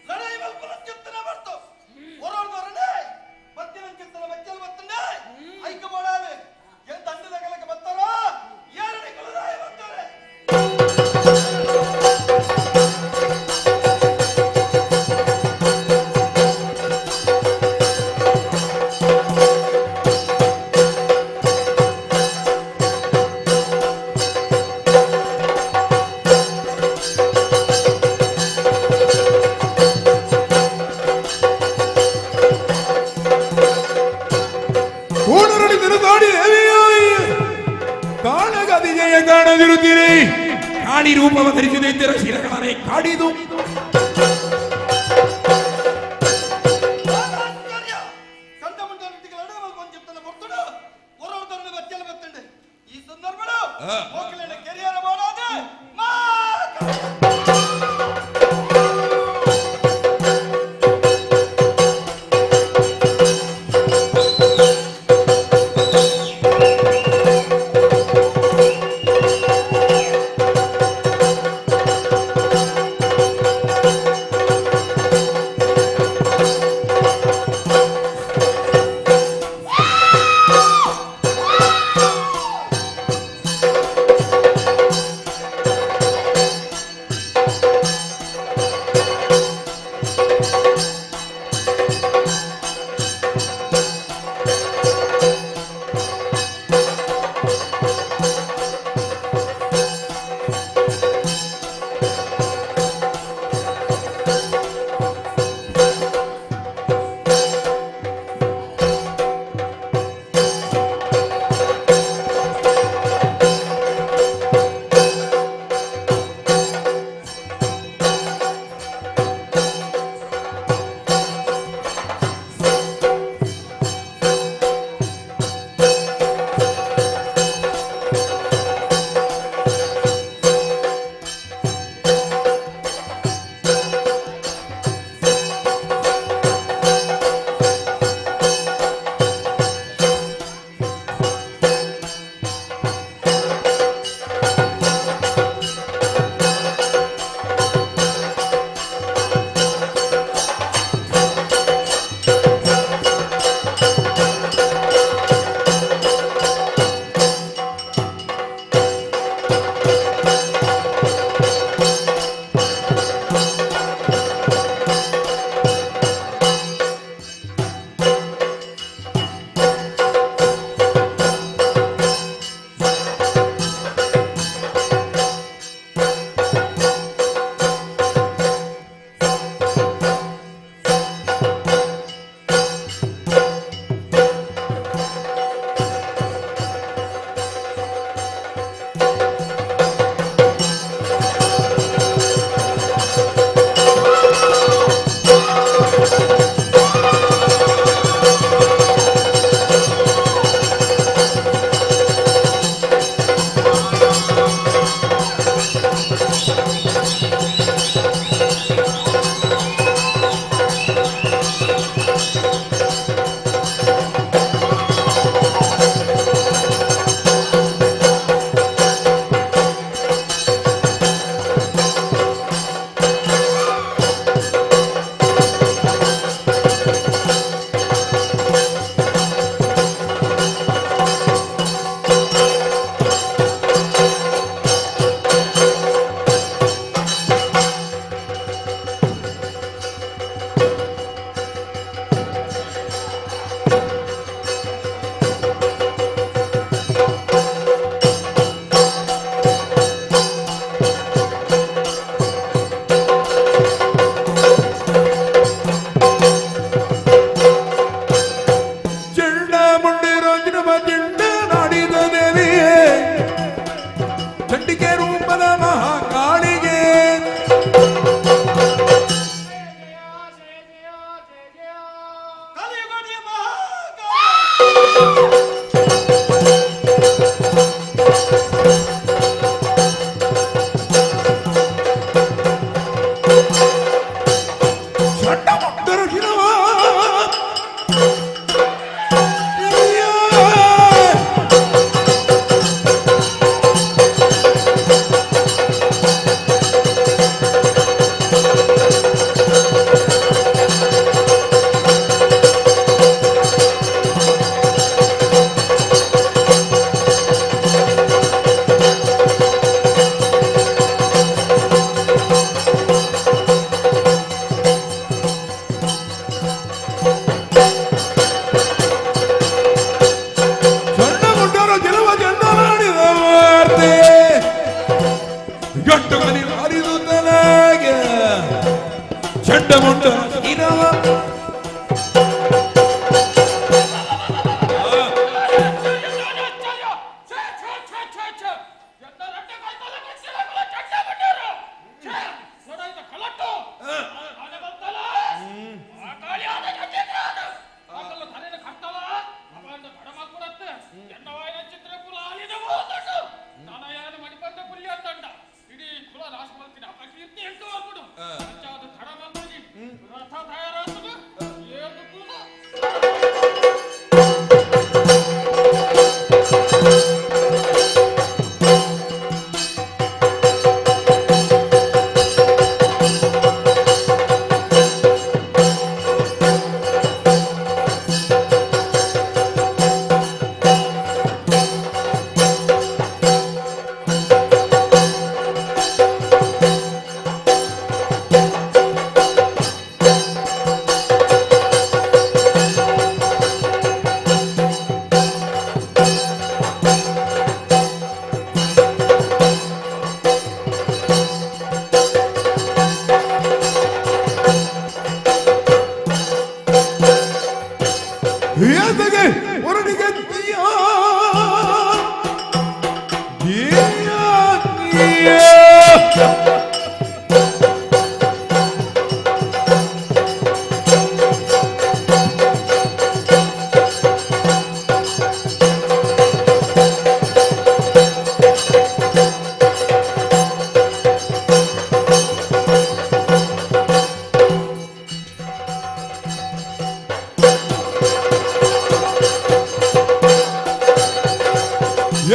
G: ಲಡಾಯಿ ಮಲ್ಪುನಂಚಿತ್ತನ ಬರ್ತು ಒರೋರ್ದೊರನೆ ಬತ್ತಿನಂಚಿತ್ತನ ಬಚ್ಚಲ್ ಬತ್ತಂಡೆ ಐಕ ಬೋಡಾವೆ ಏನ್ ದಂಡದ ಕಲಕ ಬತ್ತಾರೋ ಯಾರನೆ ಕುಲದಾಯ ಬರ್ತಾರೆ.
F: ಕೂಡರಳಿ ತಿರುಗಾಡಿ ದೇವಿಯೋಯ್ ಕಾಣಗದಿಜಯ ಕಾಣದಿರುತ್ತೀರಿ ಕಾಳಿ ರೂಪವ ಧರಿಸಿದ ಇದ್ದೀರ ಶಿರಗಳನೆ ಕಾಡಿದು.
G: ಆಶ್ಚರ್ಯ! ಚಂಡ ಮುಂಡನೊಟ್ಟಿಗೆ ಲಡಾಯಿ ಮಲ್ಪುನಂಚಿತ್ತನ ಬರ್ತುಡು ಒರೋರ್ದೊರನೆ ಬಚ್ಚಲ್ ಬತ್ತಂಡೆ ಈ ಸಂದರ್ಭಡು ಮೋಕಲೆನ ಕೆರಿಯರ ಬೋಡಾದೆ ಮಾ.
F: ಆ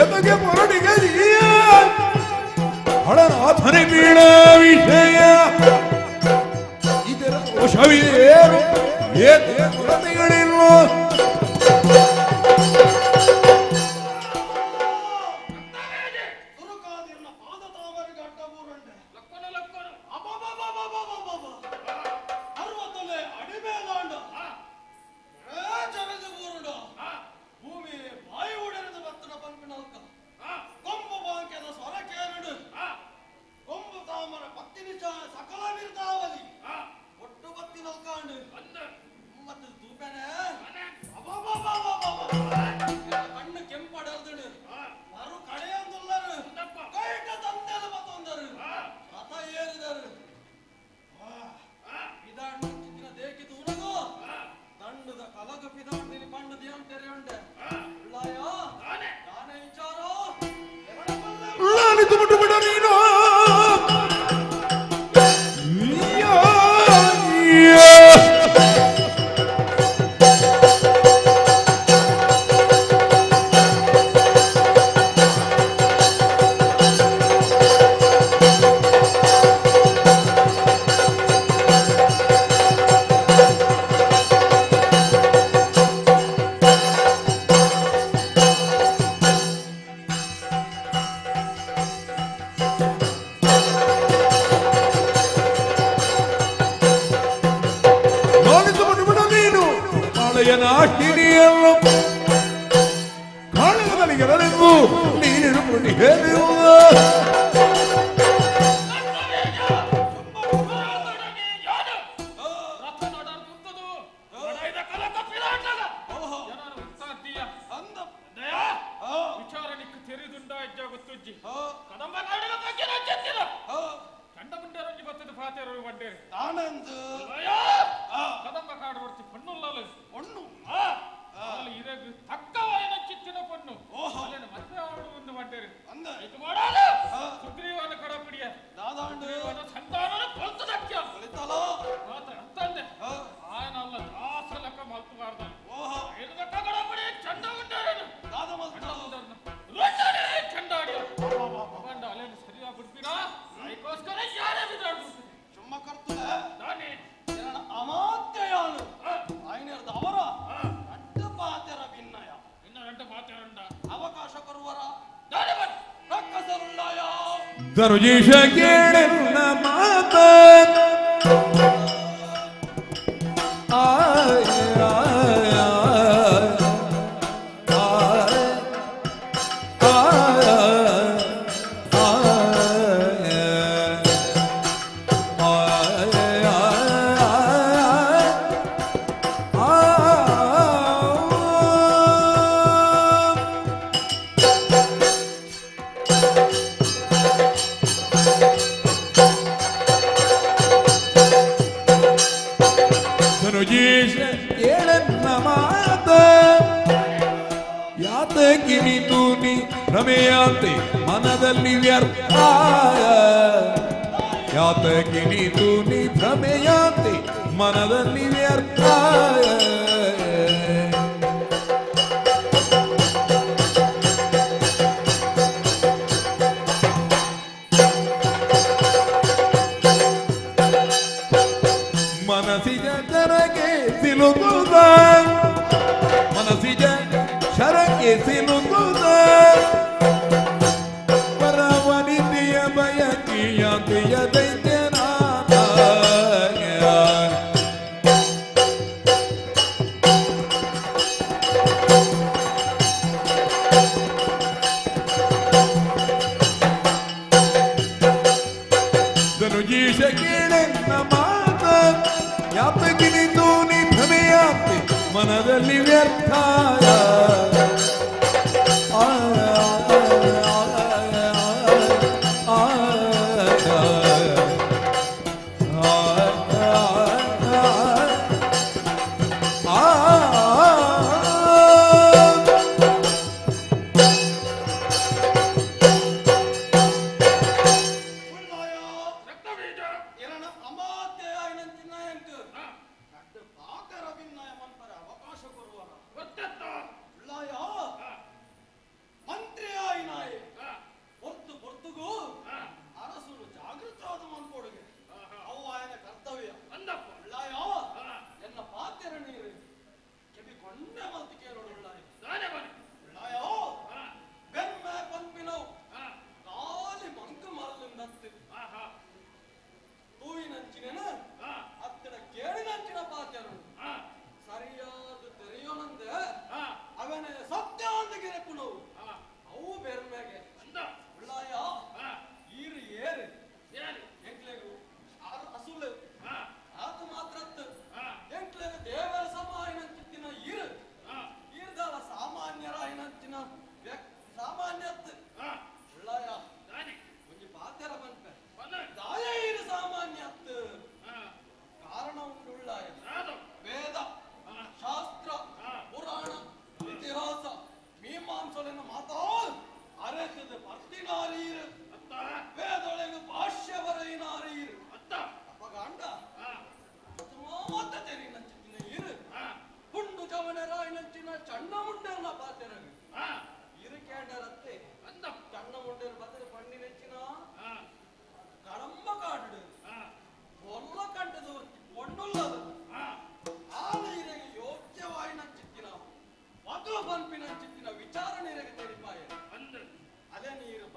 F: ಎದಗೆ ಹೊರಡಿಗೆ ಹಳನಾಥನೆ ಬೀಳ ವಿಷಯ ಇದರ ದೋಷವೇನು ಏಕೆ ಕೊರತೆಗಳಿಲ್ಲ. ಧನುಜೀಶ ಕೇಳನ್ನ ಮಾತ ಮನದಲ್ಲಿ ವ್ಯರ್ಥ ಯಾತಕಿನಿತು ನೀ ಭ್ರಮೆಯಾತೆ ಮನದಲ್ಲಿ ವ್ಯರ್ಥ. ಮನಸಿಜ ಶರಕ್ಕೆ ಸಿಲುಕುದ ಮನಸಿಜ ಶರಕ್ಕೆ ಸಿಲುಕುದ ದೈತ್ಯನಾಥ.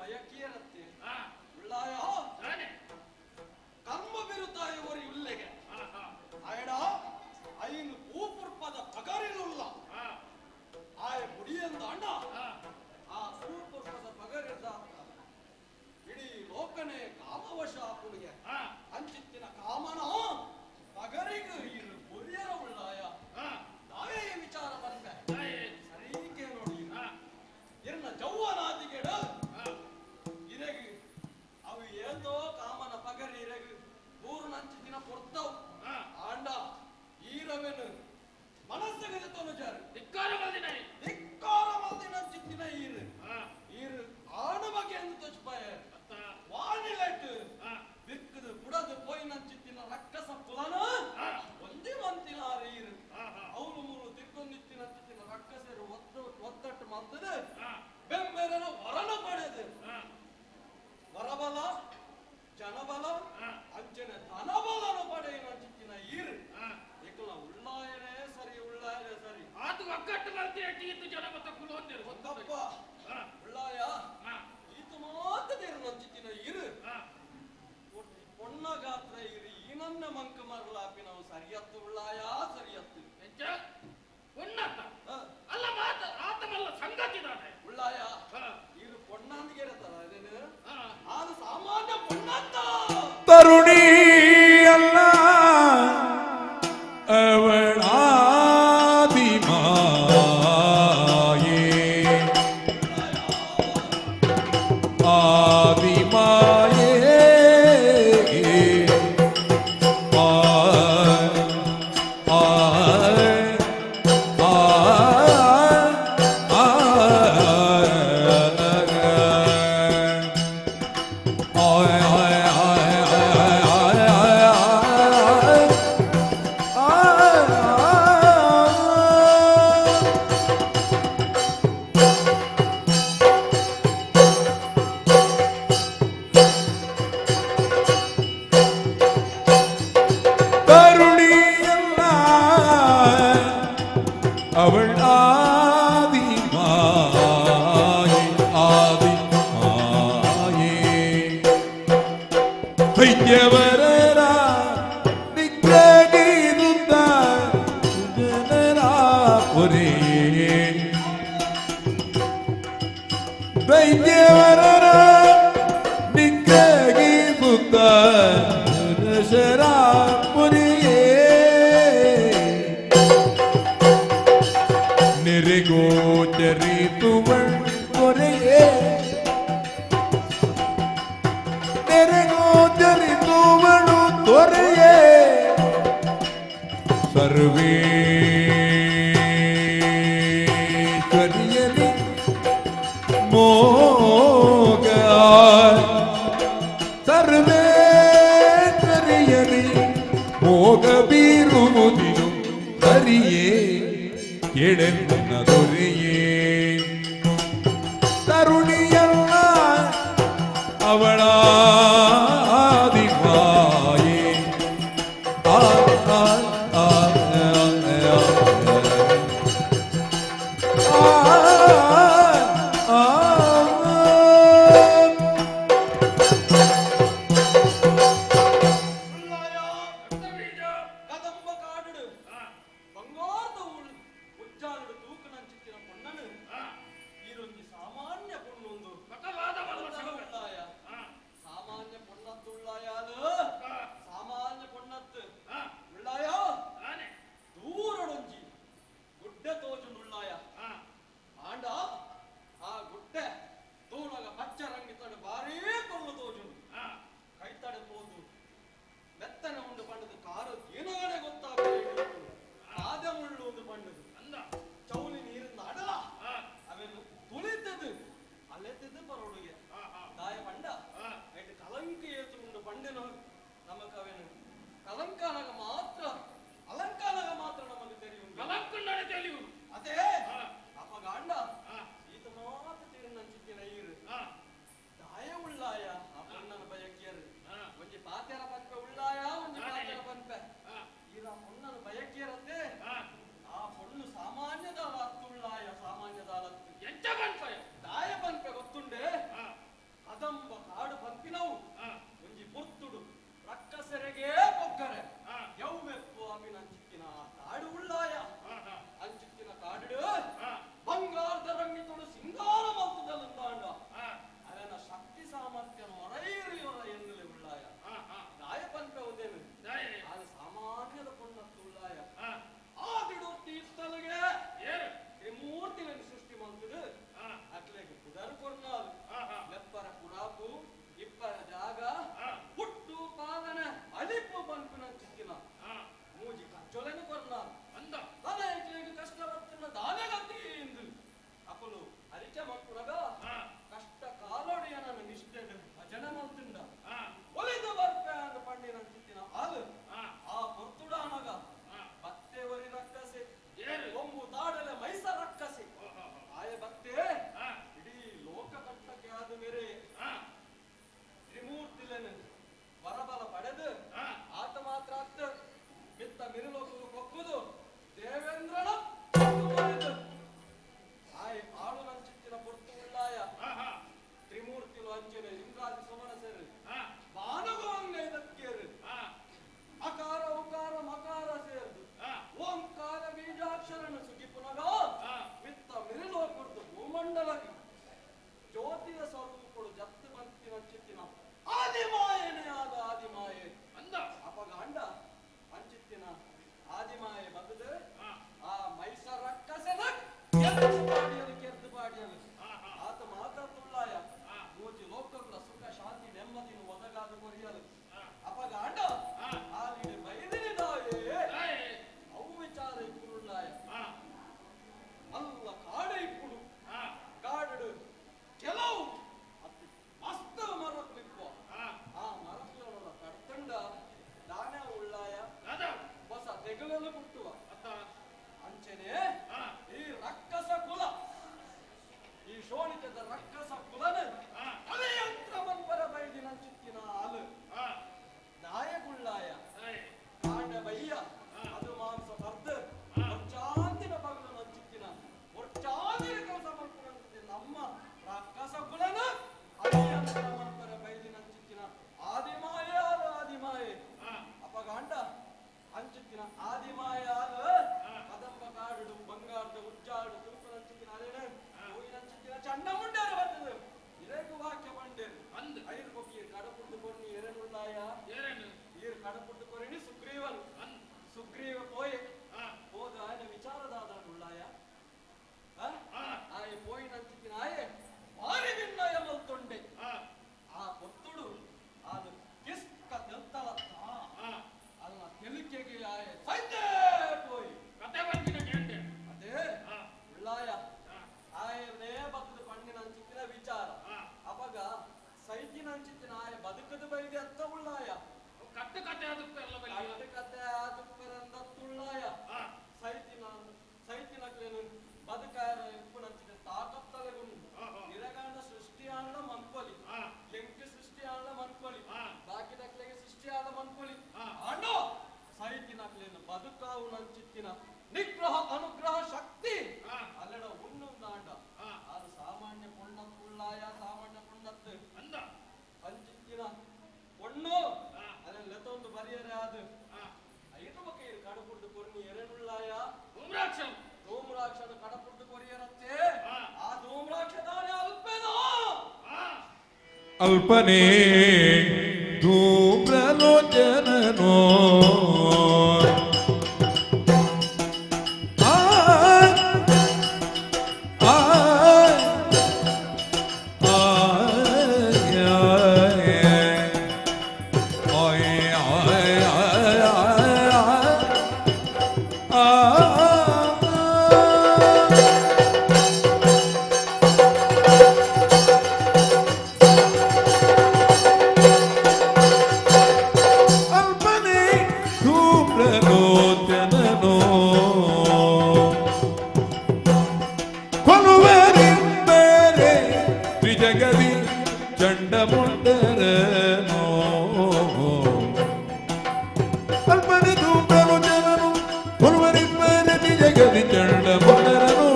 G: ಬಯಕಿಯರತ್ತೆ ಉಳ್ಳಾಯ ಕರ್ಮ ಬಿರುತ್ತಾಯ ಒರಿ ಉಲ್ಲೆಗೆ ಆಯಡ ಐನು ಪೂಪುರ್ಪದ ಪಗರಿಲುಲ್ಲ ಆಯ ಮುಡಿಯಂದ ಅಣ್ಣ ಆ ಪೂಪುರ್ಪದ ಪಗರಿದ ಇಡೀ ಲೋಕನೇ ಕಾಮವಶ ಪುಡಿಗೆ ಅಂಚಿತ್ತಿನ ಕಾಮನ ಪಗರಿಗು ಇರು ಬುರಿಯರ ಉಳ್ಳಾಯ ನಾವೇ ವಿಚಾರ ಬಂದೆ ಸರೀಕೆ ನೋಡಿ ಇರ್ನ ಜೌವನಾದಿಗೆಡ ಇರೆಗು ಅವು ಏತೋ ಕಾಮನ ಪಗರಿ ಇರೆಗು ಬೂರ್ನಂಚಿತ್ತಿನ ಪೊರ್ತವು ಆಂಡ ಈರವೆನು ಮನಸ್ಸಿಗೆ ತೊನುಜಾರು
H: ಧಿಕ್ಕಾರ ಮಲ್ದಿನ
G: ಧಿಕ್ಕಾರ ಮಲ್ದಿನಂಚಿತ್ತಿನ ಈರು ಈರು ಆಣ ಬಗ್ಗೆ ಎಂದು ತೊಚ್ಪಾಯ ವಾಣಿಲೆಟ್ ಬಿಕ್ಕದು ಬುಡದು ಪೋಯಿನಂಚಿತ್ತಿನ ರಕ್ಕಸ ಕುಲನ ಒಂದೇ ಮಂತಿನ ಈರು ಅವನು ಮೂರು ತಿಕ್ಕೊಂದಿತ್ತಿನಂಚಿತ್ತಿನ ರಕ್ಕಸರು ಒತ್ತಟ್ಟು ಮಲ್ತದೆ ಬೆಂಬೆರನ ವರನ ಪಡೆದು ವರಬಲ ಜನಬಲ ಅಂಚನೆ ಧನಬಲನು ಪಡೆಯಿನಂಚಿತ್ತಿನ ಈರು ಏಕಲ ಉಳ್ಳಾಯನೇ ಸರಿ ಉಳ್ಳಾಯನೇ ಸರಿ
H: ಆತು ಒಗ್ಗಟ್ಟು ಬರ್ತೀಯ ಈತು ಜನ ಮತ್ತ ಕುಲೊಂದಿರು
G: ಗೊತ್ತಪ್ಪ ಉಳ್ಳಾಯ ಈತು ಮಾತದೇರು ನಂಚಿತ್ತಿನ ಇರು ಪೊಣ್ಣ ಗಾತ್ರ ಇರು ಈ ನನ್ನ ಮಂಕ ಮರಲಾಪಿ ನಾವು ಸರಿಯತ್ತು ಉಳ್ಳಾಯ ಸರಿಯತ್ತು
H: ಪೊಣ್ಣತ್ತ ಅಲ್ಲ ಮಾತ ಆತಮಲ್ಲ ಸಂಗತಿ ತಾನೆ
G: ಉಳ್ಳಾಯ ಇರು ಪೊಣ್ಣಂದಿಗೆ ಇರತ್ತಲ್ಲ ಅದೇನು ಅದು ಸಾಮಾನ್ಯ ಪೊಣ್ಣತ್ತ
F: ತರುಣಿ ಅಲ್ಲ ಅವಳಾದಿ ಮಾಯೆ ಆದಿ ಮಾಯೆ ಆ ಆ ಆ ತರುಣಿಯಲ್ಲ ಅವಳ ಆದಿ ಮಾಯೆ ಆದಿ ಮಾಯೆ ದೈತ್ಯವರರ ನಿಗ್ರಹಿದುತ್ತ ಜನರ ಪುರಿಯೇ ದೈತ್ಯವರರ ನಿಗ್ರಹಿಸುತ್ತ ಜನರ ಪುರಿಯೇ ನೆರೆಗೋಚರಿಸುವಳ್ ಕೊರೆಯೇ ನೆರೆಗೋಚರಿಸುವಳು ತೊರೆಯೇ ಸರ್ವೇಶ್ವರಿಯಲಿ ಮೋಗ ಸರ್ವೇಶ್ವರಿಯಲಿ ಮೋಗ ಬೀರುವುದಿನು ಸರಿಯೇ ಕೇಳೆನ್ನ ದೊರೆಯೇ ತರುಣಿಯಲ್ಲ ಅವಳ ಮಾಯೆ ಆ ಆ ಆ ಆ ಆ
G: ಉಳ್ಳಾಯ ಕದಂಬ ಕಾಡುಡು ಬಂಗಾರದ ಉಜ್ಜಾಲುಡು ತೂಕನಂಚಿತ್ತಿನ ಪೊಣ್ಣನು ಈರೊಂಜಿ ಸಾಮಾನ್ಯ ಪೊಣ್ಣು
I: ಮಲ್ಪುನಗ ಕಷ್ಟ ಕಾಲೋಡಿ ನನ್ನ ನಿಷ್ಠೆ ಭಜನೆ ಮಲ್ತಿಂಡ ಒಲಿದು ಬರ್ಪೆ ಅಂದ್ ಪಂಡಿನ ಚಿತ್ತಿನ ಆಲು ಆ ಪೊರ್ತುಡಾನಗ ಬತ್ತೆ ಒರಿ ರಕ್ಕಸೆ ಒಂಬು ತಾಡಲೆ ಮೈಸ ರಕ್ಕಸೆ ಆಯ ಬತ್ತೆ ಇಡೀ ಲೋಕ ಕಟ್ಟಕ್ಕೆ ಆದ ಮೇರೆ ತ್ರಿಮೂರ್ತಿಲೆನು ವರಬಲ ಪಡೆದು ಆತ ಮಾತ್ರ ಅತ್ತ ಮಿತ್ತ ಮಿರುಲೋಕ ಕೊಕ್ಕುದು ದೇವೇಂದ್ರನ ಆಯ್ ಆಳು ನಂಚಿತ್ತಿನ ಪೊರ್ತು ಉಳ್ಳಾಯ ತ್ರಿಮೂರ್ತಿಲು ಅಂಚನೆ ಇಂದ್ರಾದಿ ಸುಮನ ಸೇರು ಬಾನುಗೋಂಗೈದಕ್ಕೇರು ಅಕಾರ ಉಕಾರ ಮಕಾರ ಸೇರ್ದು ಓಂಕಾರ ಬೀಜಾಕ್ಷರನ ಸುಗಿಪುನಗ ಮಿತ್ತ ಮಿರುಲೋಕುರ್ದು ಭೂಮಂಡಲಕ್ಕೆ ಜ್ಯೋತಿಯ ಸ್ವರೂಪಡು ಜತ್ತು ಬಂತಿನ ಚಿತ್ತಿನ ಆದಿಮಾಯನೇ ಆದ ಆದಿಮಾಯೆ
H: ಅಂದ
I: ಅಪಗ ಅಂಡ ಅಂಚಿತ್ತಿನ ಆದಿಮಾಯೆ ಬದಲು ಆ ಮೈಸರ ಕಸನ ಕೆರ್ದು ಬಾಡಿಯಲು ಕೆರ್ದು ಬಾಡಿಯಲು ಆತ ಮಾತ್ರ ತುಳ್ಳಾಯ ಮೂಜಿ ಲೋಕಗಳ ಸುಖ ಶಾಂತಿ ನೆಮ್ಮದಿನ ಒದಗಾದ ಕೊರಿಯಲು ಅಪಗ ಅಂಡ ಆಲಿಡೆ ಬೈದಿನಿದಾಯೇ ಅವು ವಿಚಾರ ಇಪ್ಪುರುಳ್ಳಾಯ ಅಲ್ಲ ಕಾಡ ಇಪ್ಪುಡು ಕಾಡು ಕೆಲವು ಅತಿ ಮಸ್ತ್ ಮರಕ್ಲಿಪ್ಪು ಆ ಮರಕ್ಲೊಳ ಕಡ್ತಂಡ ದಾನ ಉಳ್ಳಾಯ ಹೊಸ ತೆಗಲನ್ನು ಹುಟ್ಟುವ ಅಂಚನೆ ಈ ರಕ್ಕಸ ಕುಲ ಈ ಶೋಣಿತದ ರಕ್ಕಸ ಕುಲನ ಅಲೆಯಂತ್ರ ಮನ್ಪರ ಬೈದಿನ ಚಿತ್ತಿನ ಹಾಲು ನಾಯಗುಳ್ಳಾಯ ಕಾಂಡ ಬಯ್ಯ ಅದು ಮಾಂಸ ಬರ್ದು ಒರ್ಚಾಂದಿನ ಪಗಲು ನಂಚಿತ್ತಿನ ಒರ್ಚಾಂದಿನ ಕೆಲಸ ಮಲ್ಪುನಂಚಿತ್ತಿನ ನಮ್ಮ ರಕ್ಕಸ ಕುಲನ ಅಲೆಯಂತ್ರ ಮನ್ಪರ ಬೈದಿನ ಚಿತ್ತಿನ ಆದಿಮಾಯ ಆದಿಮಾಯೆ ಅಪಗಾಂಡ ಅಂಚಿತ್ತಿನ ಆದಿಮಾಯ ಕದಂಬ ಕಾಡು ಬಂಗಾರದ ಉಜ್ಜಾಡು ತೂಪನಂಚಿತ್ತಿನ ಅಲೆನ ಹೂವಿನಂಚಿತ್ತಿನ ಚಂಡ ಮುಂಡೇರು ಬರ್ತದೆ ಇರೇಗು ವಾಕ್ಯ ಬಂಡೇರು ಐರು ಕೊಕ್ಕೀರ್ ಕಡಪುಟ್ಟು ಕೊರ್ನಿ ಎರೆನುಳ್ಳಾಯ ಈರ್ ಕಡಪುಟ್ಟು ಕೊರಿಣಿ ಸುಗ್ರೀವನು ಸುಗ್ರೀವ ಪೋಯೆ ಹೋದ ಆಯನ ವಿಚಾರದಾದ ಉಳ್ಳಾಯ ಆಯೆ ಪೋಯಿನಂಚಿತ್ತಿನ ಆಯೆ ಭಾರಿ ವಿನ್ನಯ ಮಲ್ತೊಂಡೆ ಆ ಪೊತ್ತುಡು ಅದು ಕಿಸ್ಕ ತೆಲ್ತಲತ್ತ ಅಲ್ಲ ತೆಲಿಕೆಗೆ ಆಯೆ ಸೈತೆ ಪೋಯಿ
H: ಕತೆ ಬಂದಿನ ಕೇಂಡೆ
I: ಅದೇ ಉಳ್ಳಾಯ ಆಯನೇ ಬತ್ತದ ಪಣ್ಣಿನ ಅಂಚಿತ್ತಿನ ವಿಚಾರ ಅಪಗ ಸೈತಿನ ಅಂಚಿತ್ತಿನ ಆಯ ಬದುಕದ ಬೈದೆ ಅತ್ತ ಉಳ್ಳಾಯ
H: ಕಟ್ಟು ಕತೆ ಆದುಪ್ಪೆಲ್ಲ
I: ಕಟ್ಟು ಕತೆ ಆದುಪ್ಪೆರಂದ ತುಳ್ಳಾಯ ಸೈತಿನ ಸೈತಿನಕ್ಲೇನು ಬದುಕಾಯರ ಇಪ್ಪುನಂಚಿನ ತಾಕತ್ತಲೆಗುಂಡು ಇರಗಾಂಡ ಸೃಷ್ಟಿಯಾಂಡ ಮನ್ಕೊಲಿ ಎಂಕ್ ಸೃಷ್ಟಿಯಾಂಡ ಮನ್ಕೊಲಿ ಬಾಕಿದಕ್ಲೆಗೆ ಸೃಷ್ಟಿಯಾದ ಮನ್ಕೊಲಿ ಅಂಡೋ ಸೈತಿನಕ್ಲೇನು ಬದುಕಾವು ನಂಚಿತ್ತಿನ ನಿಗ್ರಹ ಅನುಗ್ರಹ ಶಕ್ತಿ ಅಲ್ಲೆಡ ಉಣ್ಣುಂದಾಂಡ ಅದು ಸಾಮಾನ್ಯ ಪುಣ್ಣತ್ತುಳ್ಳಾಯ ಸಾಮಾನ್ಯ ಪುಣ್ಣತ್ತು
H: ಅಂದ
I: ಅಂಚಿತ್ತಿನ ಪೊಣ್ಣು ಅಲ್ಲೆಲ್ಲ ಲೆತ್ತೊಂದು ಬರಿಯರೆ ಅದು ಐದು ಬಗೆ ಕಡಪುಡ್ದು ಕೊರ್ನಿ ಎರೆನುಳ್ಳಾಯ
H: ಧೂಮ್ರಾಕ್ಷನ್
I: ಧೂಮ್ರಾಕ್ಷನ ಕಡಪುಡ್ದು ಕೊರಿಯರತ್ತೆ ಆ ಧೂಮ್ರಾಕ್ಷ ತಾನೇ ಅಲ್ಪೇನೋ
F: ಅಲ್ಪನೇ ಧೂಮ್ರಲೋಚನನೋ ಆ ಆ ಆ ಅಲ್ಪನೇ ಧೂಮ್ರಲೋಚನನೋ ಕೊಲುವರಿಬ್ಬರೇ ತ್ರಿಜಗದಿ ಚಂಡಮುಂಡರನೋ ಅಲ್ಪನೇ ಧೂಮ್ರಲೋಚನನು ಕೊಲುವರಿಬ್ಬರೇ ತ್ರಿಜಗದಿ ಚಂಡಮುಂಡರನೋ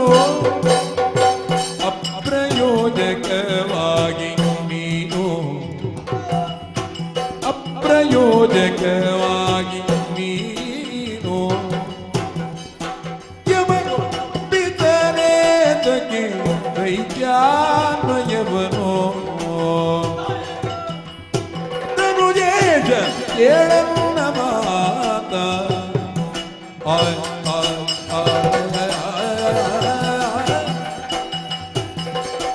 F: ಅಪ್ರಯೋಜಕವಾಗಿ ನೀನು ಅಪ್ರಯೋಜಕವಾಗಿ ನೀನು ಯಮಪಿತನೇತಕ್ಕೆ ದೈತ್ಯಾನ್ವಯವನು ಧನುಜೇಶ ಏಳನ್ನ ಮಾತ ಆಯ್ ಆಯ್ ಆಯ್ ಆಯ್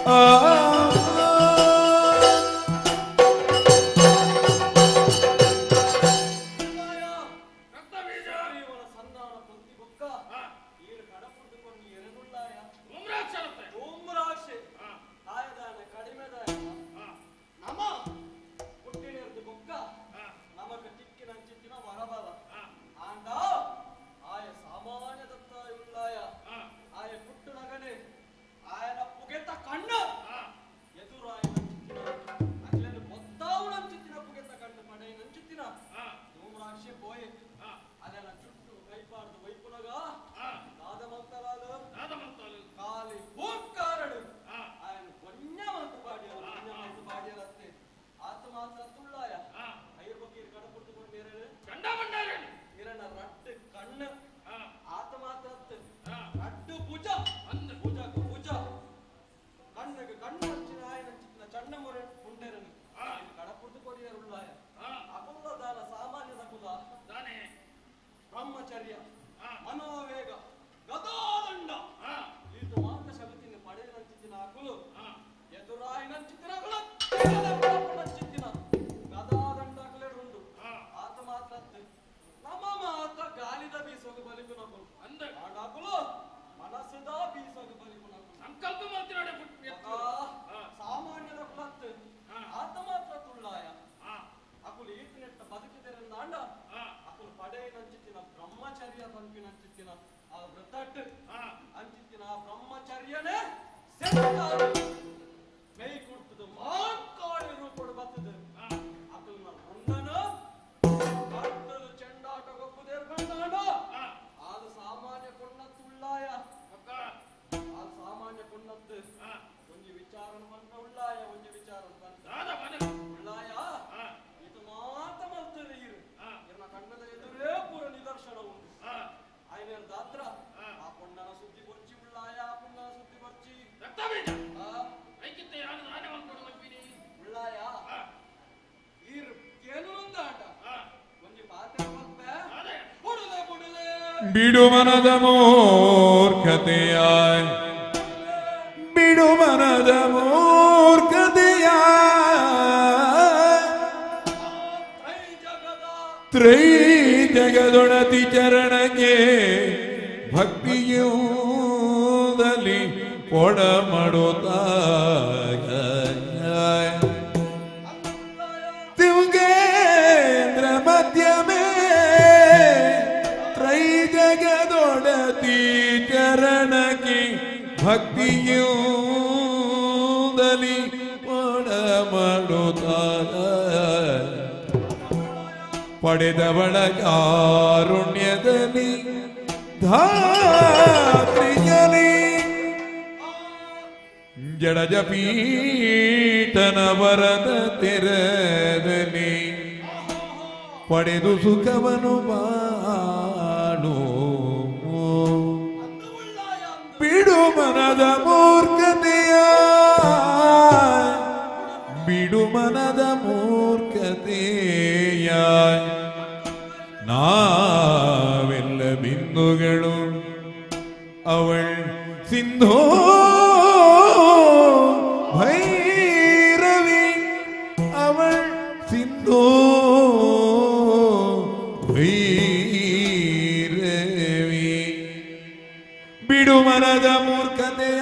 F: ಆ
I: ಸುಗ್ರೀವನ ಸಂಧಾನ ಪೊಂತಿ ಬೊಕ್ಕ ಈರು ಕಡಪುಡ್ದು ಕೊರ್ನಿ ಎರೆನುಳ್ಳಾಯ
H: ಧೂಮ್ರಾಕ್ಷನತ್ತೆ
I: ಧೂಮ್ರಾಕ್ಷೆ
F: ಬಿಡು ಮನದ ಮೂರ್ಖತೆಯ, ಬಿಡು ಮನದ ಮೂರ್ಖತೆಯ. ತ್ರೈ ಜಗದೊಡತಿ ಚರಣಕ್ಕೆ ಭಕ್ತಿಯೂದಲಿ ಪೊಡ ಮಾಡುತ್ತ ತಿಂಗೇಂದ್ರ ಮಧ್ಯಮೇ ತ್ರೈ ಜಗದೊಡತಿ ಚರಣಕ್ಕೆ ಭಕ್ತಿಯೂದಲಿ ಪೊಡ ಮಾಡುತ್ತ ಪಡೆದವಳ ಕಾರುಣ್ಯದಲ್ಲಿ ಧಾತ್ರಿಯಲಿ ಜಡಜ ಪೀಠನ ವರದ ತೆರದಲ್ಲಿ ಪಡೆದು ಸುಖವನು ಬಾಳು. ಬಿಡು ಮನದ ಮೂರ್ಖತೆಯ, ಬಿಡು ಮನದ ಮೂರ್ಖತೆಯ. ನಾವೆಲ್ಲ ಬಿಂದುಗಳು ಅವள் ಸಿಂಧೂ ಭೈರವಿ, ಅವள் ಸಿಂಧೂ ಭೈರವಿ. ಬಿಡು ಮನದ ಮೂರ್ಖತೆಯ.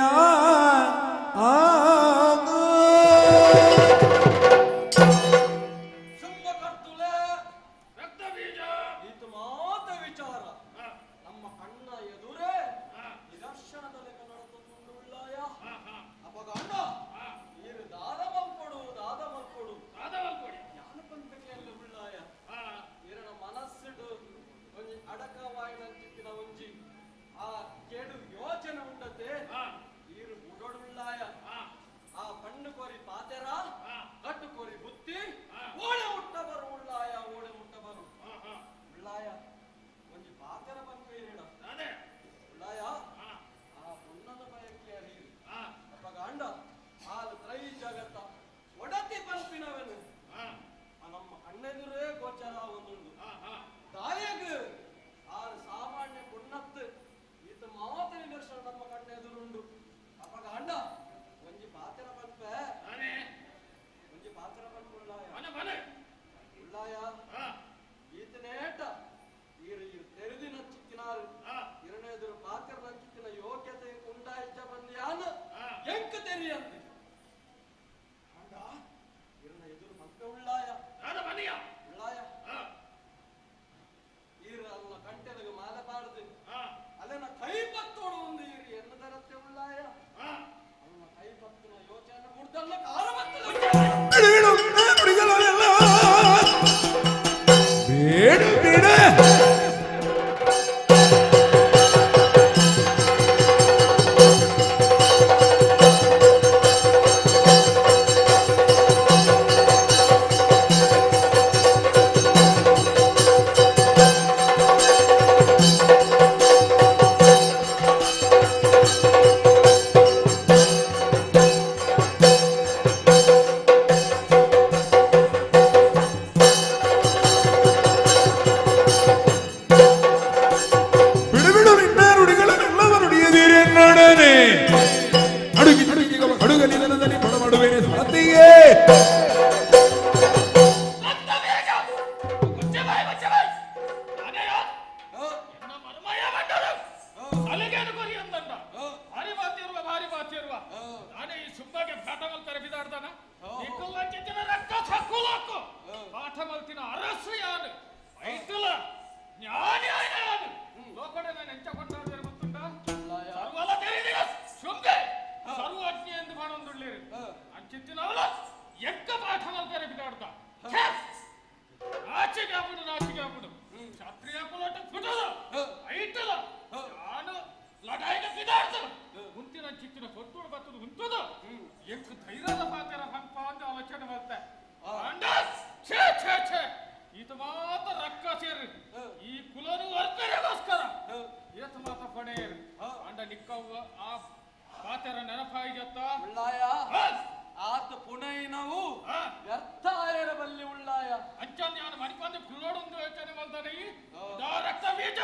H: ರಕ್ತ ಬೀಜ.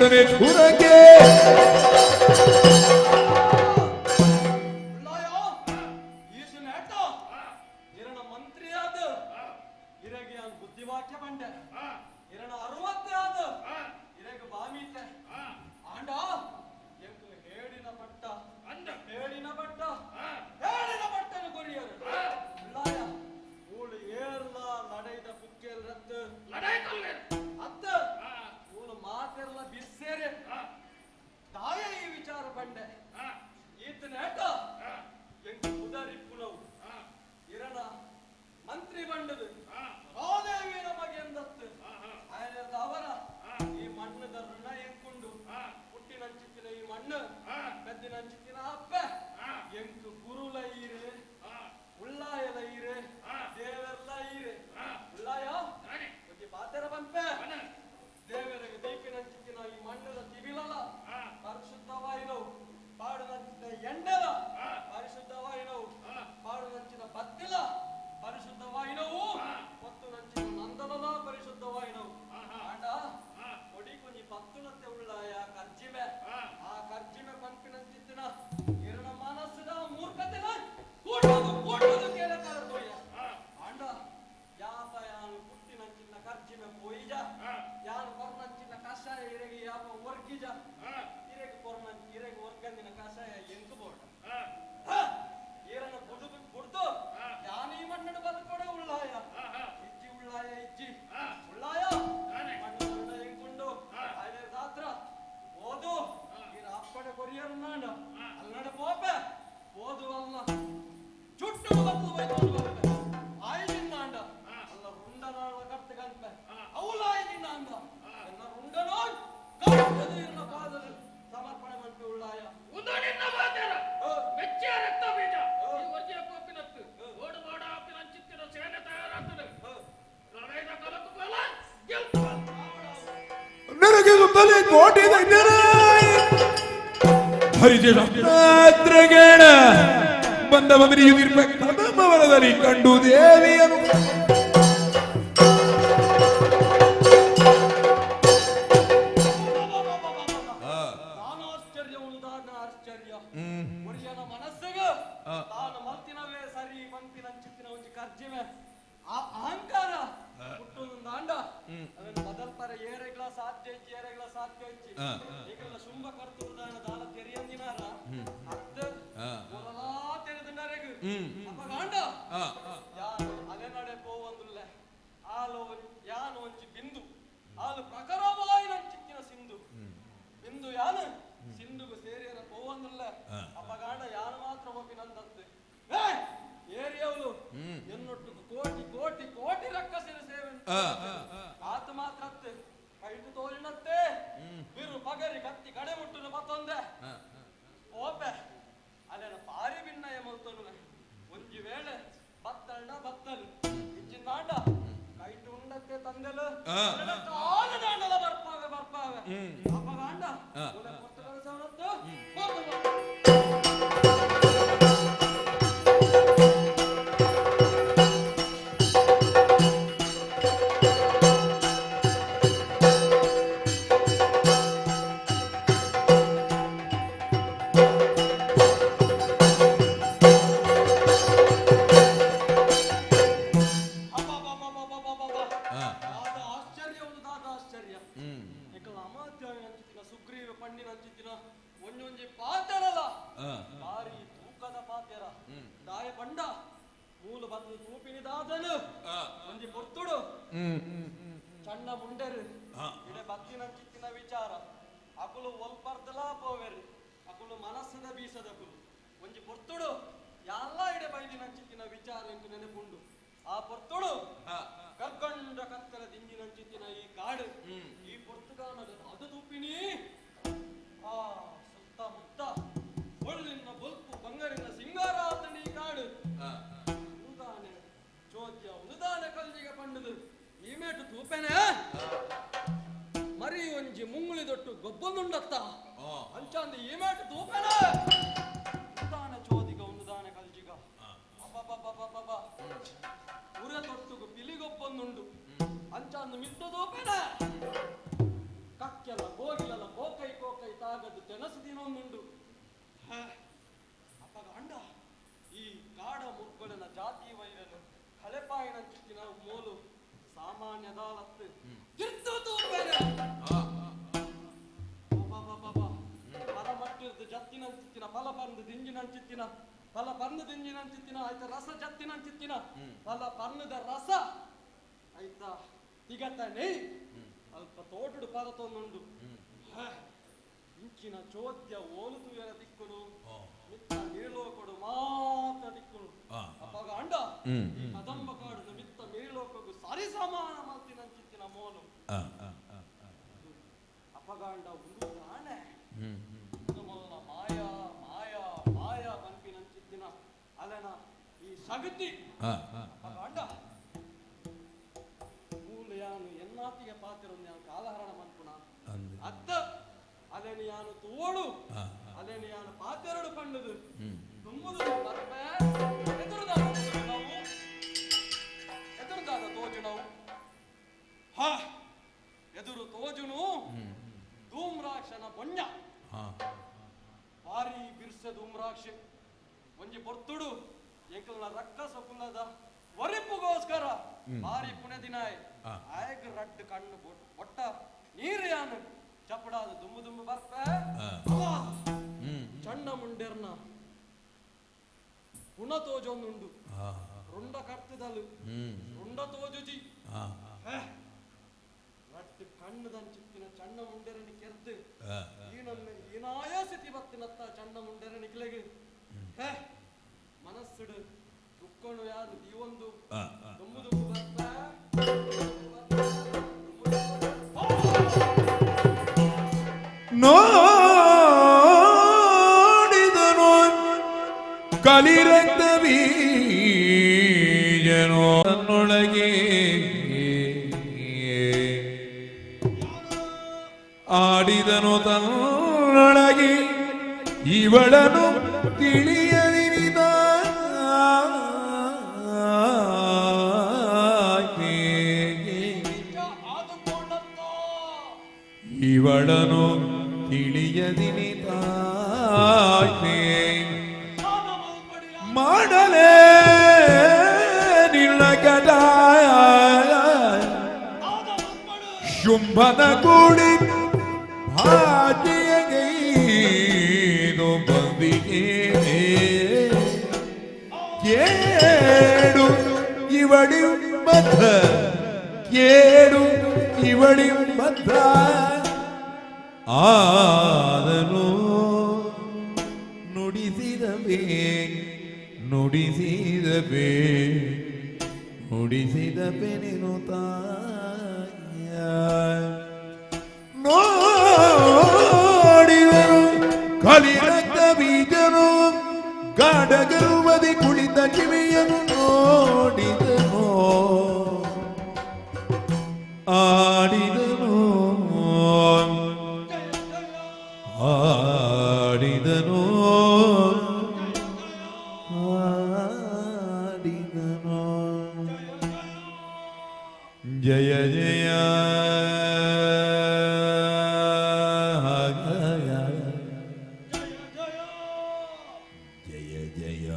F: ದೇವಿಯೊಡನೆ ಪುರಕ್ಕೆ
I: ಬುದ್ಧಿವಾಕ್ಯ ಬಂಡೆ ಇರಣ ಅರವತ್ತೇ ಆದ ಇರಗ ಬಾಮೀತೆ ಆಂಡ ಎಂಕು ಹೇಡಿನ ಪಟ್ಟ ಹೇಡಿನ ಪಟ್ಟ ಹೇಡಿನ ಪಟ್ಟನು ಕೊರಿಯರು ಉಳ್ಳಾಯ ಊಳು ಏರ್ಲ ಲಡೈದ ಕುಕ್ಕೆಲ್ ರತ್ತು ಅತ್ತ ಊಳು ಮಾತೆರ್ಲ ಬಿರ್ಸೇರೆ ದಾಯ ಈ ವಿಚಾರ ಬಂಡೆ ಈತನ ಏಟ ಎಂಕು ಪುದರಿಪ್ಪುನವು ಇರಣ ಮಂತ್ರಿ ಬಂಡದು ರಾದೇವಿ ನಮಗೆ ಎಂದತ್ತು ಅವರ ಈ ಮಣ್ಣದ ಋಣ ಎಂಕುಂಡು ಪುಟ್ಟಿನಂಚಿತ್ತಿನ ಈ ಮಣ್ಣು ಪೆದ್ದಿನಂಚಿತ್ತಿನ ಅಪ್ಪೆ ಎಂಕು ಗುರುಲ ಈರೆ ಉಳ್ಳಾಯಲ ಈರೆ ದೇವರ್ಲ ಈರೆ ಉಳ್ಳಾಯ ಒಂಜಿ ಪಾತೆರ ಪನ್ಪೆ ದೇವರಿಗೆ ದೀಪಿನಂಚಿತ್ತಿನ ಈ ಮಣ್ಣದ ತಿಬಿಲಲ ಪರಿಶುದ್ಧವಾಯಿನವು ಪಾಡುನಂಚಿನ ಎಣ್ಣೆಲ ಪರಿಶುದ್ಧವಾಯಿನವು ಪಾಡುನಂಚಿನ ಬತ್ತಿಲ ಪರಿಶುದ್ಧವಾಯಿನವು ಮತ್ತು ನಂಚಿನ ನಂದನಲ ಪರಿಶುದ್ಧವಾಯಿನವು ಆಂಡ ಕೊಡಿ ಕೊಂಜಿ ಪತ್ತುನತ್ತೆ ಉಳ್ಳಾಯ ಕರ್ಜಿಮೆ ಆ ಕರ್ಜಿಮೆ ಪಂಪಿನಂಚಿತ್ತಿನ ಇರಣ ಮನಸ್ಸಿದ ಮೂರ್ಖತೆನ ಕೂಟದು ಕೂಟದು ಕೇಳಕಾರ ತೋಯ ಆಂಡ ಯಾಪ ಯಾನು ಪುಟ್ಟಿನಂಚಿನ ಕರ್ಜಿಮೆ ಪೋಯಿಜ ಯಾನು ಕೊರ್ನಂಚಿನ ಕಷಾಯ ಇರೆಗೆ ಯಾಪ ಒರ್ಗಿಜ ಇರೆಗೆ ಕೊರ್ನ ಇರೆಗೆ ಒರ್ಗಂದಿನ ಕಷಾಯ ಎಂಕು ಬೋಡ ಈರನ ಬುಡು ಬುಡ್ದು ಯಾನು ಈ ಮಣ್ಣನ್ನು ಬದುಕೊಡ ಉಳ್ಳಾಯ ಇಜ್ಜಿ ಉಳ್ಳಾಯ ಇಜ್ಜಿ ಉಳ್ಳಾಯ ಮಣ್ಣು ಎಂಕೊಂಡು ದಾತ್ರ ಓದು ಈರ ಅಪ್ಪಡೆ ಕೊರಿಯರು ನಾಡ ಅಲ್ನಾಡ ಪೋಪೆ ಓದು ಅಲ್ಲ ಚುಟ್ಟು ಬತ್ತು ಬೈಕೊಂಡು ಬರ್ಪೆ ಆಯ್ದಿನ್ನಾಂಡ ಅಲ್ಲ ರುಂಡನಾಳ ಕರ್ತ ಕನ್ಪೆ ಅವಳ ಆಯ್ದಿನ್ನಾಂಡ ಎನ್ನ ರುಂಡನೋ ಕರ್ತದು ಇರನ ಪಾದಲು ಸಮರ್ಪಣೆ ಮಾಡ್ಪೆ ಉಳ್ಳಾಯ
H: ಮೆಚ್ಚಿಯ ರಕ್ತ ಬೀಜ ಈ ವರ್ಜಿಯ ಕೋಪಿನತ್ತು ಓಡು ಓಡ ಆಪಿನಂಚಿತ್ತಿನ ಸೇನೆ ತಯಾರಾಗ್ತದೆ ಲಡೈದ ಕಲಕು ಬಲ ಗೆಲ್ತು
F: ನರಗಿಸುತ್ತಲೇ ಕೋಟಿದ ಹರಿಜೇಣ ಬಂದ ಬಂದರಿಯುತ್ತಿರುವ ಕದಂಬವನದಲ್ಲಿ ಕಂಡು ದೇವಿಯನು
I: ನಾನು ಆಶ್ಚರ್ಯ ಉಳಿದಾನ ಆಶ್ಚರ್ಯ ಒರಿಯನ ಮನಸ್ಸಿಗೆ ತಾನು ಮಲ್ತಿನವೇ ಸರಿ ಪಂಪಿನಂಚಿತ್ತಿನ ಒಂಜಿ ಕರ್ಜಿಮೆ ಆ ಅಹಂಕಾರ ಹುಟ್ಟುಂದಾಂಡ ಅದನ್ನು ಬದಲ್ಪರ ಏರೆಗ್ಲ ಸಾಧ್ಯ ಇಜ್ಜಿ ಏರೆಗ್ಲ ಸಾಧ್ಯ ಇಜ್ಜಿ ಈಗಲ್ಲ ಶುಂಭ ಕರ್ತುದಾನ ದಾಲ ತೆರಿಯಂದಿನಾರ ಅತ್ತ ಮೊದಲಾ ತೆರೆದಿನಾರೆಗ್ ಅಪಗಾಂಡ ಯಾನು ಅಲೆನಡೆ ಪೋವಂದುಲ್ಲ ಆಲು ಯಾನು ಒಂಜಿ ಬಿಂದು ಆಲು ಪ್ರಖರವಾಯಿನಂಚಿತ್ತಿನ ಸಿಂಧು ಬಿಂದು ಯಾನು ಸಿಂಧುಗು ಸೇರಿಯರ ಪೋವಂದುಲ್ಲ ಅಪಗಾಂಡ ಯಾನು ಮಾತ್ರ ಒಪ್ಪಿನಂದತ್ತು ಏರಿಯವಳು ಎನ್ನೊಟ್ಟು ಕೋಟಿ ಕೋಟಿ ಕೋಟಿ ರಕ್ಕಸಿನ ಸೇವೆ ಆತ ಮಾತ್ರ ಕೈಟು ತೋರಿನತ್ತೆ ಬಿರು ಪಗರಿ ಕತ್ತಿ ಕಡೆ ಮುಟ್ಟುನು ಮತ್ತೊಂದೆ ಓಪೆ ಅಲ್ಲೇನ ಪಾರಿ ಭಿನ್ನಯ ಮಲ್ತನು ಒಂಜಿ ವೇಳೆ ಬತ್ತಳ್ಣ ಬತ್ತಲು ಇಜ್ಜಿನಾಂಡ ಕೈಟು ಉಂಡತ್ತೆ ತಂದೆಲು ಕಾಲು ದಾಂಡಲ ಬರ್ಪಾವೆ ಬರ್ಪಾವೆ ಅಪಗಾಂಡ ಕೊಟ್ಟು ಕಳಿಸವನತ್ತು ಸುಗ್ರೀವ ಪಣ್ಣಿನ ಅಂಚಿತ್ತಿನ ಒಂಜೊಂಜಿ ಪಾತೆರಲ ಭಾರಿ ತೂಕದ ಪಾತೆರ ದಾಯ ಪಂಡ ಮೂಲ ಬಂದು ತೂಪಿನಿ ದಾದನು ಒಂಜಿ ಪೊರ್ತುಡು ಸಣ್ಣ ಮುಂಡರು ಇಡೆ ಬತ್ತಿನಂಚಿತ್ತಿನ ವಿಚಾರ ಅಕುಲು ಒಲ್ಪರ್ದಲಾ ಪೋವೆರು ಅಕುಲು ಮನಸ್ಸದ ಬೀಸದಕುಲು ಒಂಜಿ ಪೊರ್ತುಡು ಎಲ್ಲ ಇಡೆ ಬೈದಿನಂಚಿತ್ತಿನ ವಿಚಾರ ಎಂದು ನೆನಪುಂಡು ಆ ಪೊರ್ತುಡು ಕರ್ಕೊಂಡ ಕತ್ತರ ದಿಂಜಿನಂಚಿತ್ತಿನ ಈ ಕಾಡು ಈ ಪೊರ್ತುಗಾನದ ಅದು ತುಪ್ಪಿನಿ ಆ ಸುತ್ತಮುತ್ತ ಒಳ್ಳಿನ ಬೊಲ್ಪು ಬಂಗಾರಿನ ಸಿಂಗಾರ ಆತನ ಈ ಕಾಡು ಉದಾನೆ ಚೋದ್ಯ ಉದಾನೆ ಕಲ್ಜಿಗೆ ಪಂಡದು ಈ ಮೇಟು ತೂಪೆನೆ ಮರಿ ಒಂಜಿ ಮುಂಗುಳಿ ದೊಟ್ಟು ಗೊಬ್ಬೊಂದುಂಡತ್ತ ಅಂಚಾಂದು ಈ ಮೇಟು ತೂಪೆನೆ ಉದಾನೆ ಚೋದಿಗ ಉಂದುದಾನೆ ಕಲ್ಜಿಗ ಅಬ್ಬಬ್ಬಬ್ಬಬ್ಬಬ್ಬ ಉರ ತೊಟ್ಟುಗು ಪಿಲಿಗೊಬ್ಬೊಂದುಂಡು ಅಂಚಾಂದು ಮಿತ್ತ ತೂಪೆನೆ ಕಕ್ಕೆಲ್ಲ ಕೋಗಿಲಲ್ಲ ಆವೊಂದುಂಡು. ಅಪಗ ಅಂಡ ಈ ಕಾಡ ಮುರ್ಗೊಲೆನ ಜಾತಿ ವೈರನು ಕಲೆಪಾಯಿನಂಚಿತ್ತಿನ ಮೋಲು ಸಾಮಾನ್ಯದಾಲತ್ತು ತಿರ್ತು ತೂಪೇನೆ. ಪರಮಟ್ಟಿರ್ದು ಜತ್ತಿನಂಚಿತ್ತಿನ ಫಲ ಪಂದು ದಿಂಜಿನಂಚಿತ್ತಿನ ಫಲ ಪರ್ನು ದಿಂಜಿನಂಚಿತ್ತಿನ ಆಯ್ತ ರಸ ಜತ್ತಿನಂಚಿತ್ತಿನ ಫಲ ಪರ್ಣದ ರಸ ಆಯ್ತ ತಿಗತನೇ ಅಲ್ಪ ತೋಟುಡು ಪರತೊಂದುಂಡು. ಇಂಚಿನ ಚೋದ್ಯ ಓಲು ತೂಯರ ದಿಕ್ಕುನು ಮಿತ್ತ ನೀರ್ಲೋಕೊಡು ಮಾತ್ರ ದಿಕ್ಕುನು. ಅಪಗ ಅಂಡ ಈ ಕದಂಬ ಕಾಡುದು ಮಿತ್ತ ನೀರ್ಲೋಕಗು ಸರಿ ಸಮಾನ ಮಲ್ತಿನಂಚಿತ್ತಿನ ಮೋಲು. ಅಪಗ ಅಂಡ ಒಂದು ತಾನೆ ಮೊದಲ ಮಾಯಾ ಮಾಯಾ ಮಾಯಾ ಪನ್ಪಿನಂಚಿತ್ತಿನ ಅಲೆನ ಈ ಸಗತಿ. ಅಪಗ ಅಂಡ ಮೂಲು ಯಾನು ಎನ್ನಾತಿಗೆ ಪಾತಿರೊಂದು ಯಾನು ಕಾಲಹರಣ ಮನ್ಪುಣ ಅತ್ತ ಅಲೆನು ಯಾನು ತೋಡು ಅಲೆನು ಯಾನು ಪಾತೆರಡು ಪಂಡುದು ತುಂಬುದು ಬರ್ಪೆ ಎದುರುದಾದ ನಾವು ಎದುರುದಾದ ತೋಜು ನಾವು ಹಾ ಎದುರು ತೋಜುನು ಧೂಮ್ರಾಕ್ಷನ ಬೊಣ್ಣ ಭಾರಿ ಬಿರ್ಸೆ ಧೂಮ್ರಾಕ್ಷೆ ಒಂಜಿ ಬೊರ್ತುಡು ಎಂಕಲ್ನ ರಕ್ಕಸ ಕುಲದ ವರಿಪುಗೋಸ್ಕರ ಭಾರಿ ಪುಣೆ ದಿನಾಯ್ ಆಯಗ್ ರಡ್ಡು ಕಣ್ಣು ಬೊಟ್ಟ ನೀರು ಯಾನು ಚಪಡಾದ ದುಮ್ಮು ದುಮ್ಮು ಬರ್ಪೆ ಚಣ್ಣ ಮುಂಡೆರ್ನ ಪುಣ ತೋಜೊಂದುಂಡು ರುಂಡ ಕರ್ತದಲು ರುಂಡ ತೋಜುಜಿ ರಡ್ಡು ಕಣ್ಣುದಂಚಿತ್ತಿನ ಚಣ್ಣ ಮುಂಡೆರನಿ ಕೆರ್ದು ಈನೊಮ್ಮೆ ಈನಾಯ ಸ್ಥಿತಿ ಬತ್ತಿನತ್ತ ಚಣ್ಣ ಮುಂಡೆರನಿ ಕಿಲೆಗೆ ಮನಸ್ಸುಡು ದುಕ್ಕೊಣು ಯಾರು ದೀವೊಂದು ದುಮ್ಮು ದುಮ್ಮು ಬರ್ಪೆ
F: ನೋಡಿದನು ಕಲಿರಕ್ತ ಬೀಜನೋ ತನ್ನೊಳಗೆ ಆಡಿದನು ತನ್ನೊಳಗೆ ಇವಳನು ತಿಳಿಯದಿರಿದ ಇವಳನು ತಿಳಿಯದಿನಿ ತಾಯ್ತೆ ಮಾಡಲೇ ನಿನ್ನ ಕದಾಯ ಶುಂಭನ ಕೂಡಿ ಭಾಗ್ಯಗೈದು ಬಂದಿಗೆ ಕೇಡು ಇವಳಿ ಬದ್ಧ ಕೇಡು ಇವಳಿ ಬದ್ಧ ಆದನು ನುಡಿಸಿದವೇ ನುಡಿಸಿದವೇ ನುಡಿಸಿದ ಪೆನೆನು ತಾಯ ನೋಡಿದರು ಕಲಿರಕ್ತ ಬೀಜನು ಗಾಢಗರ್ವದಿ ಕುಳಿತ ಕಿವಿಯನ್ನು ನೋಡಿದನು ಆಡಿದನು ಆಡಿದನು ಆಡಿದನು ಜಯ ಜಯ ಜಯ ಜಯ ಜಯ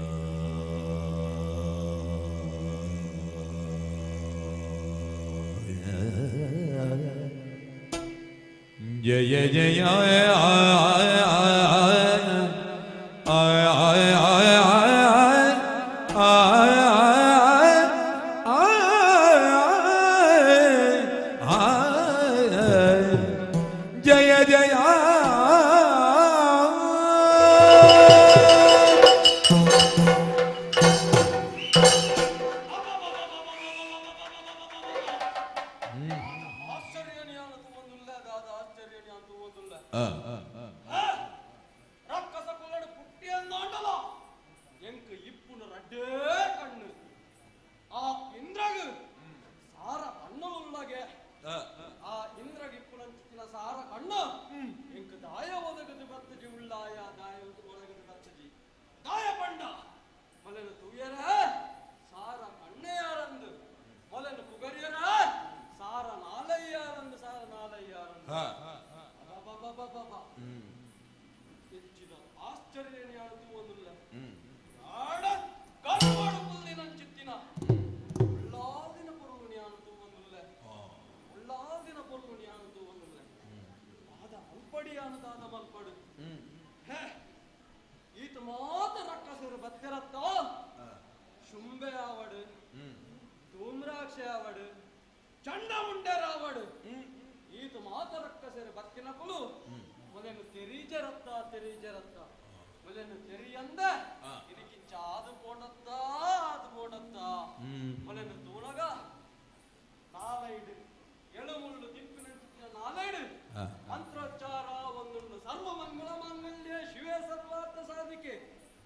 F: ಜಯ ಜಯ ಜಯ
I: ರಕ್ಕಸ ಕುಲ್ಲಡು ಪುಟ್ಟಿಯನ್ನಾಂಡಲ ಎಂಕ್ ಇಪ್ಪುನ ರಡ್ಡೇ ಕಣ್ಣು ಆ ಇಂದ್ರಗ್ ಸಾರ ಕಣ್ಣುಲುಳ್ಳಗೆ ಆ ಇಂದ್ರಗ್ ಇಪ್ಪುನಂಚಿತ್ತಿನ ಸಾರ ಕಣ್ಣು ಎಂಕ್ ದಾಯ ಒದಗದು ಬತ್ತಜಿ ಉಳ್ಳಾಯ ದಾಯ ಒದಗದು ಬತ್ತಜಿ ದಾಯ ಪಂಡ ಮೊಲೆನು ತೂಯರ ಸಾರ ಕಣ್ಣೆಯಾರಂದು ಮೊಲೆನು ಪುಗರಿಯರ ಸಾರ ನಾಲಯ್ಯಾರಂದು ಸಾರ ನಾಲಯ್ಯಾರಂದು. ರಕ್ಕಸೆ ಆವಡು ಚಂಡ ಉಂಡರಾವಡು ಈತ ಮಾತ ರಕ್ಕಸೆರೆ ಬತ್ತಿನಕುಲು ಮೊಲೆನು ತೆರೀಜರತ್ತ ತೆರೀಜರತ್ತ ಮೊಲೆನು ತೆರಿಯಂದ ಇದಕ್ಕಿಂಚ ಆದು ಪೋಣತ್ತ ಆದು ಪೋಣತ್ತ ಮೊಲೆನು ತೂನಗ ನಾಲೈಡು ಎಳುಮುಳ್ಳು ತಿಂಪಿನ ನಾಲೈಡು ಮಂತ್ರೋಚ್ಚಾರ ಒಂದುಂಡು ಸರ್ವ ಮಂಗಳ ಮಾಂಗಲ್ಯ ಶಿವೆ ಸರ್ವಾರ್ಥ ಸಾಧಿಕೆ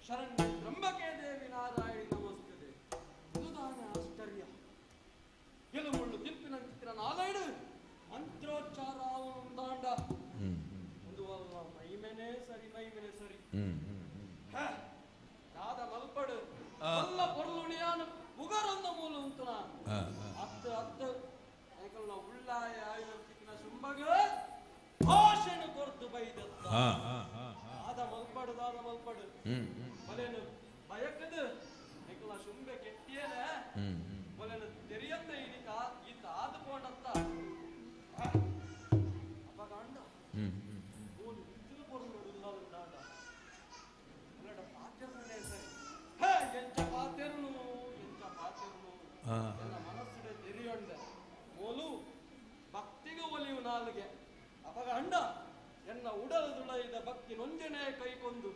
I: ಶರಣ್ಯ ತ್ರಂಬಕೆ ದೇವಿ ನಾರಾಯಣಿ ನಮಸ್ತದೆ. ಇದು ಆಶ್ಚರ್ಯ. ಎಲುಮುಳ್ಳು ತಿಂಪಿನಂಚಿತ್ತಿನ ನಾಲೈಡು ಮಂತ್ರೋಚ್ಚಾರ ಒಂದಾಂಡ ಒಂದು ಮೈಮೆನೆ ಸರಿ ಮೈಮೆನೆ ಸರಿ. ದಾದ ಮಲ್ಪಡು ಅಲ್ಲ ಪೊರ್ಲುಣಿಯಾನು ಪುಗರೊಂದ ಮೂಲು ಉಂತುನ ಅತ್ತು ಅತ್ತು ಏಕಲ್ಲ ಉಳ್ಳಾಯ ಆಯುನಂತಿಕ್ಕಿನ ಶುಂಭಗ ಭಾಷೆನು ಕೊರ್ದು ಬೈದತ್ತ. ದಾದ ಮಲ್ಪಡು ದಾದ ಮಲ್ಪಡು ಬಲೇನು ಬಯಕದು ಏಕಲ್ಲ ಶುಂಬೆ ಕೆಟ್ಟಿಯೇನೆ ಬಲೇನು ತೆರಿಯಂದ ಇನಿಕ ಈತ ಆದು ಪೋಂಡತ್ತ ಅಪಗಾಂಡ ಮೂಲು ಇತ್ತಿನ ಪೊರ್ಲು ಉಳ್ಳಾಂಡ ಬಲೇಡ ಪಾತೆರ್ನೇ ಸರಿ. ಹೇ ಎಂಚ ಪಾತೆರ್ನು ಎಂಚ ಪಾತೆರ್ನು ಎಲ್ಲ ಮನಸ್ಸುಡೆ ತೆರಿಯೊಂಡೆ ಮೋಲು ಭಕ್ತಿಗೆ ಒಲಿಯು ನಾಲಿಗೆ ಅಪಗ ಅಂಡ ಎನ್ನ ಉಡಲದುಳೈದ ಭಕ್ತಿ ನೊಂಜನೆ ಕೈಕೊಂದು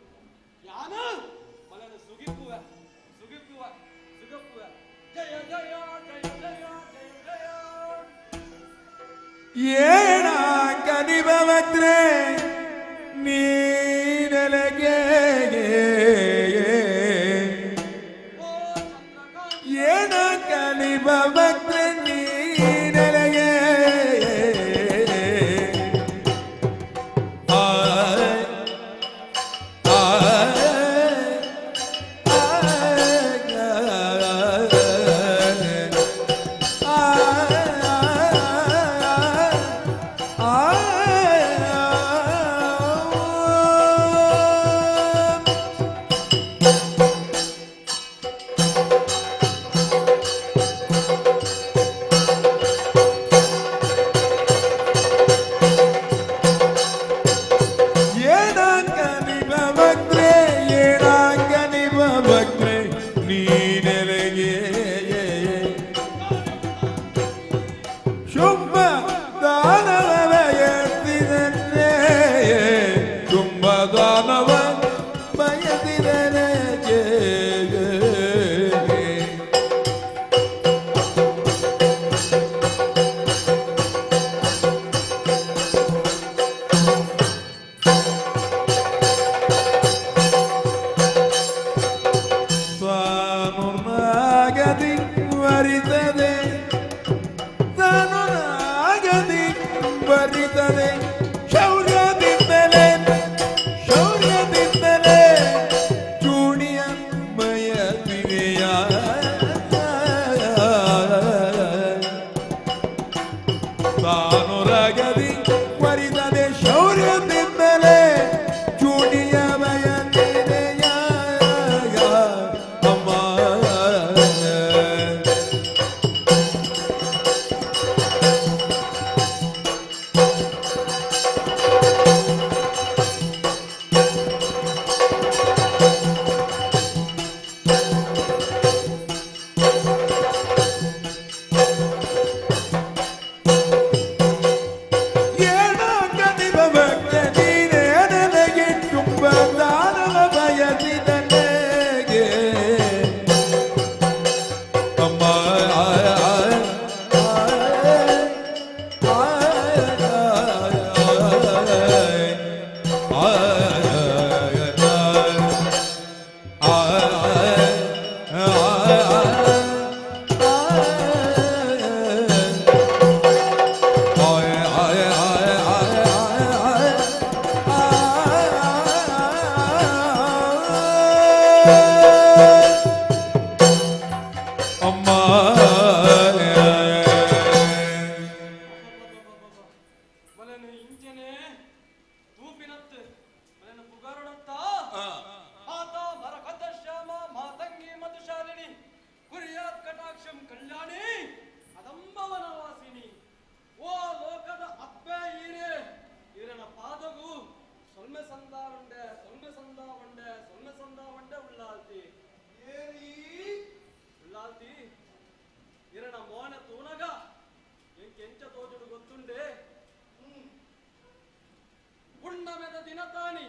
I: ಯಾನ ಮಲನ ಸುಗಿಪುವೆ ಸುಗಿಪುವೆ ಸುಗಪ್ಪುವೆ. ಜಯ ಜಯ ಜಯ ಜಯ ಜಯ ಜಯ.
F: ಏಣ ಕನಿಭವತ್ರೆ ನೀನಲಗೆ ಏಣ ಕನಿಭವತ್ರೆ ನೀನಲಗೆ
I: ದಿನತಾನಿ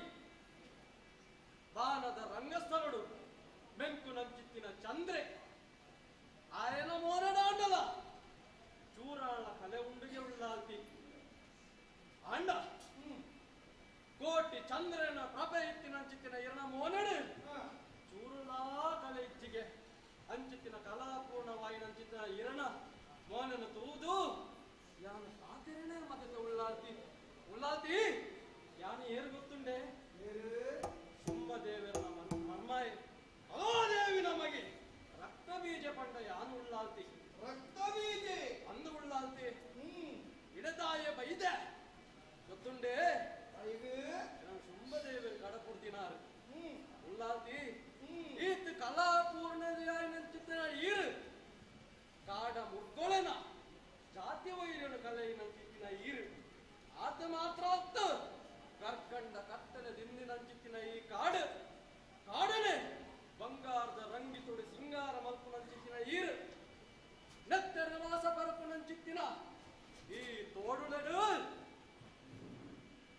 I: ಬಾನದ ರಂಗಸ್ಥಳಡು ಮೆಂಕು ನಂಚಿತ್ತಿನ ಚಂದ್ರೆ ಆಯನ ಮೋನಡಾಂಡಲ ಚೂರಾಳ ಕಲೆ ಉಂಡುಗೆ ಉಳ್ಳಾಲ್ತಿ ಆಂಡ ಕೋಟಿ ಚಂದ್ರನ ಪ್ರಭೆ ಇತ್ತಿನಂಚಿತ್ತಿನ ಇರಣ ಮೋನಡು ಚೂರುಳಾ ಕಲೆ ಇಚ್ಚಿಗೆ ಅಂಚಿತ್ತಿನ ಕಲಾಪೂರ್ಣವಾಯಿನಂಚಿತ್ತಿನ ಇರಣ ಮೋನನ ತೂದು ಯಾನು ಸಾತಿರನೇ ಮದತ ಉಳ್ಳಾಲ್ತಿ ಉಳ್ಳಾಲ್ತಿ ಯಾನು ಏರು ಗೊತ್ತುಂಡೆ ಶುಂಭದೇವರ ಮರ್ಮಾಯಿ ದೇವಿ ನಮಗೆ ರಕ್ತ ಬೀಜ ಪಂಡ ಯಾನು ಉಳ್ಳಾಲ್ತಿ
G: ರಕ್ತ ಬೀಜ
I: ಅಂದು ಉಳ್ಳಾಲ್ತಿ ಇಡತಾಯ ಬೈದೆ ಗೊತ್ತುಂಡೆ ಶುಂಭದೇವರು ಕಡಪುಡ್ತಿನಾರು ಉಳ್ಳಾಲ್ತಿ ಈತ ಕಲಾಪೂರ್ಣದಿಯಾಯಿನಂಚಿತ್ತಿನ ಈರು ಕಾಡ ಮುಗ್ಗೊಳೆನ ಜಾತಿ ವೈರ್ಯನು ಕಲೆಯಿನಂಚಿತ್ತಿನ ಈರು ಆತ ಮಾತ್ರ ಅತ್ತು ಕರ್ಕಂಡ ಕತ್ತಲೆ ದಿಂದಿನಂಚಿತ್ತಿನ ಈ ಕಾಡು ಕಾಡನೆ ಬಂಗಾರದ ರಂಗಿ ತುಡಿ ಸಿಂಗಾರ ಮಲ್ಪುನಂಚಿತ್ತಿನ ಈರು ನೆತ್ತರ ವಾಸ ಪರಪುನಂಚಿತ್ತಿನ ಈ ತೋಡುಲೆಡು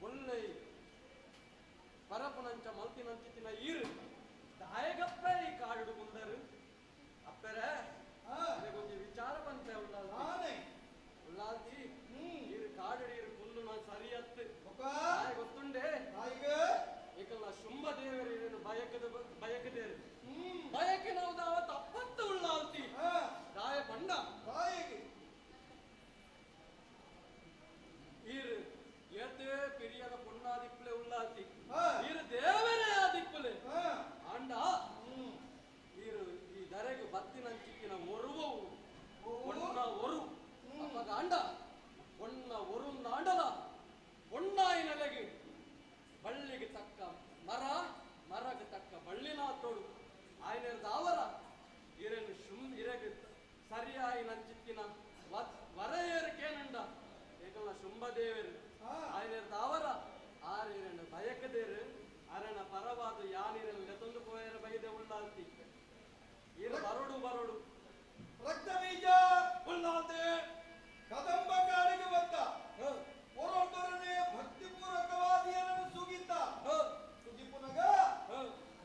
I: ಒಳ್ಳೆ ಪರಪುನಂಚ ಮಲ್ತಿನಂಚಿತ್ತಿನ ಈರು ದಾಯಗಪ್ಪ ಈ ಕಾಡು ಕುಂದರು ಅಪ್ಪರೆ ಒಂಜಿ ವಿಚಾರ ಬಂತೆ ಉಳ್ಳಾಲ್ತಿ ಉಳ್ಳಾಲ್ತಿ ಈರು ಕಾಡು ಈರು ಕುಲ್ಲು ನಾನು ಸರಿಯತ್ತು ಗೊತ್ತುಂಡೆ ಏಕಲ್ಲ ಶುಂಭ ದೇವರೇನು ಬಯಕದ ಬಯಕದೇರು ಬಯಕಿನೌದಾವ ತಪ್ಪತ್ತು ಉಳ್ಳಾಲ್ತಿ ದಾಯ ಪಂಡ ಈರು ಏತೇ ಪಿರಿಯದ ಪೊಣ್ಣಾದಿಪ್ಪಲೆ ಉಳ್ಳಾಲ್ತಿ ಈರು ದೇವರೇ ಆದಿಪ್ಪಲೆ ಆಂಡ ಈರು ಈ ದರೆಗೆ ಬತ್ತಿನಂಚಿಕ್ಕಿನ ಒರುವವು ಒಣ್ಣ ಒರು ಅಪ್ಪಗ ಆಂಡ ಒಣ್ಣ ಒರು ಆಂಡಲ ಒಣ್ಣಾಯಿ ನೆಲೆಗೆ ಬಳ್ಳಿಗೆ ತಕ್ಕ ಮರ ಮರಗೆ ತಕ್ಕ ಬಳ್ಳಿನ ತೋಡು ಆಯ್ನೆರ್ದಾವರ ಇರೆನು ಶುಂ ಇರೆಗೆ ಸರಿಯಾಯಿ ನಂಚಿತ್ತಿನ ವರೆಯೇರಕೇನಂಡ ಏಕಲ್ಲ ಶುಂಭದೇವರು ಆಯ್ನೆರ್ದಾವರ ಆರಿರನ್ನು ಬಯಕದೇರು ಅರಣ ಪರವಾದ ಯಾನಿರನ್ನು ಲೆತೊಂದು ಪೋಯರ ಬೈದೆ ಉಳ್ಳಾಲ್ತಿ ಇರು ಬರೋಡು ಬರೋಡು
G: ರಕ್ತ ಬೀಜ
I: ಉಳ್ಳಾಲ್ತಿ
G: ಕದಂಬ ಕಾಡಿಗೆ ಬಂದ ಒರೊಬ್ಬರನೇ ಭಕ್ತಿಪೂರ್ವಕವಾದಿಯರನ್ನು ಸುಗಿತ ಸುಗಿಪುನಗ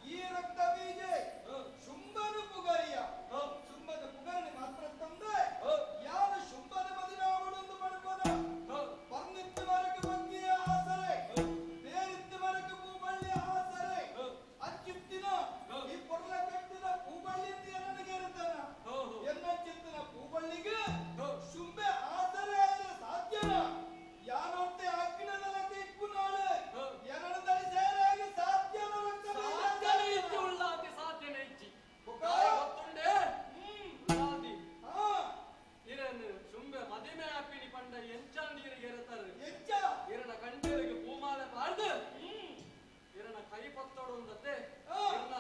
G: ಈ ರಕ್ತ ಬೀಜ ಶುಂಭನ ಪುಗರಿಯ ಶುಂಭನ ಪುಗರಣಿ ಮಾತ್ರ ತಂದೆ ಯಾರು ಶುಂಭನ ಮದಿನಾವಣೊಂದು ಪಡ್ಕೋದ ಪರ್ನಿತ್ತು ಮರಕ್ಕೆ ಬಗ್ಗೆಯ ಆಸರೆ ಬೇರಿತ್ತು ಮರಕ್ಕೆ ಪೂಬಳ್ಳಿ ಆಸರೆ ಅಂಚಿತ್ತಿನ ಈ ಪೊರ್ಲ ಕಟ್ಟಿದ ಪೂಬಳ್ಳಿ ನನಗೆ ಇರುತ್ತಾನ ಎನ್ನಂಚಿತ್ತಿನ ಪೂಬಳ್ಳಿಗೆ ಶುಂಭೆ ಆಸರೆ ಆದರೆ ಸಾಧ್ಯನ ಯಾನೊಟ್ಟೆ ಅಗ್ನದಲಕ್ಕೆ ಇಪ್ಪುನಾಳು ಎರಡು ದರಿ ಸೇರಾಗಿ ಸಾಧ್ಯನ ರಕ್ತ
I: ಸಾಧ್ಯನೇ ಇತ್ತು ಉಳ್ಳಾಲ್ತಿ ಸಾಧ್ಯನೇ ಇಚ್ಚಿ ಗೊತ್ತುಂಡೆ ಉಳ್ಳಾಲ್ತಿ ಇರನ್ನು ಶುಂಭೆ ಮದಿಮೆ ಆಪಿನಿ ಪಂಡ ಎಂಚ ನೀರಿಗೆ ಇರುತ್ತಾರೆ
G: ಎಂಚ
I: ಇರನ ಕಂಟೇರಿಗೆ ಪೂಮಾಲೆ ಪಾಡ್ದು ಇರನ ಕೈ ಪತ್ತೊಡುಂದತ್ತೆ ಇರನ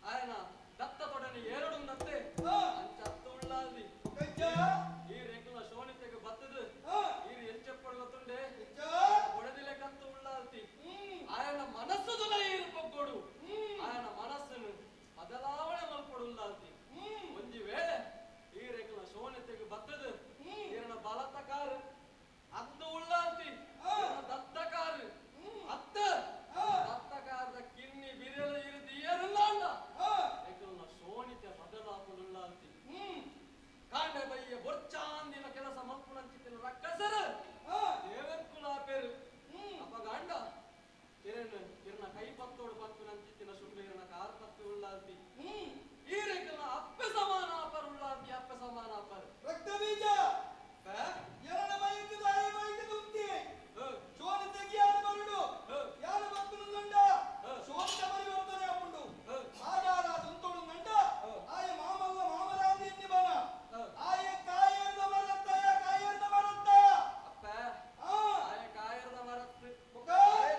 I: ಆಯನ ದತ್ತ ತೊಡನೆ ಏರಡುಂದತ್ತೆ ಅಂಚ ಅತ್ತು ಉಳ್ಳಾಲ್ದಿ ಈ ರೇಖಲ ಶೋಣಿತೆಗೆ ಬತ್ತದು ಈರು ಎಂಚಪ್ಪಡು ಗೊತ್ತುಂಡೆ ಒಡದಿಲೆ ಕತ್ತು ಉಳ್ಳಾಲ್ತಿ ಆಯನ ಮನಸ್ಸುದುಲ ಈರು ಪೊಗ್ಗೊಡು ಆಯನ ಮನಸ್ಸನ್ನು ಬದಲಾವಣೆ ಮಲ್ಪಡು ಉಳ್ಳಾಲ್ತಿ ಒಂಜಿ ವೇಳೆ ಈ ರೇಖಲ ಶೋಣಿತೆಗೆ ಬತ್ತದು ಈರನ ಬಲತ ಕಾರು ಅತ್ತು ಉಳ್ಳಾಲ್ತಿ ದತ್ತ ಕಾರು ಅತ್ತ ದತ್ತ ಕಾರದ ಕಿನ್ನಿ ಬಿರಲ ಇರಿದು ಏರಲ್ಲ ಅಂಡ ಏಕಲ್ನ ಶೋಣಿತೆ ಬದಲಾಪುಡುಳ್ಳಾಲ್ತಿ ಕಾಂಡೆ ಬಯ್ಯ ಬೊರ್ಚಾಂದಿನ ಕೆಲಸ ಮಲ್ಪುನಂಚಿತ್ತಿನ ರಕ್ಕಸರು ದೇವರ್ಕುಲಾಪೇರು ಅಪಗಾಂಡ ಕಿರಣ್ ಕಿರಣ ಕೈ ಪತ್ತೋಡು ಪತ್ಪಿನಂಚಿತ್ತಿನ ಶುಂಭ ಇರನ ಕಾರ್ ಪತ್ತಿ ಉಳ್ಳಾಲ್ತಿ ಈ ರೇಖನ ಅಪ್ಪೆ ಸಮಾನ ಅಪರ್ ಉಳ್ಳಾಲ್ತಿ ಅಪ್ಪೆ ಸಮಾನ ಅಪರ್
G: ರಕ್ತ ಬೀಜ ಎರಡ ಬೈಕದ I ಬೈಕದ ಉಂತಿ ಶೋಣ ತೆಗಿಯಾರು ಬರುಡು ಯಾರು ಭಕ್ತನು ಗಂಡ ಶೋಣಿತ ಪರಿವರ್ತನೆ ಆಪುಂಡು ಆಗಾರ ದುಂತೋಡು ಗಂಡ ಆಯ ಮಾಮಲ್ಲ ಮಾಮರಾಜಿ ಎನ್ನಿ ಬನ ಆಯ ಕಾಯರ್ದ ಮರತ್ತ ಆಯ ಕಾಯರ್ದ ಮರತ್ತ
I: ಅಪ್ಪ ಆಯ ಕಾಯರ್ದ ಮರತ್ತ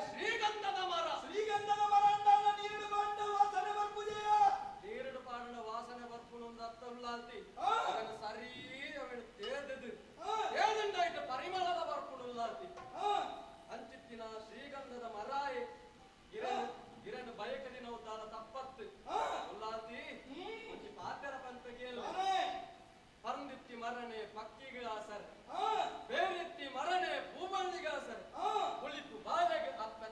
I: ಶ್ರೀಗಂಧದ ಮರ
G: ಶ್ರೀಗಂಧದ ಮರ ಅಂದಾಗ ನೀರು ಪಾಂಡ ವಾಸನೆ ಬರ್ಪುಜೆಯ
I: ನೀರುಡು ಪಾಂಡ ವಾಸನೆ ಬರ್ಪುಣ ಒಂದು ಅರ್ಥ ಉಳ್ಳಾಲ್ತಿ ಅದನ್ನು ಸರಿ ಅವನು ತೇದದು ತೇದುಂಡಾಯ್ತು ಪರಿಮಳದ ಬರ್ಪುಣ ಉಳ್ಳಾಲ್ತಿ ಅಂಚಿತ್ತಿನ ಶ್ರೀಗಂಧದ ಮರಾಯೆ ಇರನು ಇರನು ಬಯಕದಿನ ಉದ್ದಾಲ ತಪ್ಪತ್ತು ಉಳ್ಳಾಲ್ತಿ ಒಂಜಿ ಪಾತೆರ ಪಂಪಗೇಲು ಪರಂದಿತ್ತಿ ಮರಣೆ ಪಕ್ಕಿಗಳ ಸರ್ ಬೇರೆತ್ತಿ ಮರಣೆ ಭೂಮಳ್ಳಿಗ ಸರ್ ಹುಳಿಪು ಬಾಲೆಗೆ ಅಪ್ಪ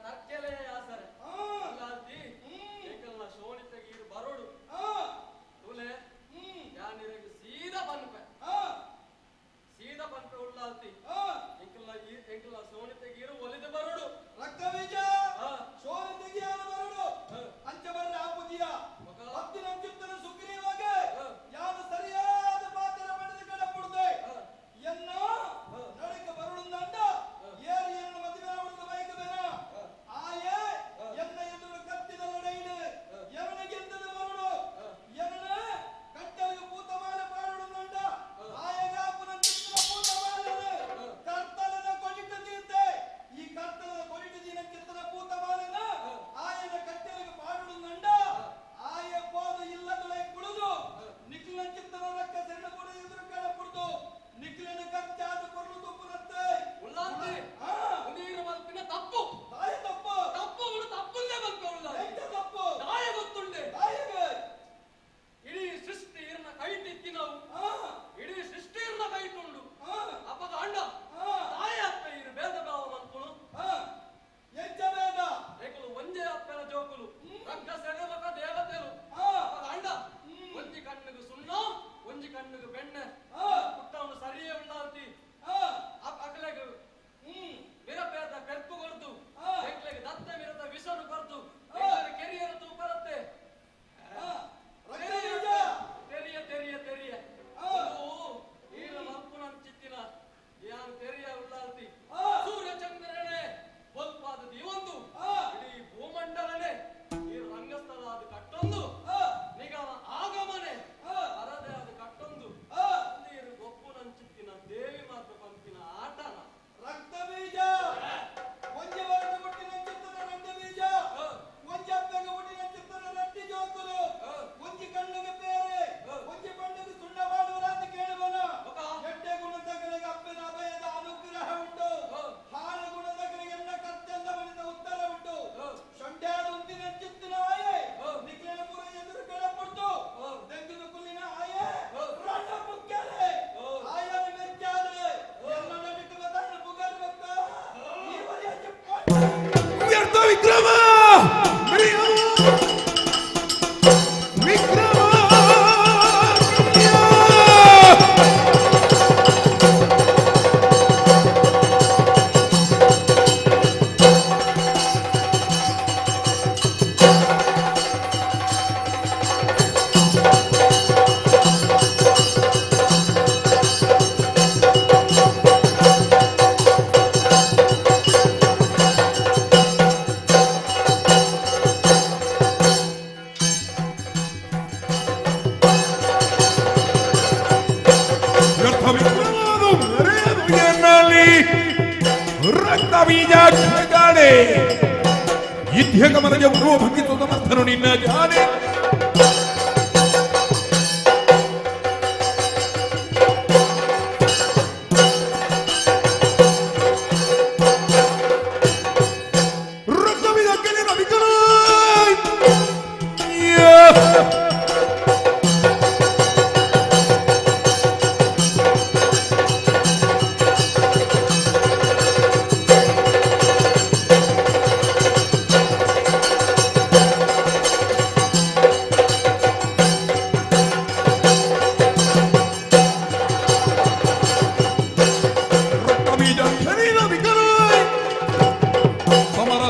F: ಇದ್ಯ ಕಮಲಜ ಬರುವ ಭಂಗಿತ ಸಮರ್ಥನು ನಿನ್ನ ಜಾನೆ.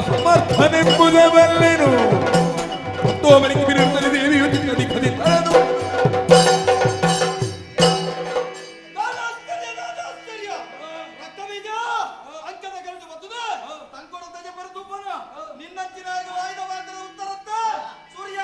F: ಸಮರ್ಥನೆಂಬುದಬಲ್ಲೆನು ಮತ್ತೊಬ್ಬರಿಗೆ ಬಿರುತ್ತಲಿದೆ ದೇವಿಯು ಚಿತ್ತದಿ ಕದಿತರದು.
G: ರಕ್ತಬೀಜ ಅಂಕದ ಕರೆದು ಬರ್ತದೆ ತಂಕೊಡ ಬರೆದು ನಿನ್ನಚ್ಚಿನಾಗ ವಾಯ್ದ ಮಾತ್ರ ಉತ್ತರತ್ತ ಸೂರ್ಯ.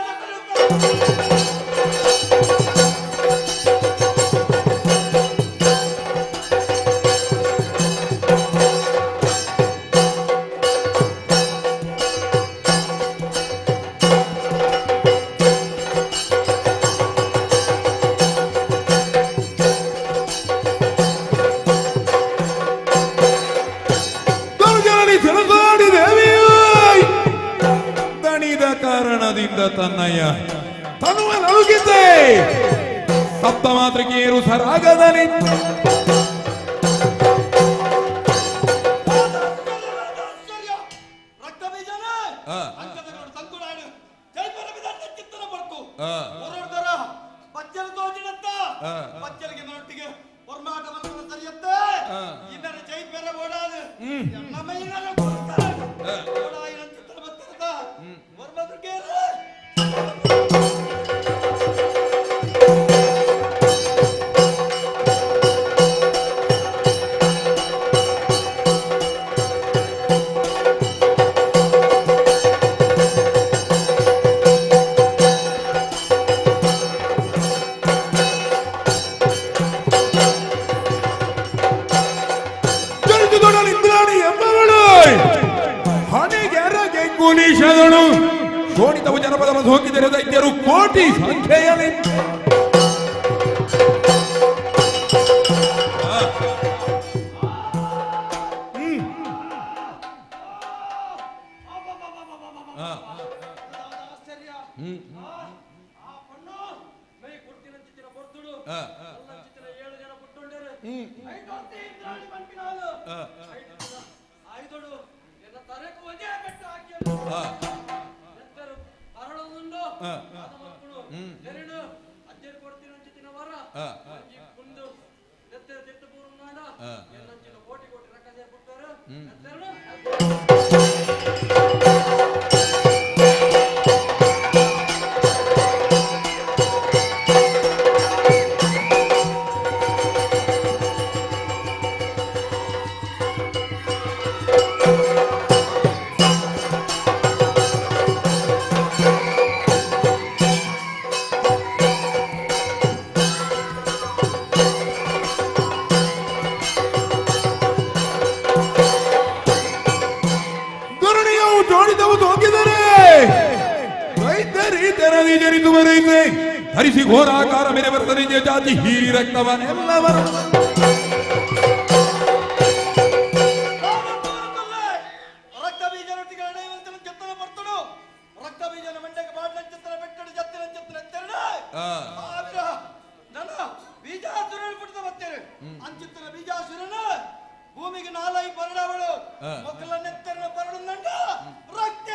F: ಕಾರಣದಿಂದ ತನ್ನಯ್ಯ ತನುವ ನಲುಗಿದ್ದೆ ಸಪ್ತ ಮಾತೃಕೆಯರು ಸರಾಗದಲ್ಲಿ ಶೋಣಿತವು ಜನಪದ ಹೋಗಿದ್ದರೆ ದೈತ್ಯರು ಕೋಟಿ ಸಂಖ್ಯೆಯಲ್ಲಿ. ಧರಿಸಿ ಘೋರಾಕಾರ ಮೇಲೆ ಬರ್ತದೆ ಜಾತಿ ಹೀರಿ ರಕ್ತವನ್ನೆಲ್ಲವರು.
G: ಭೂಮಿಗೆ ನಾಲೈ ಪರಡವಳು ಮೊಕ್ಕಲ ನೆತ್ತರನ ಪರಡು ನಂಡ ರಕ್ತ.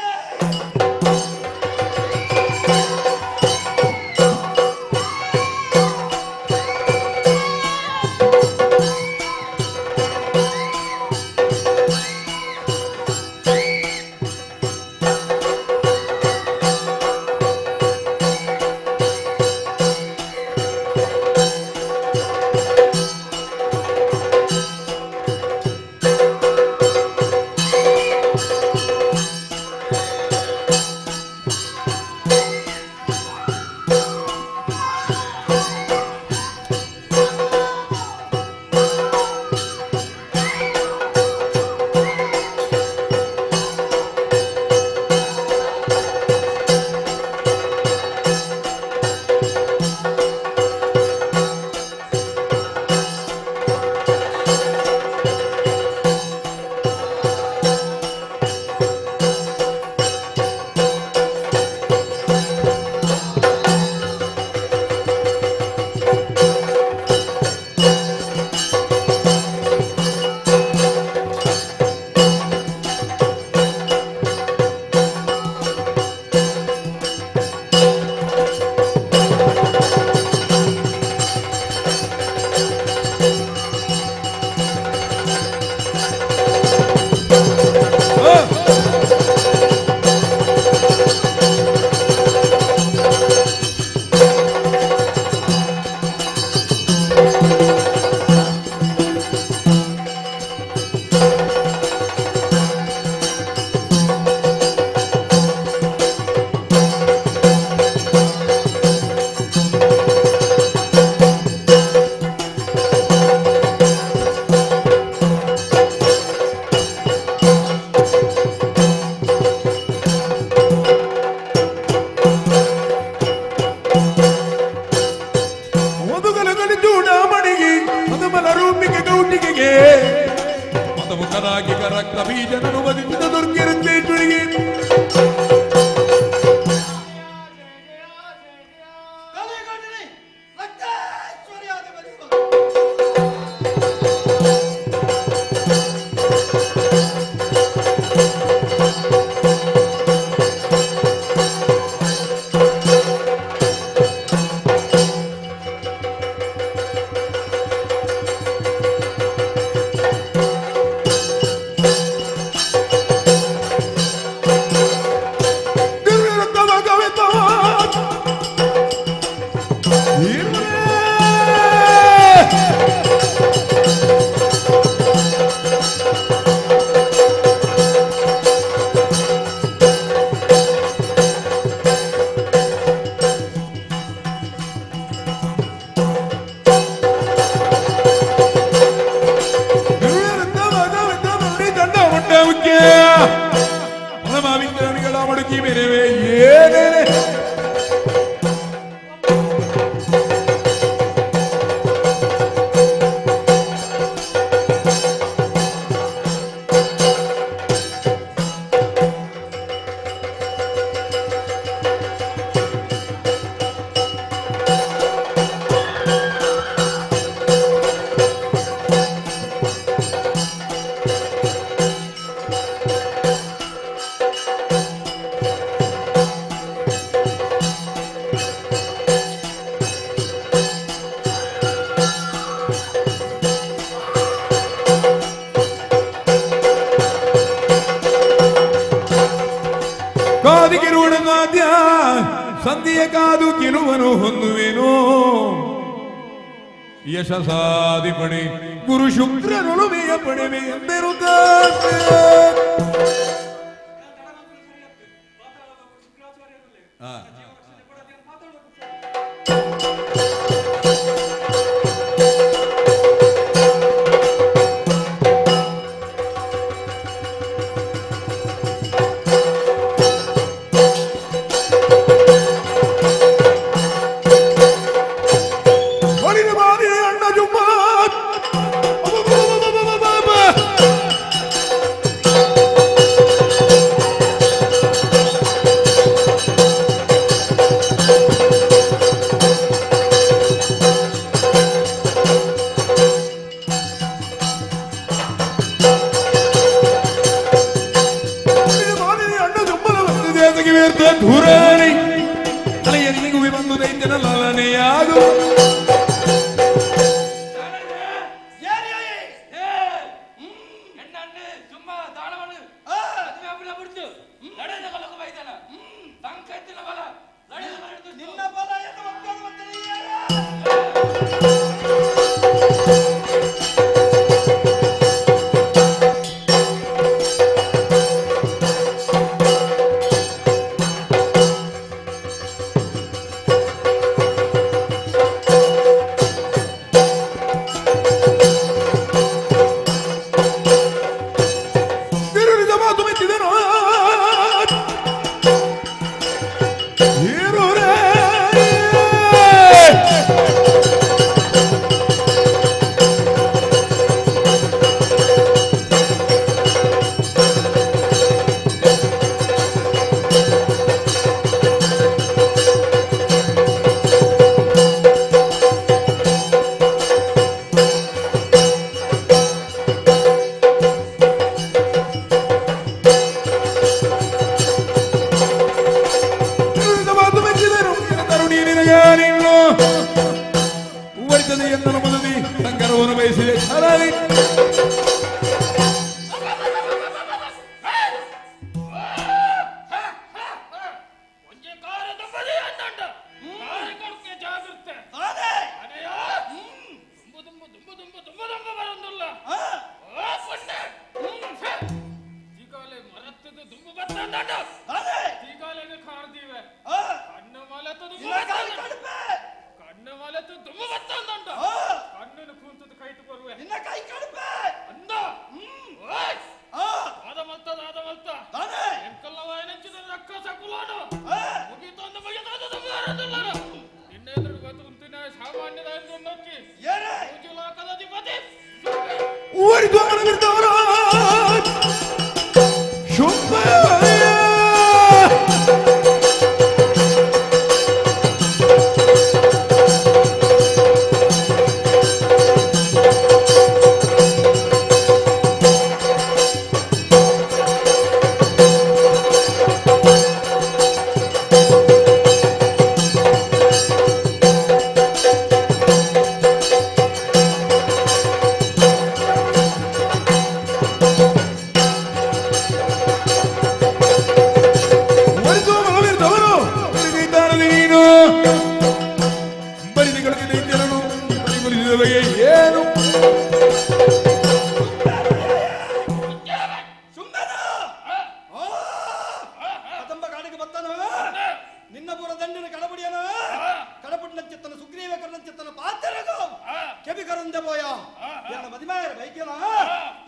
F: ಬಾಕಿ ಮೆರವೆ ಏನೇ ಸಂಧಿಯ ಕಾದು ಕಿರುವನು ಹೊಂದುವೆನು ಯಶಸಾದಿ ಪಣೆ ಗುರು ಶುಕ್ರನೊಳುಮೆಯ ಪಡೆವೆ ಎಂದೆರುತ್ತ.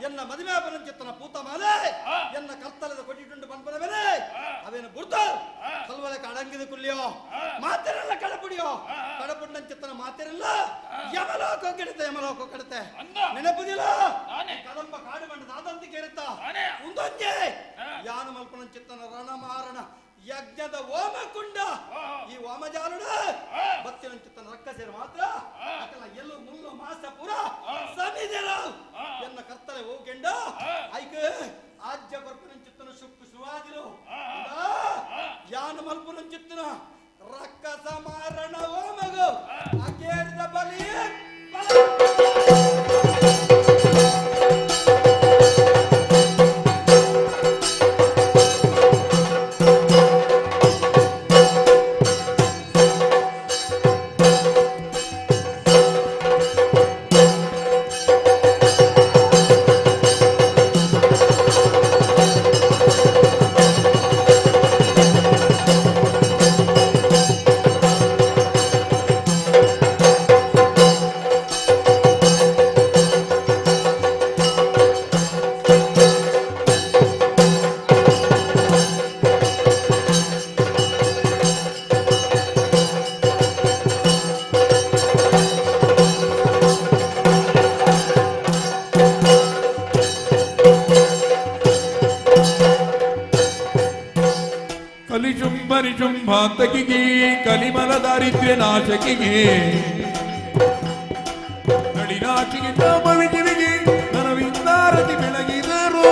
G: ಎನ್ನ ಮದುವೆ ಪರಂಚಿತ್ತನ ಪೂತ ಮಾಲೆ ಎನ್ನ ಕರ್ತಲದ ಕೊಟ್ಟಿಟ್ಟುಂಡು ಪನ್ಪನ ಮೇಲೆ ಅವೇನು ಬುರ್ದ ಕುಲ್ಲಿಯೋ ಮಾತೆರೆಲ್ಲ ಕಡಪುಡಿಯೋ ಕಡಪುಂಡಂಚಿತ್ತನ ಮಾತೆರೆಲ್ಲ ಯಮಲೋಕ ಕೆಡುತ್ತೆ ಯಮಲೋಕ ಕೆಡುತ್ತೆ ನೆನಪುದಿಲ್ಲ ಕದಂಬ ಕಾಡು ಬಂಡದ ಆದಂತ ಕೇರುತ್ತ ಒಂದೊಂದೇ ಯಾನು ಮಲ್ಪನಂಚಿತ್ತನ ರಣ ಮಾರಣ ಯಜ್ಞದ ಹೋಮಕುಂಡ ಈ ಹೋಮಜಾಲುಡ ಬತ್ತಿನಂಚಿತ್ತನ ರಕ್ಕಸೇರು ಮಾತ್ರ ಅಕಲ ಎಲ್ಲು ಮುಳ್ಳು ಮಾಸ ಪುರ ಸಮಿದೆರ ಎನ್ನ ಕರ್ತಲೆ ಹೋಗೆಂಡ ಐಕ ಆಜ್ಯ ಬರ್ಪನಂಚಿತ್ತನ ಸುಕ್ಕು ಸುವಾದಿರು ಯಾನು ಮಲ್ಪನಂಚಿತ್ತನ ರಕ್ಕಸ ಮಾರಣ ಹೋಮಗು ಅಕೇರಿದ ಬಲಿ
F: ಕಲಿಶುಂಭಾಂತಕಿಗೆ ಕಲಿಮಲ ದಾರಿದ್ರ್ಯ ನಾಶಕಿಗೆ ನಳಿನಾಚಿಗೆ ನಾಮವಿಜಿವಿಗೆ ನನವಿಂದಾರತಿ ಬೆಳಗಿದರು.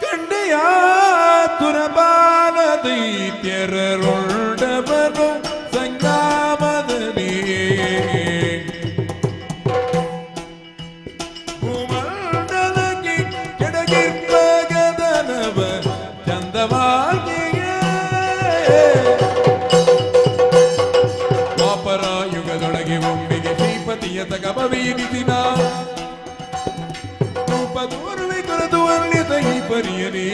F: ಕಂಡೆಯ ತುರಬಾಲ ದೈತ್ಯರೊಂಡವನು ಸಂಗ್ರಾಮದಲ್ಲಿ ಭೂಮಂಡಲಕ್ಕೆ ಕೆಡಗಿರ್ಪಗದನವ ಚಂದವಾಗಿಯೇ ದ್ವಾಪರ ಯುಗದೊಳಗೆ ಒಮ್ಮೆಗೆ ಶ್ರೀಪತಿಯ ತಗಬವೀರಿಸಿನ ರೂಪ ದೂರುವೆ ಕೊರದು ಅಲ್ಲಿ ತಗಿ ಪರಿಯಲಿ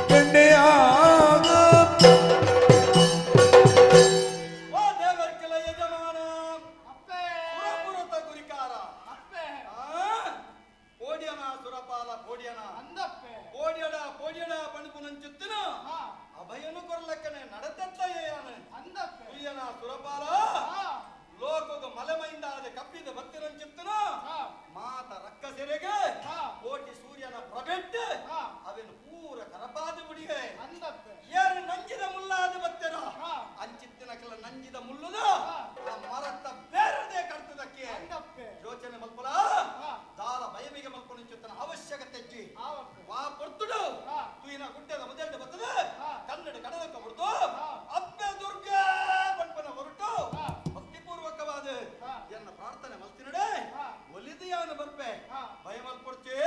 F: ಕಂಡೆಯ
G: ಅಭಯನು ಕೊರ್ಲಕ್ಕನೆ ನಡತತ್ತಯ್ಯಾನ ಸುರಪಾಲ ಲೋಕದ ಮಲಮೈಂದಾದ ಕಪ್ಪಿದ ಭಕ್ತರಂಚಿತ್ತನ ಮಾತ ರಕ್ಕ ಸೆರೆಗೆ ಕೋಟಿ ಸೂರ್ಯನ ಪ್ರಭೆಟ್ಟು ಅವೆನು ಪೂರ ಕರಪಾದ ಬುಡಿಗೆ ಏರು ನಂಜಿದ ಮುಲ್ಲಾದ ಬತ್ತೆರ ಅಂಚಿತ್ತಿನ ಕೆಲ ನಂಜಿದ ಮುಲ್ಲುದ ಆ ಮರತ್ತ ಬೇರದೆ ಕರ್ತದಕ್ಕೆ ಯೋಚನೆ ಮಲ್ಪಲ ದಾಲ ಭಯಮಿಗೆ ಮಲ್ಪನಂಚಿತ್ತನ ಅವಶ್ಯಕತೆ ವಾ ಪೊರ್ತುಡು ತುಯಿನ ಗುಡ್ಡದ ಮೊದಲು ಬರ್ತದೆ ಕನ್ನಡ ಕಡದಕ್ಕ ಹೊರತು ಅಪ್ಪೆ ದುರ್ಗಾ ಬಣ್ಪನ ಹೊರಟು ಭಕ್ತಿಪೂರ್ವಕವಾದ ಎನ್ನ ಪ್ರಾರ್ಥನೆ ಮಲ್ತಿನಡೆ ಒಲಿದು ಯಾನು ಬರ್ಪೆ ಭಯ ಮಲ್ಪೊಡ್ಚೆ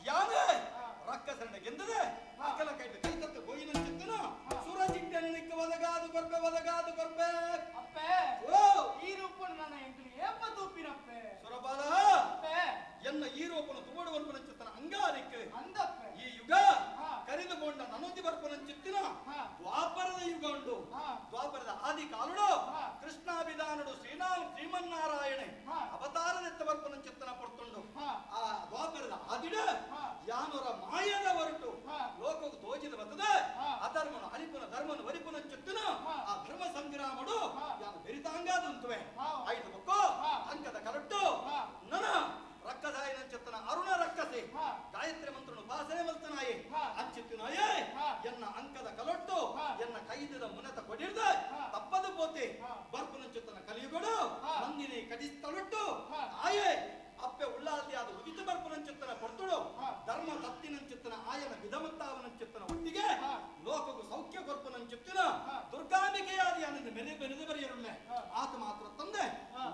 G: ಯಾನ ರಕ್ಕಸರಣ ಗೆಂದದೆ ಅಕಲ ಕೈಟ ಕೈ ತತ್ತ ಗೋಯಿನಂಚಿತ್ತನ ಸುರಜಿಟ್ಟನಿಕ್ಕ ಒದಗಾದು ಬರ್ಪೆ ಒದಗಾದು ಬರ್ಪೆ
B: ಅಪ್ಪೆ ಈ ರೂಪನ ನನ್ನ ಎಂಕಲು ಏಪ ತೂಪಿನಪ್ಪೆ
G: ಸುರಬಾಲ ಎನ್ನ ಈ ರೂಪನ ತುವಡುವನ್ಪನಂಚಿತ್ತನ ಅಂಗಾರಿಕ್ಕೆ
B: ಅಂದಪ್ಪೆ
G: ಈ ಯುಗ ಕರೆದುಕೊಂಡ ನನೊಂದಿ ಬರ್ಪನಂಚಿತ್ತಿನ ದ್ವಾಪರದ ಯುಗ ಉಂಡು ದ್ವಾಪರದ ಆದಿ ಕಾಲುಡು ಕೃಷ್ಣಾಭಿಧಾನುಡು ಶ್ರೀನಾಮ್ ಶ್ರೀಮನ್ನಾರಾಯಣೆ ಅವತಾರದೆತ್ತ ಬರ್ಪನಂಚಿತ್ತನ ಪೊರ್ತುಂಡು ಆ ದ್ವಾಪರದ ಆದಿಡ ಯಾನೊರ ಮಾಯದ ಹೊರಟು ಲೋಕಕ್ಕೆ ತೋಜಿದ ಬರ್ತದೆ ಅಧರ್ಮನು ಅಳಿಪುನ ಧರ್ಮನು ವರಿಪುನಂಚಿತ್ತನ ಆ ಧರ್ಮ ಸಂಗ್ರಾಮಡು ಯಾನು ಬೆರಿತಾಂಗಾದಂತುವೆ ಐದು ಬಕ್ಕೋ ಅಂಕದ ಕರಟ್ಟು ನನ ರಕ್ಕಸಾಯಿನಂಚಿತ್ತನ ಅರುಣ ರಕ್ಕಸಿ ಗಾಯತ್ರಿ ಮಂತ್ರನು ಉಪಾಸನೆ ಮಲ್ತನಾಯಿ ಅಂಚಿತ್ತಿನಾಯೇ ಎನ್ನ ಅಂಕದ ಕಲೊಟ್ಟು ಎನ್ನ ಕೈದದ ಮುನತ ಕೊಡಿರ್ದ ತಪ್ಪದು ಪೋತೆ ಬರ್ಪುನಂಚಿತ್ತನ ಕಲಿಯುಗಡು ನಂದಿನಿ ಕಡಿಸ್ತಲೊಟ್ಟು ಆಯೇ ಅಪ್ಪೆ ಉಳ್ಳಾಲ್ದಿ ಅದು ಉದಿತ ಬರ್ಪುನಂಚಿತ್ತನ ಪೊರ್ತುಡು ಧರ್ಮ ತತ್ತಿನಂಚಿತ್ತನ ಆಯನ ವಿಧಮತ್ತಾವನಂಚಿತ್ತನ ಒಟ್ಟಿಗೆ ಲೋಕಗೂ ಸೌಖ್ಯ ಕೊರ್ಪುನಂಚಿತ್ತಿನ ದುರ್ಗಾಂಬಿಕೆಯಾದಿ ಅನಂದ ಮೆರೆ ಬೆರೆದು ಬರೆಯರುಳ್ಳೆ ಆತ ಮಾತ್ರ ತಂದೆ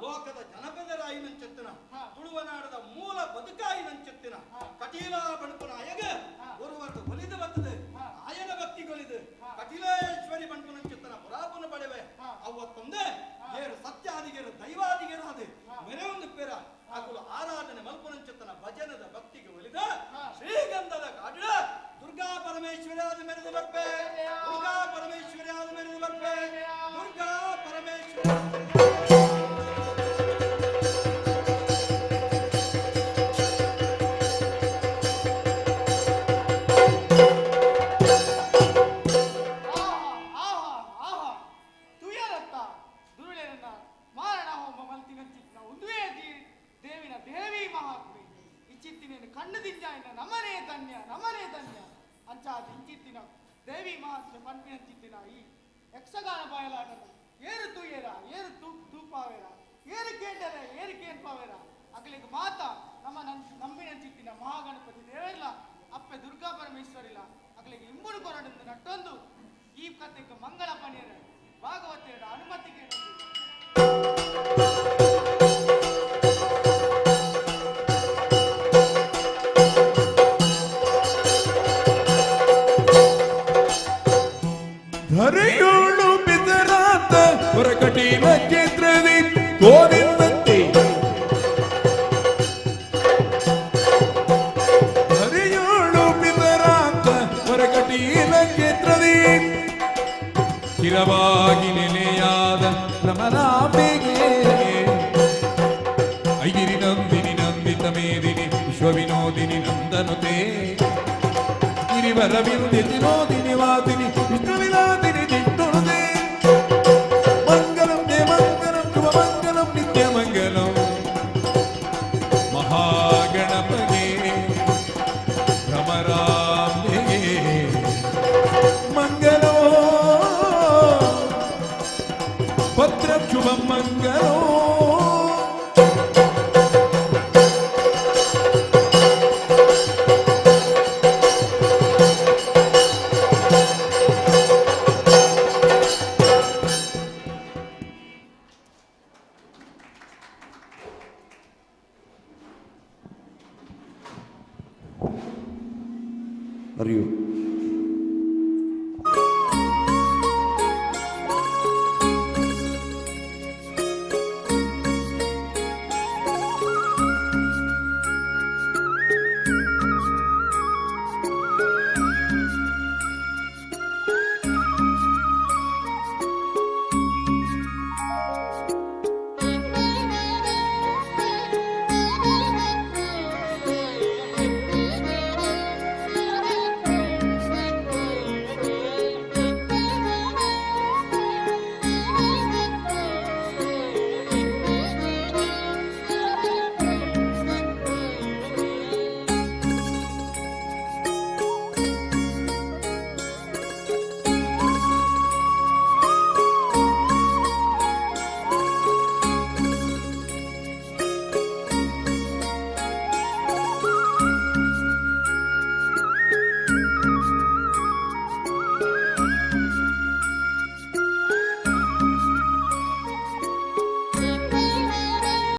G: ಲೋಕದ ಜನಪದರಾಯಿನಂಚಿತ್ತನ ತುಳುವನಾಡದ ಮೂಲ ಬದುಕಾಯಿನಂಚಿತ್ತಿನ ಕಟೀಲ ಬಣಪುನಾಯಗ ಒರುವರ್ದು ಒಲಿದು ಬರ್ತದೆ ಆಯನ ಭಕ್ತಿಗೊಲಿದು ಕಟೀಲೇಶ್ವರಿ ಬಣಪುನಂಚಿತ್ತನ ಪುರಾಪುನ ಪಡೆವೆ ಅವ್ವ ತಂದೆ ಏರು ಸತ್ಯಾದಿಗೇರು ದೈವಾದಿಗೇರಾದೆ ಮೆರೆ ಒಂದು ಪೇರ ಅಕುಲು ಆರಾಧನೆ ಮಲ್ಪುನಂಚಿತ್ತನ ಭಜನದ ಭಕ್ತಿಗೆ ಒಲಿದ ಶ್ರೀಗಂಧದ ಕಾಡಿಡ ದುರ್ಗಾ ಪರಮೇಶ್ವರಿ ಆದ ಮೆರೆದು ಬರ್ಪೆ ದುರ್ಗಾ ಪರಮೇಶ್ವರಿ ಆದ ಮೆರೆದು ಬರ್ಪೆ ದುರ್ಗಾ ಪರಮೇಶ್ವರಿ.
B: ಮಲ್ತಿನಂಚಿತ್ತಿನ ಒಂದುವೇ ದೇವಿನ ದೇವಿ ಮಹಾತ್ಮೆ ಇಚ್ಚಿತ್ತಿನ ಕಣ್ಣು ದಿಂಜಾಯಿನ ನಮನೇ ಧನ್ಯ ನಮನೇ ಧನ್ಯ ಅಂಚಾದ ಇಂಚಿತ್ತಿನ ದೇವಿ ಮಹಾತ್ಮೆ ಪನ್ಪಿನಂಚಿತ್ತಿನ ಈ ಯಕ್ಷಗಾನ ಬಯಲಾಟನು ಏರು ತೂಯೇರ ಏರು ತೂಪಾವೇರ ಏರು ಕೇಂಡರೆ ಏರು ಕೇನ್ಪಾವೇರ ಅಗಲಿಗೆ ಮಾತ ನಮ್ಮ ನಂಬಿನಂಚಿತ್ತಿನ ಮಹಾಗಣಪತಿ ದೇವರಿಲ್ಲ ಅಪ್ಪೆ ದುರ್ಗಾ ಪರಮೇಶ್ವರಿಲ್ಲ ಅಗಲಿಗೆ ಇಂಬುಡು ಕೊರಡಂದು ನಟ್ಟೊಂದು ಈ ಕತೆಗೆ ಮಂಗಳ ಪಣಿಯರ ಭಾಗವತಿಯರ ಅನುಮತಿ ಕೇಳೊಂದು.
F: ಧರೆಯೋಳು ಬಿದರಾತ ಹೊರಕಟೀಲ ಕೇಂದ್ರದಿ ಕೋವಿಂದಂತೆ ಧರೆಯೋಳು ಬಿದರಾತ ಹೊರಕಟೀಲ ಕೇಂದ್ರದಿ ಸ್ಥಿರವಾಗಿ ನೆಲೆಯಾದ ಭ್ರಮರಾಂಬೆಗೆ ಐಗಿರಿ ನಂದಿನಿ ನಂದಿತ ಮೇದಿನಿ ವಿಶ್ವವಿನೋದಿನಿ ನಂದನುತೆ ಗಿರಿವರವಿಂದ್ಯ ವಿನೋದಿನಿ ವಾದಿನಿ ವಿಷ್ಣು ವಿಲಾದಿನಿ ಜಿಟ್ಟುನುತೆ ಮಂಗಲಂ ಜಯ ಮಂಗಲಂ ಶುಭ ಮಂಗಲಂ ನಿತ್ಯ ಮಂಗಲಂ ಮಹಾಗಣಪಗೆ ಭ್ರಮರಾಂಬೆಗೆ ಮಂಗಲೋ ಪತ್ರ ಶುಭ ಮಂಗಲೋ.
J: ಅರಿಯು.